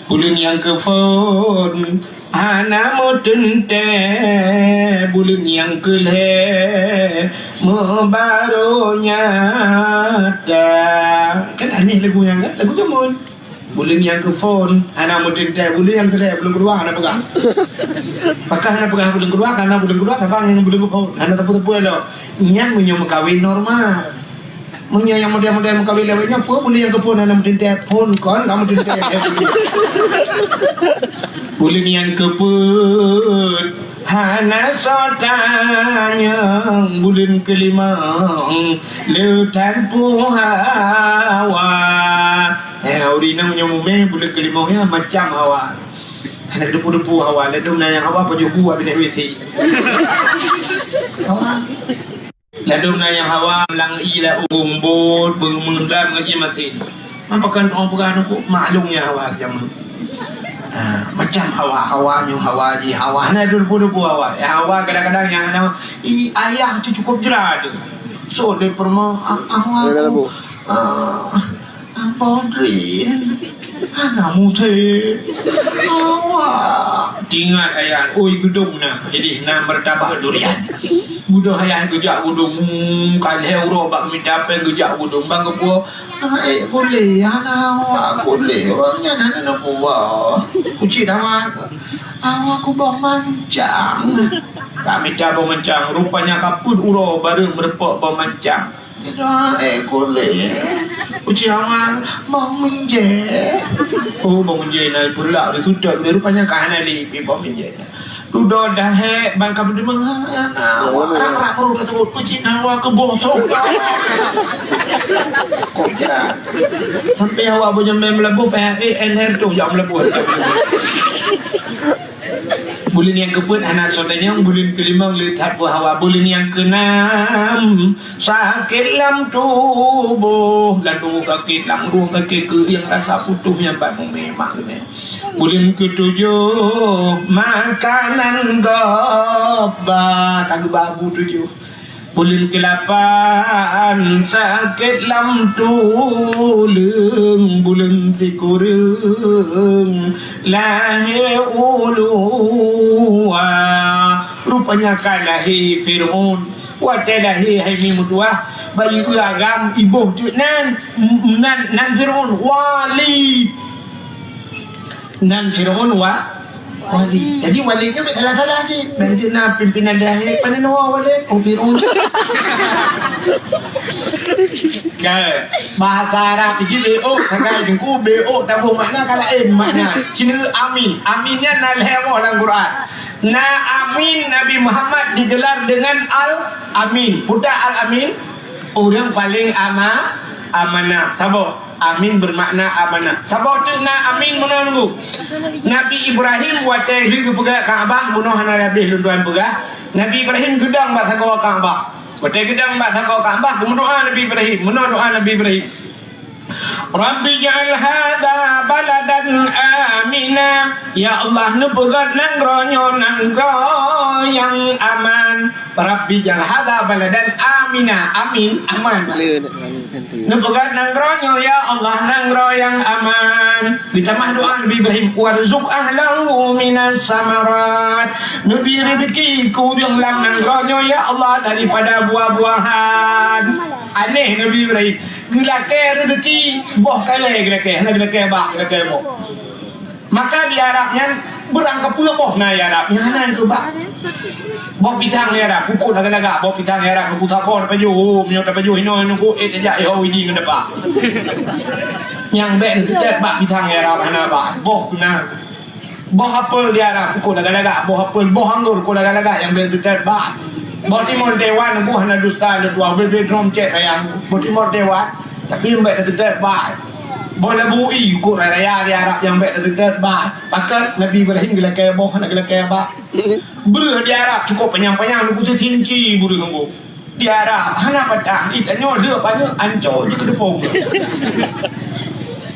Buleuen nyang keuphôn hana meuteuntèe, buleuen nyang keulhèe meubarô nyata. Kan aneh lagu nyan kan? Lagu jameun. Buleuen nyang keuphôn hana meuteuntèe, buleuen nyang keulhèe, buleuen keudua hana peugah. Pakon hana peugah buleuen keudua? Karena buleuen keudua saban ngon buleuen keuphôn, hana teupeu-teupeu lom. Nyan meunyoe meukawen normal. Meunyoe nyang model-model meukawen lawét nyan, peue buleuen nyang keuphôn hana meuteuntèe, phôn kon ka meuteuntèe. Buleuen nyang keupeuet hana soe tanyong, buleuen keulimong le that peue hawa. Eh, ureueng inong nyoe mumè buleuen keulimong nyan macam hawa. Hana depu-depu hawa, ladôm na nyang hawa pajoh bu abéh naik W C. Hawa. Ladôm na nyang hawa lam ie laôt, beumeudam ngon ie masin. Pakon ureueng peugah nyan kok maklum nyang hawa jameun. Ha, macam hawa, hawa nyoe hawa jih, hawa. Hana depu-depu hawa. Eh, hawa kadang-kadang nyang hana, i, ayah tu cukup jra tu. So, dia pernah, ah, hawa tu. Ah, Abang Drin, hana muté. Awak. Ingat ayah, oi geudong na. Jadi na martabak durian. Budoh ayah geujak geudong, hmm, ka lhèe uroe bak mita pèng geujak geudong. Bang geupeue, "Hai, kulé, hana awak kulé. Ureueng nyan hana neupeue." Kucit awak. Awak kuboh mancang. Ka mita boh mancang. Rupanya ka peuet uroe barô meurumpok boh mancang. Tidak, eh, kulé. Uci Aman, Bang Menje. Oh, Bang Menje na pulak di tutup. Rupanya ka hana lé, Bang Menje. Dudoe dahé, bang ka beudeungoe, na, awak rak-rak baru dah sebut. Uci na awak keu bosong. Kok ja. Sampai awak beujeuem meulabuh, eh, eh, leher tu jak meulabuh. Buleuen nyang keupeuet hana soe tanyong, buleuen keulimong le that peue hawa, buleuen nyang keunam sakét lam tuboh, ladôm sakét lam rueng, sakét keuieng, rasa putôh nyang bak mumè mak geuh. Buleuen keutujoh makanan gob ba, ka geuba bu tujoh. Buleuen keulapan sakét lam tuleueng, buleuen sikureueng lahé u luwa. Rupanya ka lahé Fir'aun. Watèe lahé hai mi meutuah, bayeue agam iboh teuk nan, nan, nan Fir'aun, Walid. Nan Fir'aun wa-, Walid. Jadi Walid nyan bèk salah-salah cit. Bèk na pimpinan lahé, pane nyoe Walid, oh Fir'aun. Kan, bahasa Arab jih B O, sagai Teungku, B O taboh makna ka laén makna. Cina amin. Amin nyan na lhèe boh lam Quran. Na amin Nabi Muhammad digelar dengan Al-Amin. Peue Al-Amin? Ureueng paleng ama-, amanah. Saboh. Amin bermakna amanah. Saboh teuk na amin meunoe nunggu. Nabi Ibrahim watèe lheueh geupeugah Ka'bah, meunoe hana leubeh lôn tuan peugah. Nabi Ibrahim geudong bak sagoe Ka'bah. Watèe geudong bak sagoe Ka'bah, geumeudoa Nabi Ibrahim. Meunoe doa Nabi Ibrahim. Rabbi ja'al hadza baladan amina. Ya Allah, neupeugöt nanggroe nyoe nanggroe nyang aman. Rabbi ja'al hadza baladan amina. Amin, aman. Neupeugöt nanggroe nyoe, ya Allah, nanggroe nyang aman. Geutamah doa Nabi Ibrahim, warzuq ahlahu minas samarat. Neubri rezeki keu ureueng lam nanggroe nyoe, ya Allah, daripada buah-buahan. Aneh Nabi Ibrahim. Geulakèe rezeki, boh kalèe geulakèe, hana geulakèe bak, geulakèe boh. Maka di Arab nyan, beurangkapeue boh na di Arab nyan, hana keu bak. Boh pisang di Arab, kukut lagak-lagak, boh pisang di Arab, kukut saboh tapajoh, oh, meunyoe tapajoh inoe, inoe kukut, eh, tajak, eh, oh, idi ngon dapa. Nyang bèk neuteutèt bak pisang di Arab, hana bak, boh keu na. Boh apel di Arab, kukut lagak-lagak. Boh apel, boh anggô, kukut lagak-lagak nyang bèk teutet bak. Boh timun Taiwan, kukut hana dusta lôn tuan. Bèk, bèk droe cèt raya. Boh timun Taiwan, tapi nyang bèk teutet bak. Boh labu ui, kukut raya-raya di Arab nyang bèk teutet bak. Pakon Nabi Ibrahim geulakèe boh, hana geulakèe bak. Breueh di Arab cukôp panyang-panyang, kukut seusinci breueh nunggu. Di Arab, hana patah, di tanyoe le paneuk anco jih keudeupông.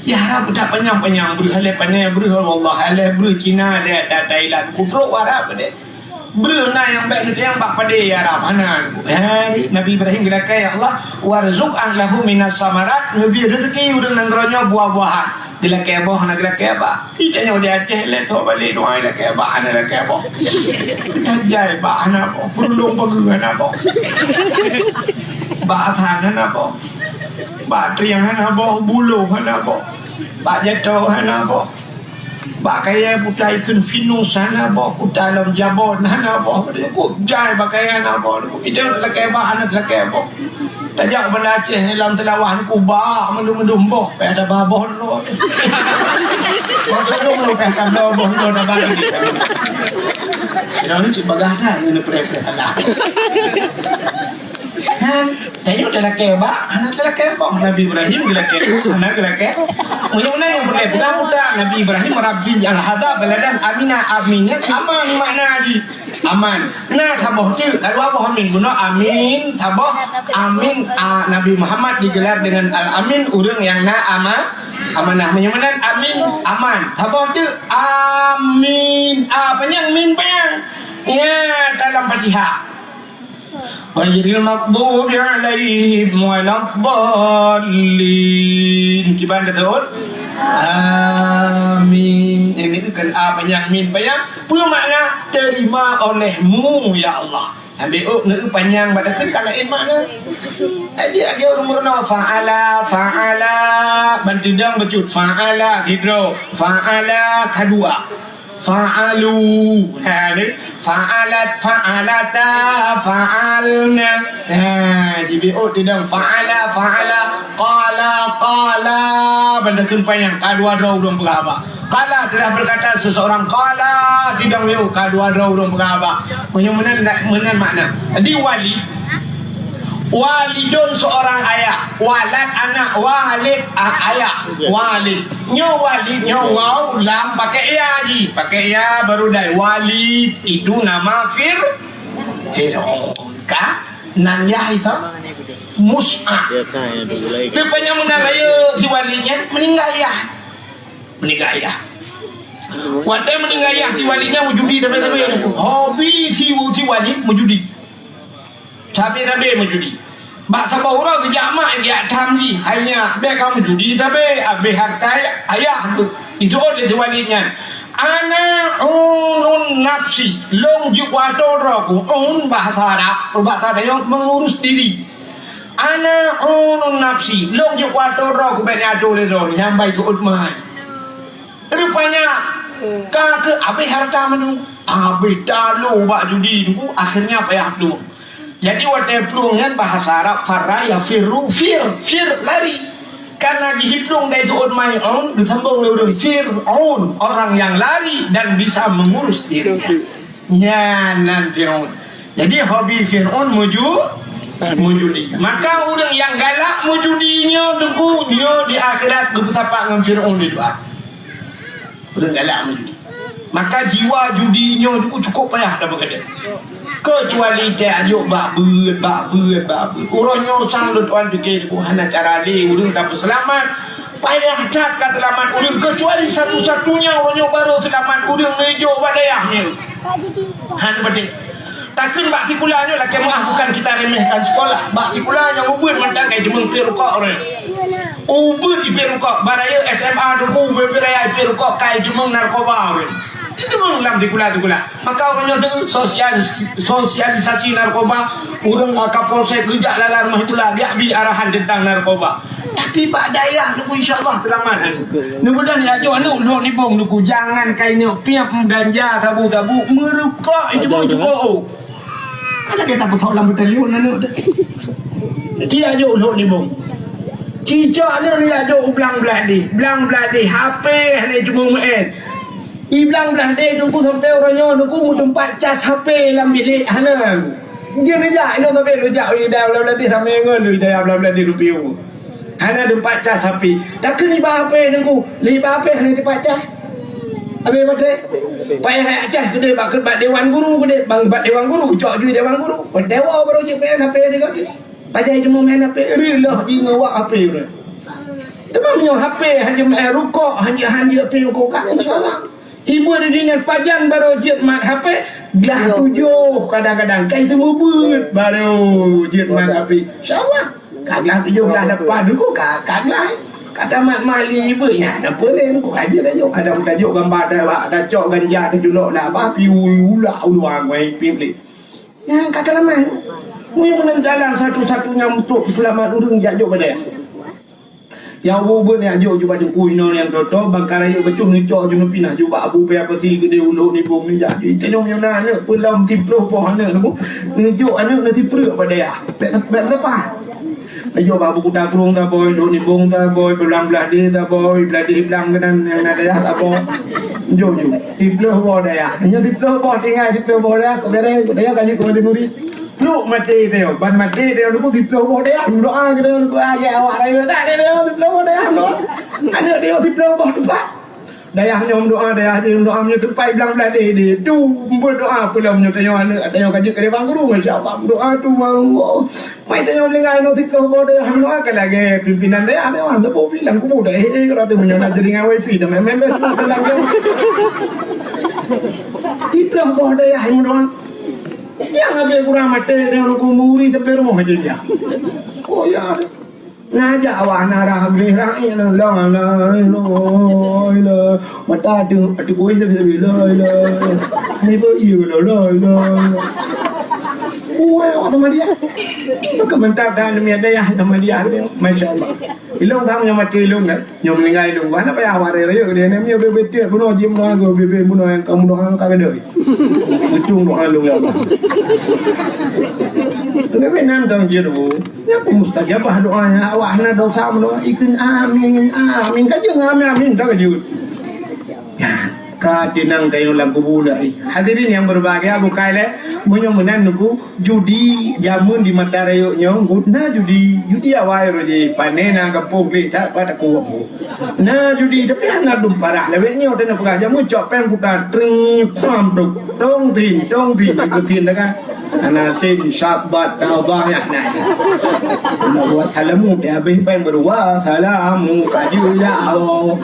Di Arab peudak panyang-panyang, breueh halai pané, breueh wallah, halai breueh Cina, halai Thailand, kudroe Arab deh. Breueh na nyang bèk neutanyong bak padé di Arab, hana. Hai, Nabi Ibrahim geulakèe, "Ya Allah, warzuq ahlahu minas samarat," neubri rezeki ureueng nanggroe nyoe buah-buahan. Geulakèe boh, hana geulakèe bak. Di tanyoe di Aceh, lé tho balek doa lakèe bak, hana lakèe boh. Tajai bak, hana boh. Peurundong pageue, hana boh. Bak Athan, hana boh. Bak Triang, hana boh. Buloh, hana boh. Bak Jato, hana boh. Bak kayèe Kuta Ikheun Pinus, hana boh. Kuta Lom Jabon, hana boh. Kok jai bak kayèe, hana boh. Itu lakèe bak, hana lakèe boh. Tajak Banda Aceh lam Seulawah ni kubak mandum-mandum boh, payah taba boh dulu. Boh dulu, payah taba boh dulu, taba lagi. Kira ni cit bagah dah, ni preh-preh tanah. Kan, tadi udah lakèe bak, hana lakèe boh. Nabi Ibrahim geulakèe, hana geulakèe. Meunyoe na nyang peureulèe peugah buta Nabi Ibrahim, "Rabbi ij'al hadza baladan amina." Amin nyan aman makna jih. Aman. Na saboh teuk, ka dua boh amin. Bunoe amin, saboh amin, a, Nabi Muhammad digelar dengan Al-Amin, ureueng nyang na ama-, amanah. Meunyoe meunan amin, aman. Saboh teuk, amin. A panyang, min panyang. Ya, dalam Fatihah. Ghairil maghdubi alaihim waladdallin. Kiban beutôi? Amin. Ini tu kan a panyang, min panyang. Peue makna? Terima olehmu, ya Allah. Ambil uk, neu panyang pada tu kalau in makna. Jadi lagi ureueng meurunoe, fa'ala, fa'ala. Ban teudong bacut, fa'ala, sidroe. Fa'ala, kadua. Fa'alu. Ha, ni. Fa'alat, fa'alata, fa'alna. Ha, jibi uk teudong. Fa'ala, fa'ala. Qala, qala. Ban takheun panyang. Ka dua droe ureueng peugah haba. Qala, telah berkata seseorang. Qala, teudong lé uk. Ka dua droe ureueng peugah haba. Meunyoe meunan, meunan makna. Jadi, wali. Walidun seorang ayah, walad anak, walid a-, ayah, walid. Nyoe walid, nyoe waw, lam pakai ya jih, pakai ya baru dai. Walid itu nama Fir-, Fir'aun. Ka? Nan yah itu Mus'ab. Rupanya meunan rayeuk si walid nyan meuninggai yah. Meuninggai yah. Watèe meuninggai yah si walid nyan meujudi sabe-sabe. Hobi si, si walid meujudi. Sabe-sabe meujudi. Bak saboh uroe geujak mak geujak tham jih, "Hai nyak, bèk kamoe judi sabe, abéh harta ayah tu." Jijaweueb lé si walid nyan, "Ana unun nafsi, lôn jeuet kuatô droe ku." Un bahasa Arab, bahasa Tanyoe mengurus diri. "Ana unun nafsi, lôn jeuet kuatô droe ku, bèk neuatô lé droe, nyang bai seuôt mai." Rupanya, ka keu abéh hareuta mandum, abéh talo bak judi tu, akhirnya payah plueng. Jadi watèe plueng nyan bahasa Arab farra yafirru, fir, fir, lari. Karena jih plueng dari seuôt mai un, geusambong lé ureueng Fir'aun, orang yang lari dan bisa mengurus dirinya. Nyan nan Fir'aun. Jadi hobi Fir'aun muju-, mujudi. Maka ureueng nyang galak mujudi nyoe teungku, nyoe di akhirat geupeusapat ngon Fir'aun di doa. Ureueng galak meujudi. Maka jiwa judi nyoe tu cukup payah tapeugah. Keucuali teuajok bak beuet, bak beuet, bak beuet. Uroe nyoe sang lôn tuan pike, hana cara lé ureueng tapeuseulamat. Payah that ka seulamat ureueng, keucuali satu-satunya uroe nyoe barô seulamat ureueng neujok bak dayah nyoe. Han beudeh. Takheun bak sikula nyoe lakèe meu'ah, bukan kita remehkan sekolah. Bak sikula nyang ubeuet mantong kai jeumeung pih rukok ureueng. Ubeuet ipih rukok, baraya S M A teungku ubeuet pih raya ipih rukok kai jeumeung narkoba ureueng. Jeumeung lam sikula-sikula. Maka ureueng nyoe deungon sosialis-, sosialisasi narkoba, ureueng, ah, Kapolsek geujak lala rumoh sikula, geujak bi arahan teuntang narkoba. Tapi bak dayah teungku insya Allah seulamat aneuk. Neubeudôh jak jok aneuk lhok nibong teungku, jangan kai neuk piep, ganja, sabu-sabu, meurukok, itu pun cukup. Ada kita peusok lam batalion aneuk tu. Ci jak jok lhok nibong. Cicak aneuk ni jak jok u blang blah deh. Blang blah deh, H P hana jiteumeung meu'en. I blang blah deh teungku sampai uroe nyoe teungku meuteumpat cas H P lam bilék hana. Jeuet neujak, inoe sabe neujak, ui, dayah blang blah deh ramé ngon, ui, dayah blang blah deh rupiyôh. Hana teumpat cas H P. Takheun iba H P teungku, lé iba H P hana teumpat cas. Abéh baterai. Payah jak cas keudeh bak, bak dewan guru keudeh, bang bak dewan guru, cok jih dewan guru. Dewa baru jeuet meu'en H P teuka teuh. Pajan jiteumeung meu'en H P, reuloh jih ngon wak H P ureueng. Teuma meunyoe H P hana jeuet meu'en rukok, hana jeuet, hana jeuet H P rukok ka, insya Allah. Hibur diri nyan pajan barô jeuet mat H P, glah tujoh kadang-kadang kai teumeubeut barô jeuet mat H P. Insya Allah. Ka glah tujoh glah lapan tu ka, ka glah. Ka tamat mali beuh nyan, apa laén ku ka jeuet tajok. Ada tajok gambar dah, tacok ganja tajulok dah, bah piu ulak uluang wai piblik. Nyan ka teulamat. Meunyoe meunan jalan satu-satunya untuk seulamat ureueng jak jok bak dayah. Nyang ubeuet-ubeuet nyang jok jubah teungku inoe nyang toto, bangka rayeuk bacut neucok jeuet neupinah jubah abu paya pasi geudeh ulok nibong neujak. Tanyoe meunyoe na aneuk peulom siplôh boh aneuk nibong, neujok aneuk neusipreuk bak dayah. Bèk, bèk leupah. Neujok bak abu kuta krueng taboi, lok nibong taboi, blang blah deh taboi, blah deh blang keunan nyang na dayah taboi. Jok ju. Siplôh boh dayah. Nyoe siplôh boh tinggai siplôh boh dayah, kok beres dayah ka jeuet keu murit. Trok maté teuh, ban maté teuh, nunggu siplôh boh dayah, doa keu teuh, nunggu lagèe awak rayeuk that teuh, siplôh boh dayah, nunggu. Aneuk teuh siplôh boh teumpat. Dayah nyoe meudoa, dayah jih meudoa, meunyoe teumpat blang blah deh, deh. Tu, meudoa peulom nyoe tanyoe aneuk, tanyoe ka jeuet keu dewan guru, insya Allah meudoa tu, Allah. Mai tanyoe linggai nyoe siplôh boh dayah, meudoa ka lagèe pimpinan dayah, dayah, saboh pih lam kubu dayah, eh, kalau tu meunyoe na jaringan wifi, dah main-main dah semua dalam jam. Siplôh boh dayah meudoa. Nyang habéh kurang maté, dia ureueng muri sampai rumoh aja dia. Oh ya. Nah, jak awak na rah habéh rah ni, la, la, la, la. Mata tu, tu kuih tu, la, la, la. Ni pun iya, la, la, la, la. Kuih awak sama dia. Itu komentar dan demi ada ya sama dia. Masya Allah. Ilong kamu yang mati ilong kan? Nyoe meuninggai lôn, hana payah waréh rayeuk, dia nyoe bebe tiek bunoe jih bunoe, bebe bunoe nyang ka bunoe ka gadôh. Beutôi doa lôn ya Allah. Bebe nan dong jih tu. Ya, mustajabah doanya. Awak hana dosa bunoe. Ikheun amin, amin. Ka jeuet amin, amin. Ka jeuet. Ya, ka teunang tanyoe lam kubu dah. Hadirin yang berbahagia, bukai lé. Meunyoe meunan nunggu Judi jameun di mata rayeuk nyoe, na judi, judi awai roh jih, pane na gampông gleh that pat takue. Na judi, tapi hana dum parah lawét nyoe, tanyoe peugah jameun cok péng puta, tring, pam, tuk, tong, tin, tong, tin, itu tin dah kan. Ana sin, syabat, taubah, ya, na. Wassalamu, dia habéh péng baru, wassalamu, kaju, ya Allah.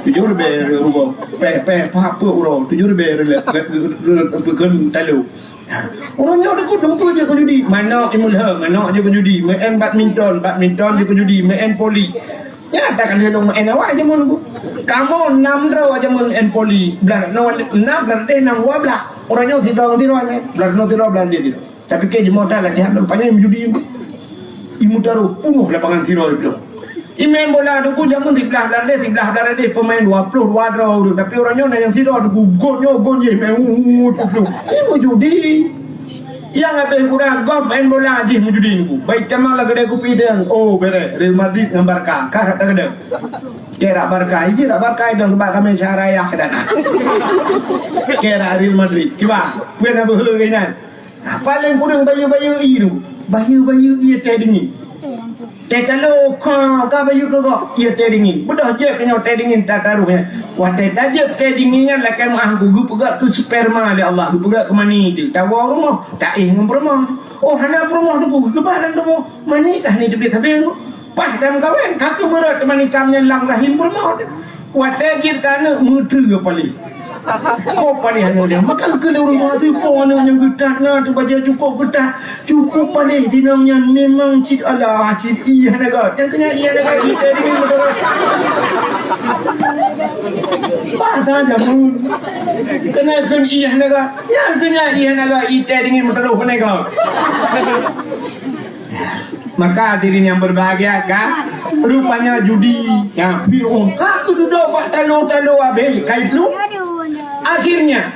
Tujoh ribèe uroe, péh, péh, pah, peuet uroe, tujoh ribèe reulet, reulet, reulet, reulet, reulet, reulet, talu. Ureueng nyoe deukeue dumpue jeuet keu judi, manok imulha, manok jeuet keu judi, main badminton, badminton jeuet keu judi, main voli. Nyata kan lôn meu'en awai jameun ku. Kamoe nam droe jameun en poli, blah no nam blah deh nam dua blah. Uroe nyoe sidroe sidroe meu'en, blah no sidroe blah deh sidroe. Tapi ke jimoe dah lagèe hana panyang judi. Imut taroh punoh lapangan sidroe tu. Imèn bola tu ku jameun siblah blah deh, siblah blah deh pemain dua puluh dua droe tu. Tapi uroe nyoe na nyang sidroe tu ku gon nyoe gon jih meu'en, uh, uh, uh, tu. Imut judi. Nyang habéh kurang gob main bola jih meujudi nyoe. Baik tamah lam keudè kupi teuh. Oh, bèrèh. Real Madrid ngon Barca. Ka rata keudè. Kira Barca. Iji lah Barca idong sebab kami syara yah ke dana. Kira Real Madrid. Kiba. Peue na beuhe keunan. Paléng kureueng bayeue-bayeue ié nyoe. Bayeue-bayeue ié teh dingin. Teh talo ka, ka bayeue keu gob, ié teh dingin. Beudôh jieb nyoe teh dingin tataroh nyan. Watèe tajieb teh dingin nyan lakèe meu'ah ku geupeugöt keu sperma lé Allah, geupeugöt keu mani teuh. Tawoe rumoh, taéh ngon peurumoh. Oh, hana peurumoh teungku, geukeubah lam tuboh. Mani ka hana teubiet sabe nyoe. Paih tameukawen, ka keumeurot mani tam nyan lam rahim peurumoh teuh. Watèe jeuet keu aneuk, meutreue paléh. Oh, paléh aneuk nyan. Maka keu lôn rumoh teuh, po aneuk nyan geutat na, teuh bajèe cukôp geutat. Cukôp paléh inong nyan memang cit alah, cit ié hana göt. Nyang keu nyan ié hana göt, ié teh dingin meuteurôh. Bah, ta jameun. Keuneuk kheun ié hana göt. Nyang keu nyan ié hana göt, ié teh dingin meuteurôh keuneuk göt. Maka hadirin yang berbahagia kan, rupanya judi, ya, Fir'aun. Ka geududoe bak talo-talo habéh, ka itreun. Akhirnya,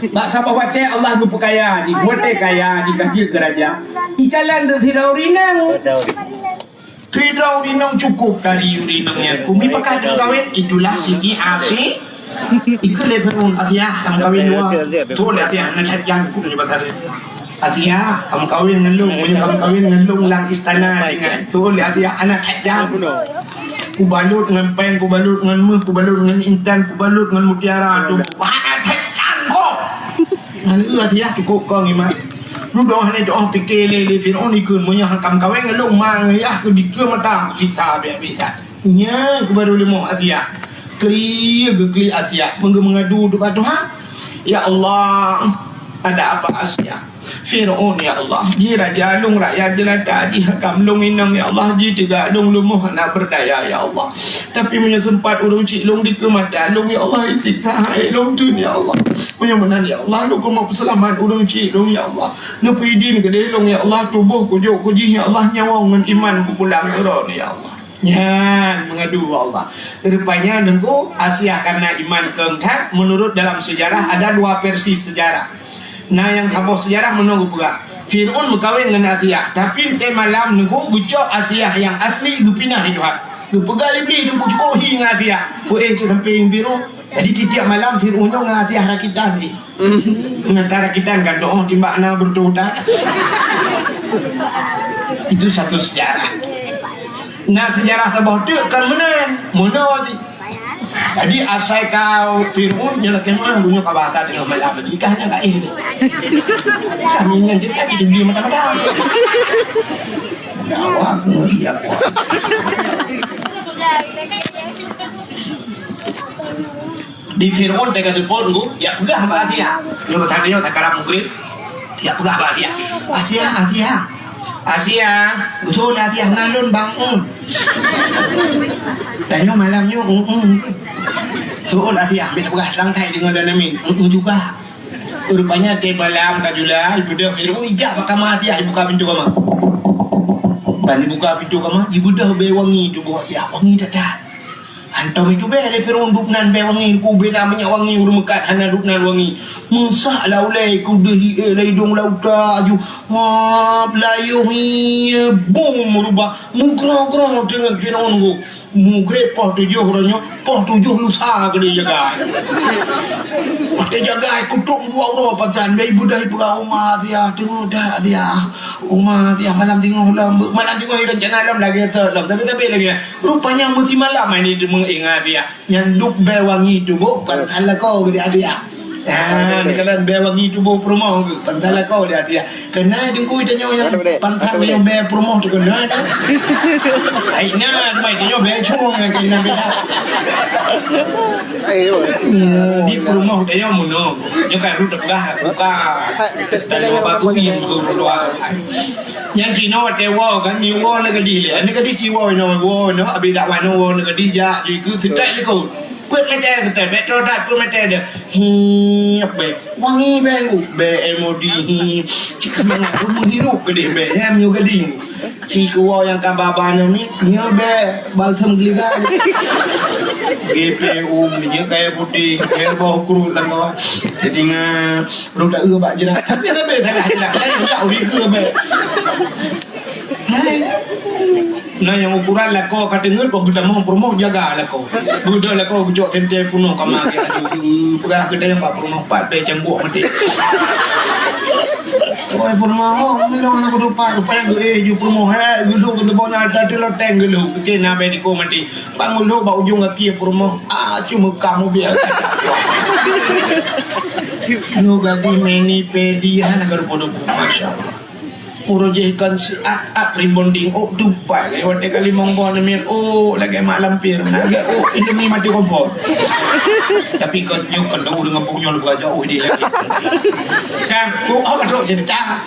bak saboh watèe Allah geupeukaya jih, watèe kaya jih ka jeuet keu raja. Ikalon teuh sidroe ureueng inong. Sidroe ureueng inong cukôp dari ureueng inong nyan. Kumi pakat meukawen, itulah Siti Asi. Ikheun lé Fir'aun, "Asiah, tameukawen dua." Tuh lé Asiah, hana that jam, kumi pakat. "Asiah, tameukawen ngon lôn, meunyoe tameukawen ngon lôn lam istana ringan." Tuh lé Asiah, hana that jam. Kubalot ngon péng, kubalot ngon méuh, kubalot ngon intan, kubalot ngon mutiara tu. Hana that jam kok. Ngon eu Asiah cukôp kong iman. Dudoe hana doh pike lé, lé Fir'aun ikheun, "Meunyoe han tameukawen ngon lôn, ma yah keu dikeue mata siksa habéh-habéh that." Nyan keuh baru leumoh Asiah. Keu geuklik Asiah, meungeue meungadu ubak Tuhan. "Ya Allah, ada apa Asiah?" Fir'aun, ya Allah, jih raja lôn rakyat jeulata, jih hakam lôn inong, ya Allah, jih teuga lôn leumoh hana beurdaya, ya Allah. Tapi meunyoe seumpat ureueng chik lôn dikeue mata lôn, ya Allah, isiksa hai lôn teun, ya Allah. Meunyoe meunan, ya Allah, lôn keuneuk peuseulamat ureueng chik lôn, ya Allah. Neupeuidin keudeh lôn, ya Allah, tuboh kujok kujih, ya Allah, nyawöng ngon iman kupulang keu Droeneuh, ya Allah. Nyan meungadu bak Allah. Rupanya Teungku Asiah karena iman keu that menurut dalam sejarah ada dua versi sejarah. Na nyang saboh sejarah meunoe geupeugah, Fir'aun meukawen ngon Asiah, tapi teumalam Teungku geucok Asiah nyang asli geupinah di Tuhan. Geupeugah lé Iblih Teungku cukôp hi ngon Asiah. Ku eh cit sampéng Fir'aun. Jadi tiep-tiep malam Fir'aun nyoe ngon Asiah rakitan jih. Ngon rakitan ka doh timbak na beureutoh utak. Itu satu sejarah. Na sejarah saboh teuk kan meunan, meunoe jih. Jadi asai ka Fir'aun nyoe lakèe meu'ah, meunyoe ka bahasa deungon malam jih kah nyan ka eh deh. Kami nyan jih ka jadi mata-mata. Dakwah keu iya. Di Fir'aun teuka seupôt, Bu, jak peugah bak Asiah. Nyoe tadi nyoe takarab mugrib. Jak peugah bak Asiah. Asiah, Asiah. Asiah, beutôi Asiah, na lôn bang un. Tanyoe malam nyoe un un. Su'ul Asiah, ambil peugah terang thai deungon dan amin. Un un juga. Rupanya teumalam ka jula, ibeudôh Fir'aun ijak bak kama Asiah, ibuka pintoe kama. Ban ibuka pintoe kama, ibeudôh bèe wangi tuboh Asiah, wangi that-that. Hantom itubèe lé Fir'aun dubnan bèe wangi, ku bèe na minyeuk wangi ureueng meukat hana dubnan wangi. Meusak lam ulèe ku deuh ié lam idông lam uta aju. Wah, beulayoh ié bum meurubah. Mugroe-groe teungeut Fir'aun ku. Mugreb poh tujoh uroe nyoe, poh tujoh lusa keudéh jagai. Watèe jagai kutôk dua uroe pasan, bèe ibeudôh ipeugah uma Asiah, teungeut that Asiah. Uma Asiah malam singoh lom, malam singoh rencana lom lagèe sot lom, tapi sabe lagèe. Rupanya meusimalam ini deungon Asiah. Nyan duek bèe wangi tuboh, padahai lakoe geude Asiah. Ah, ni kalau bèe wangi tuboh peurumoh tu, pantat lakoe dia, dia. Keunan teungku tanyoe nyang pantat nyang bèe peurumoh tu keunan. Ai na, mai tanyoe bèe cungong nyang keunan beda. Hmm, di peurumoh tanyoe meunoe. Nyoe kan rot peugah buka. Tanyoe baku nyang keudua. Nyang cinoe watèe woe kan, ni woe na gadih lé. Ni gadih ci woe inoe, woe inoe, abis dakwah inoe woe na gadih jak, jikeu seutek likot. Peuet meter, seutek meter that, peuet meter dah. Hi, apa? Wangi bèe, bèe M O D, hi. Cik keumangat rumoh hirup gadih bèe, ya, meunyoe gadih. Ci keu woe nyang ka ba-ba nyoe mit, nyoe bèe balsam geuliga. G P U, minyeuk kayèe putéh, bèe boh kruet lam kawan. Jadi ngan Rôh taeu bak jeurah. Tapi sabe salah jeurah. Saya tak uri ke bèe. Hai. Nah, nyang ukuran lakoe ka teungeut, bak geutamong peurumoh jaga lakoe. Beudôh lakoe geucok senter peunoh kama. Aduh, peugah geutanyoe bak peurumoh pat bèe cangguek maté. Oi, peurumoh, oh, meunyoe aneuk keudua pat, rupanya geuéh ju peurumoh, hai, geulhok keu teubong nyang ada di loteng geulhok. Keutina bèe diko maté. Bang ulok bak ujong gaki peurumoh, ah, cuma kamu biasa. Nu gadih meni pedi hana garu podo, masya Allah. Ureueng jih kon si at-at rebonding, oh, tupai. Lewat tiga limong boh neumir, oh, lagèe mak lampir. Lagèe, oh, Indomie mati kompor. Tapi kon nyoe kon dulu dengan pun nyoe lebih jauh dia. Kan, oh, oh, dok cinta.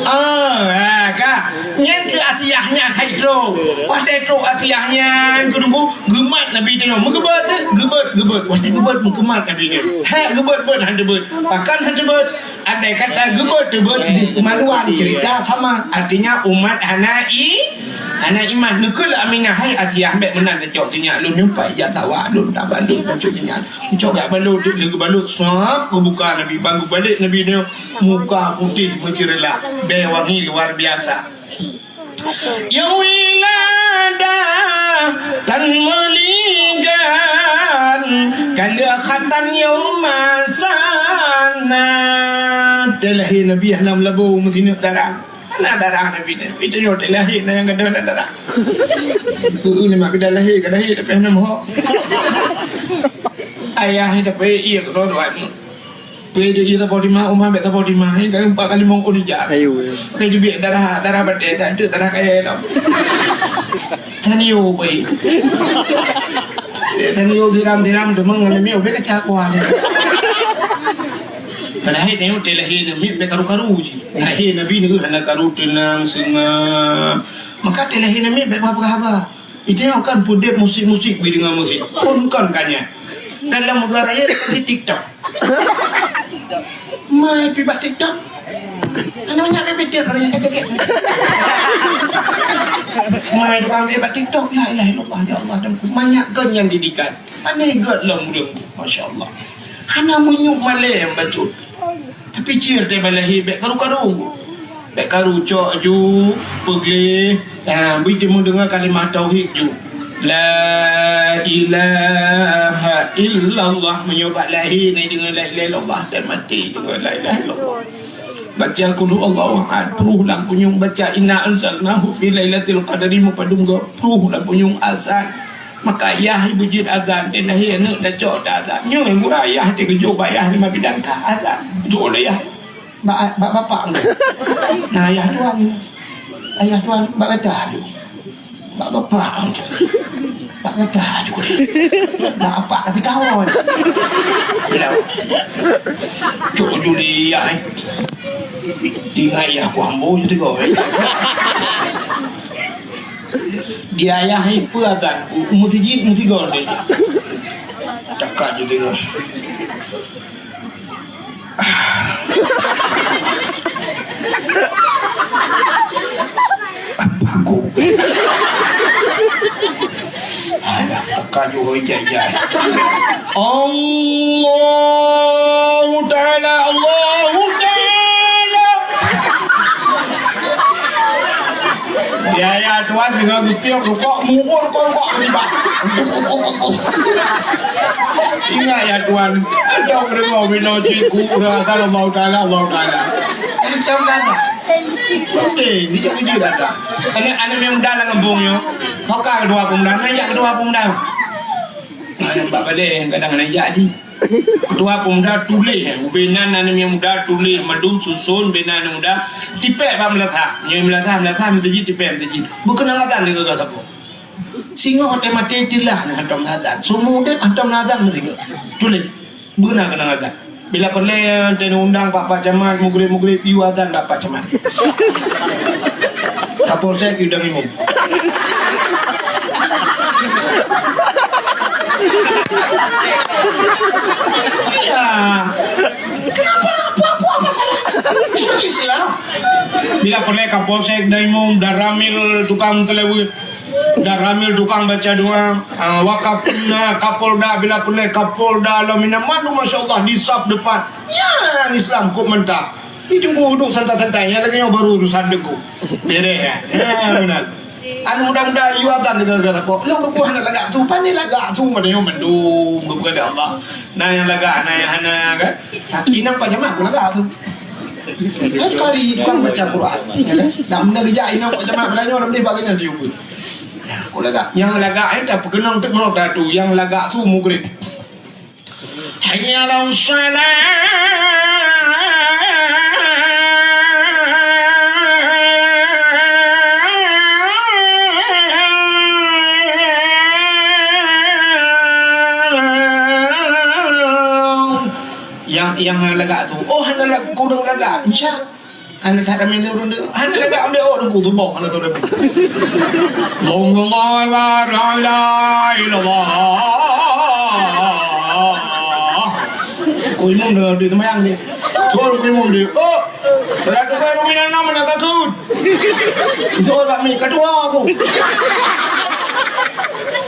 Oh, ha, ka. Nyan keuh Asiah nyan hai trok. Watèe trok Asiah nyan keu teungku, geumat Nabi teuh nyoe. Meugeubeuet deh, geubeuet, geubeuet. Watèe geubeuet, meukumat Nabi nyan. Hèk geubeuet, beuet han teubeuet. Pakon han teubeuet? Andai kata geubeuet teubeuet, keumaluan cerita sama. Artinya umat hana i-, hana iman. Neukheun lé Aminah, "Hai Asiah, bèk meunan tacok sinyak lôn nyoe, pat ijak sawa lôn, taban lôn tacok sinyak." Cok jak balot, lheuh geubalot, sab, geubuka Nabi. Bang geubalek Nabi nyoe, muka putéh meuceureulak, bèe wangi luar biasa. Nyang wiladah tan meuligan, ka lheueh khatan nyang masa na. Teulahé Nabi hana meulabô meusineuk darah. Hana darah Nabi nyan. Itu nyoe teulahé na nyang gadôh na darah. Keu lima bida lahé, ka lahé tapi hana meuhok. Ayah nyan tapi iya keu dua-dua ni. Pue di iya saboh di ma, uma bèk saboh di ma. Ni kan empat kali mongkon ija. Ayo, ayo. Pakai jubit darah, darah batèe, tak ada darah kaya lom. Sanio pue. Eh, sanio siram-siram tu mengalami obat kacau kuah dia. Padahal tengok dia lahir Nabi bèk karu-karu je. Lahir Nabi ni hana karu, tenang, seungap. Maka dia lahir Nabi bèk apa haba. Itu yang kan pudek musik-musik bi dengan musik. Pun kan kanya. Dalam negara raya di TikTok. Mai pi bak TikTok. Anak banyak pi TikTok hari ni kagak. Mai tukang pi bak TikTok, la ilaha illallah, ya Allah, dan banyak kan yang didikan. Aneh gèt lah muda. Masya Allah. Hana menyuk malé yang bacut. Tapi cil teh balahé bèk karu-karu. Bèk karu cok ju, peugleh, ha, bri teumeung deungoe kalimah tauhid ju. La ilaha illallah. Meunyoe bak lahé na deungoe la ilaha illallah, dan maté deungoe la ilaha illallah. Baca qul huwallahu ahad, pruh lam punyueng, baca inna anzalnahu fi lailatul qadri meupadum goe, pruh lam punyueng azan. Maka yah beujeuet azan, dan lahé aneuk tacok ta azan. Nyoe gura yah teukeujok bak yah lima bidang ka azan. Jok lé yah. Bak, bak bapak engkau. Nah, ayah tuan. Ayah tuan bak gata aju. Bak bapak engkau. Bak gata aju. Bak apak tapi kawan. Bila. Cuk juli ya, eh. Ingat ya, aku ambo je tengok, eh. Di ayah ipe akan. Mesti jin, mesti gol dia. Cakap je tengok. Apa aku? Alah, kaju hoi jai-jai. Allahu Ta'ala, Allahu Ta'ala. Ya, ya, Tuhan, dengan getiok rukok, mubur kau rukok, tiba. Ingat ya, Tuhan, ada kedengar bina cikgu, rasa Allah Ta'ala, Allah Ta'ala. Macam mana? Okey, dia puji dah. Anak, anak yang muda dalam kampung ni, kau kan kedua pemuda, anak yang kedua pemuda. Anak bak balai, kadang anak jak je. Ketua pemuda tuléh, ubé nan aneuk muda tuléh mandum susun, ubé nan aneuk muda tipék bak meulasah. Nyoe meulasah, meulasah, meuseujid, tipék meuseujid. Beukeunong azan lé geuh saboh. Singoh watèe maté tilah na hantom azan. Sumu deh hantom azan meusigoe. Tuléh. Beuna keunong azan. Bila peureulèe teuundang bak Pak Camat, mugrib-mugrib, yue azan bak Pak Camat. Kapolsek yue dang imum. Iya. Kenapa? Apa-apa masalah? Islam. Bila peureulèe Kapolsek dang imum, Danramil tukang seulaweuet. Danramil tukang baca doa, ah, Wakapolna, Kapolda, bila peureulèe Kapolda, Lamina, mandum, masya Allah, di saf depan. Nyan Islam kok mantap. Itu duduk santai-santai, nyang lagèe nyoe baru urusan deungon. Beres, ya. Ya, benar. Anu muda-muda, yue azan deungon-deungon sapo. Lôn bubuh hana lagak su, pandai lagak su, padahai nyoe mandum, bubuh Allah. Na nyang lagak, na nyang hana, kan? Inong Pak Camat pun lagak su. Hai kari, bukan baca Quran. Ya, kan? Dak meunan geujak inong Pak Camat, padahai nyoe, lam ni bagainya diubah. Nyang lagak, nyang lagak, eh, dah peukeunong teuk meunurot atu, nyang lagak su mugrib. Hayya 'alas shalah. Nyang, nyang hana lagak su. Oh, hana lagak, kureueng lagak. Insya Hana that ramé lé ureueng deungoe. Hana lagak ambek awak Teungku tuboh hana tahu dah. Allahu Akbar, la ilaha illallah. Ku imum dah di sembahyang ni. Suruh ku imum dia. Oh, salatu khairun minan naum, mana takut? Itu orang ni kedua aku.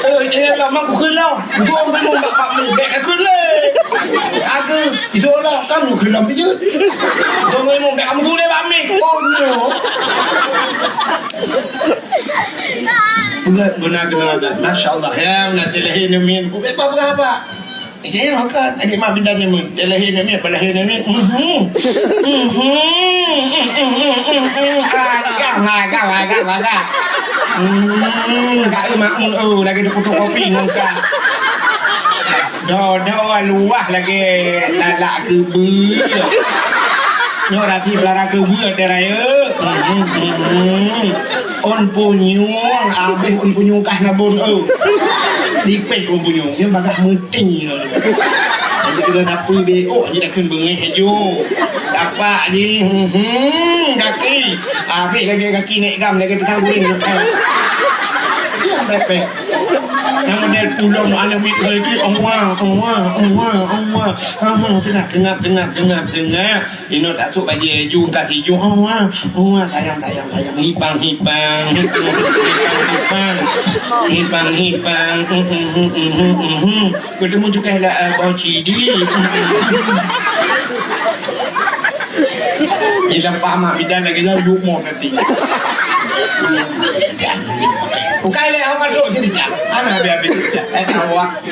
Eh, eh, lama ku kena. Dua orang bak bak ni, bèk ka kheun lé. Aku, itu lah, kan lu kena bijak. Dua orang bèk kamu tuléh bak mi. Oh, no. Enggak, benar, benar, benar. Masya Allah, ya, nanti lahir nemin. Ku bèk apa, apa. Eh, makan. Lagi mak bidan nemin. Dia lahir nemin, apa lahir nemin? Mhm. Mhm. Mhm. Mhm. Mhm. Ah, makan, makan, makan, makan. Hmm, Kak Makmun, oh, lagi dikutuk kopi ngon Kak. Dodo luah lagi lalak keubeu. Nyoe rati belara keubeu ate raya. Hmm, hmm, hmm. Ôn punyueng, abéh ôn punyueng kah nabôn, oh. Lipéh ôn punyueng, nyan bagah meuting. Jadi kena sapu be, oh, jadi takheun beungéh aju. Tapak jih, hmm, hmm, gaki. Abéh lagèe gaki nèk gam, lagèe pisang guring. Nyang pepek. Nyang model tulông aneuk miet lagèe, Allah, Allah, Allah, Allah. Ah, tengah, tengah, tengah, tengah, tengah. Inoe tasok bajèe ju, ka siju. Allah, Allah, sayang, sayang, sayang. Hipang, hipang. Hipang, hipang. Hipang, hipang. Hmm, hmm, hmm, hmm, hmm, hmm. Bertemu juga lah, eh, bau cidi. Di lempah mak bidan lagi jauh yuk mau nanti. Bukan leh, awak duduk sini, Cak. Ana habis-habis, Cak. Eh, awak.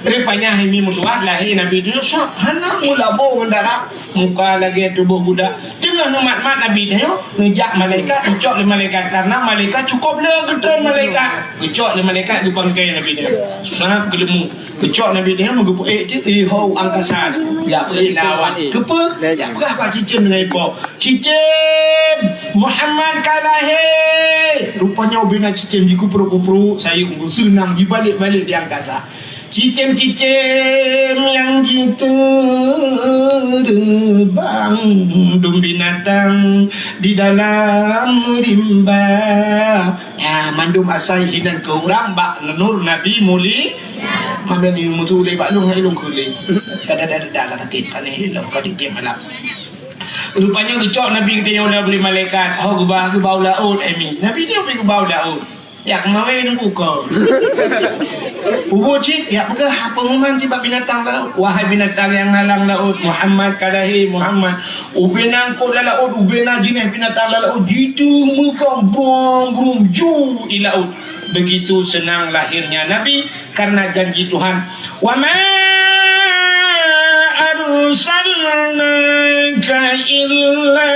Rupanya hai mi meutuah lahir Nabi Yusuf. Hana mula bo ngon darah. Muka lagèe tuboh budak. Teungoh neumat-mat Nabi nyoe, neujak malaikat, neucok lé malaikat. Karena malaikat cukup le geutreun malaikat. Geucok lé malaikat geupangkai Nabi nyoe. Sangat geuleumu. Geucok Nabi nyoe meugeupeuék cit, eh, ho angkasa. Ya, eh, lawan. Keupeue? Ya, peugah bak cicém ngon ipo. Cicém, Muhammad ka lahé. Rupanya ubé na cicém jikuprok-kuprok, sayeueng seunang jibalek-balek di angkasa. Cicém-cicém nyang jiteubang, dum binatang di dalam rimba. Ya, mandum asai hinan keu urang bak nur Nabi Muli. Mami ni mutu lé bak lôn, hai lôn keu lé. Kada-kada ka sakét, pane lôn ka dikit malam. Rupanya geucok Nabi geutanyoe lé malaikat. Ho geuba, geuba u laôt, hai mi. Nabi nyoe pi geuba u laôt. Jak mawé nunggu ko. Ubu cit, jak peugah pengumuman cit bak binatang laôt. Wahai binatang nyang ngalang laôt, Muhammad ka lahé, Muhammad. Ubé na eungkôt lam laôt, ubé na jinéh binatang lam laôt. Jitu meugong brong brong ju i laôt. Begitu senang lahirnya Nabi karena janji Tuhan. Wa ma arsalnaka illa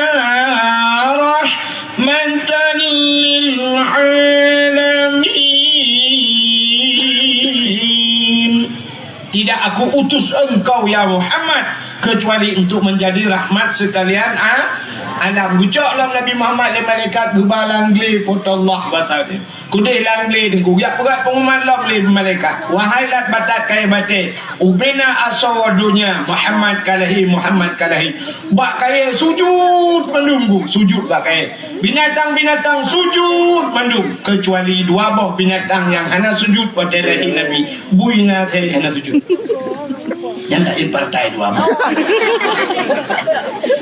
rahmatan lil alamin. Tidak aku Utus engkau, ya Muhammad, kecuali untuk menjadi rahmat sekalian a-, alam. Geucok lom Nabi Muhammad lé malaikat, geuba lam glé Po teu Allah basa teuh. Keudeh lam glé teungku, geujak peugah pengumuman lom lé malaikat, "Wahai lat batat kayèe batèe, ubena asoe donya, Muhammad ka lahé, Muhammad ka lahé." Bak kayèe sujut mandum, Bu, sujut bak kayèe. Binatang-binatang sujut mandum, kecuali dua boh binatang nyang hana sujut watèe lahé Nabi. Bui ngon asèe hana sujut. Nyang laén partai dua boh.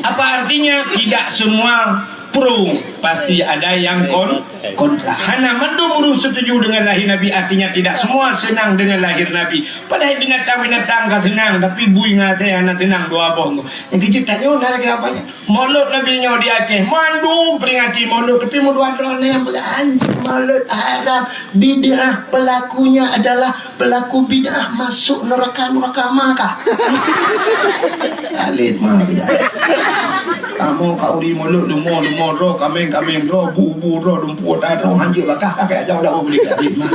Apa artinya? Tidak semua pro, pasti ada yang kon-, kontra. Hana mandum ureueng setuju dengan lahé Nabi, artinya tidak semua senang dengan lahir Nabi. Padahai binatang-binatang ka seunang, tapi bui ngon asèe hana seunang dua boh. Nyang keuh tanyoe na lagèe apa nyan? Maulud Nabi nyoe di Aceh, mandum peringati Maulud, tapi meudua droeneuh nyang peugah anjing Maulud haram, bid'ah, pelakunya adalah pelaku bid'ah, masuk neraka, neraka Makkah. Alit mah ya. Kamoe ka uri Maulud, leumo, leumo droe, kaméng, kaméng droe, bu, bu droe, dumpeue ata droe, hanjeuet bakah, ka kajak jauh dah bubli alit mah.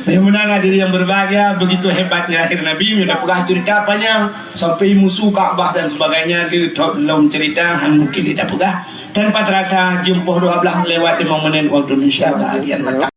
Meunan hadirin yang berbahagia, begitu hebatnya lahir Nabi, udah peugah cerita panjang. Sampai musu Ka'bah dan sebagainya, le thot lom cerita, han mungkin kita peugah. Tanpa terasa, jeuem poh dua belas lewat lima menit waktu Indonesia bahagian mata.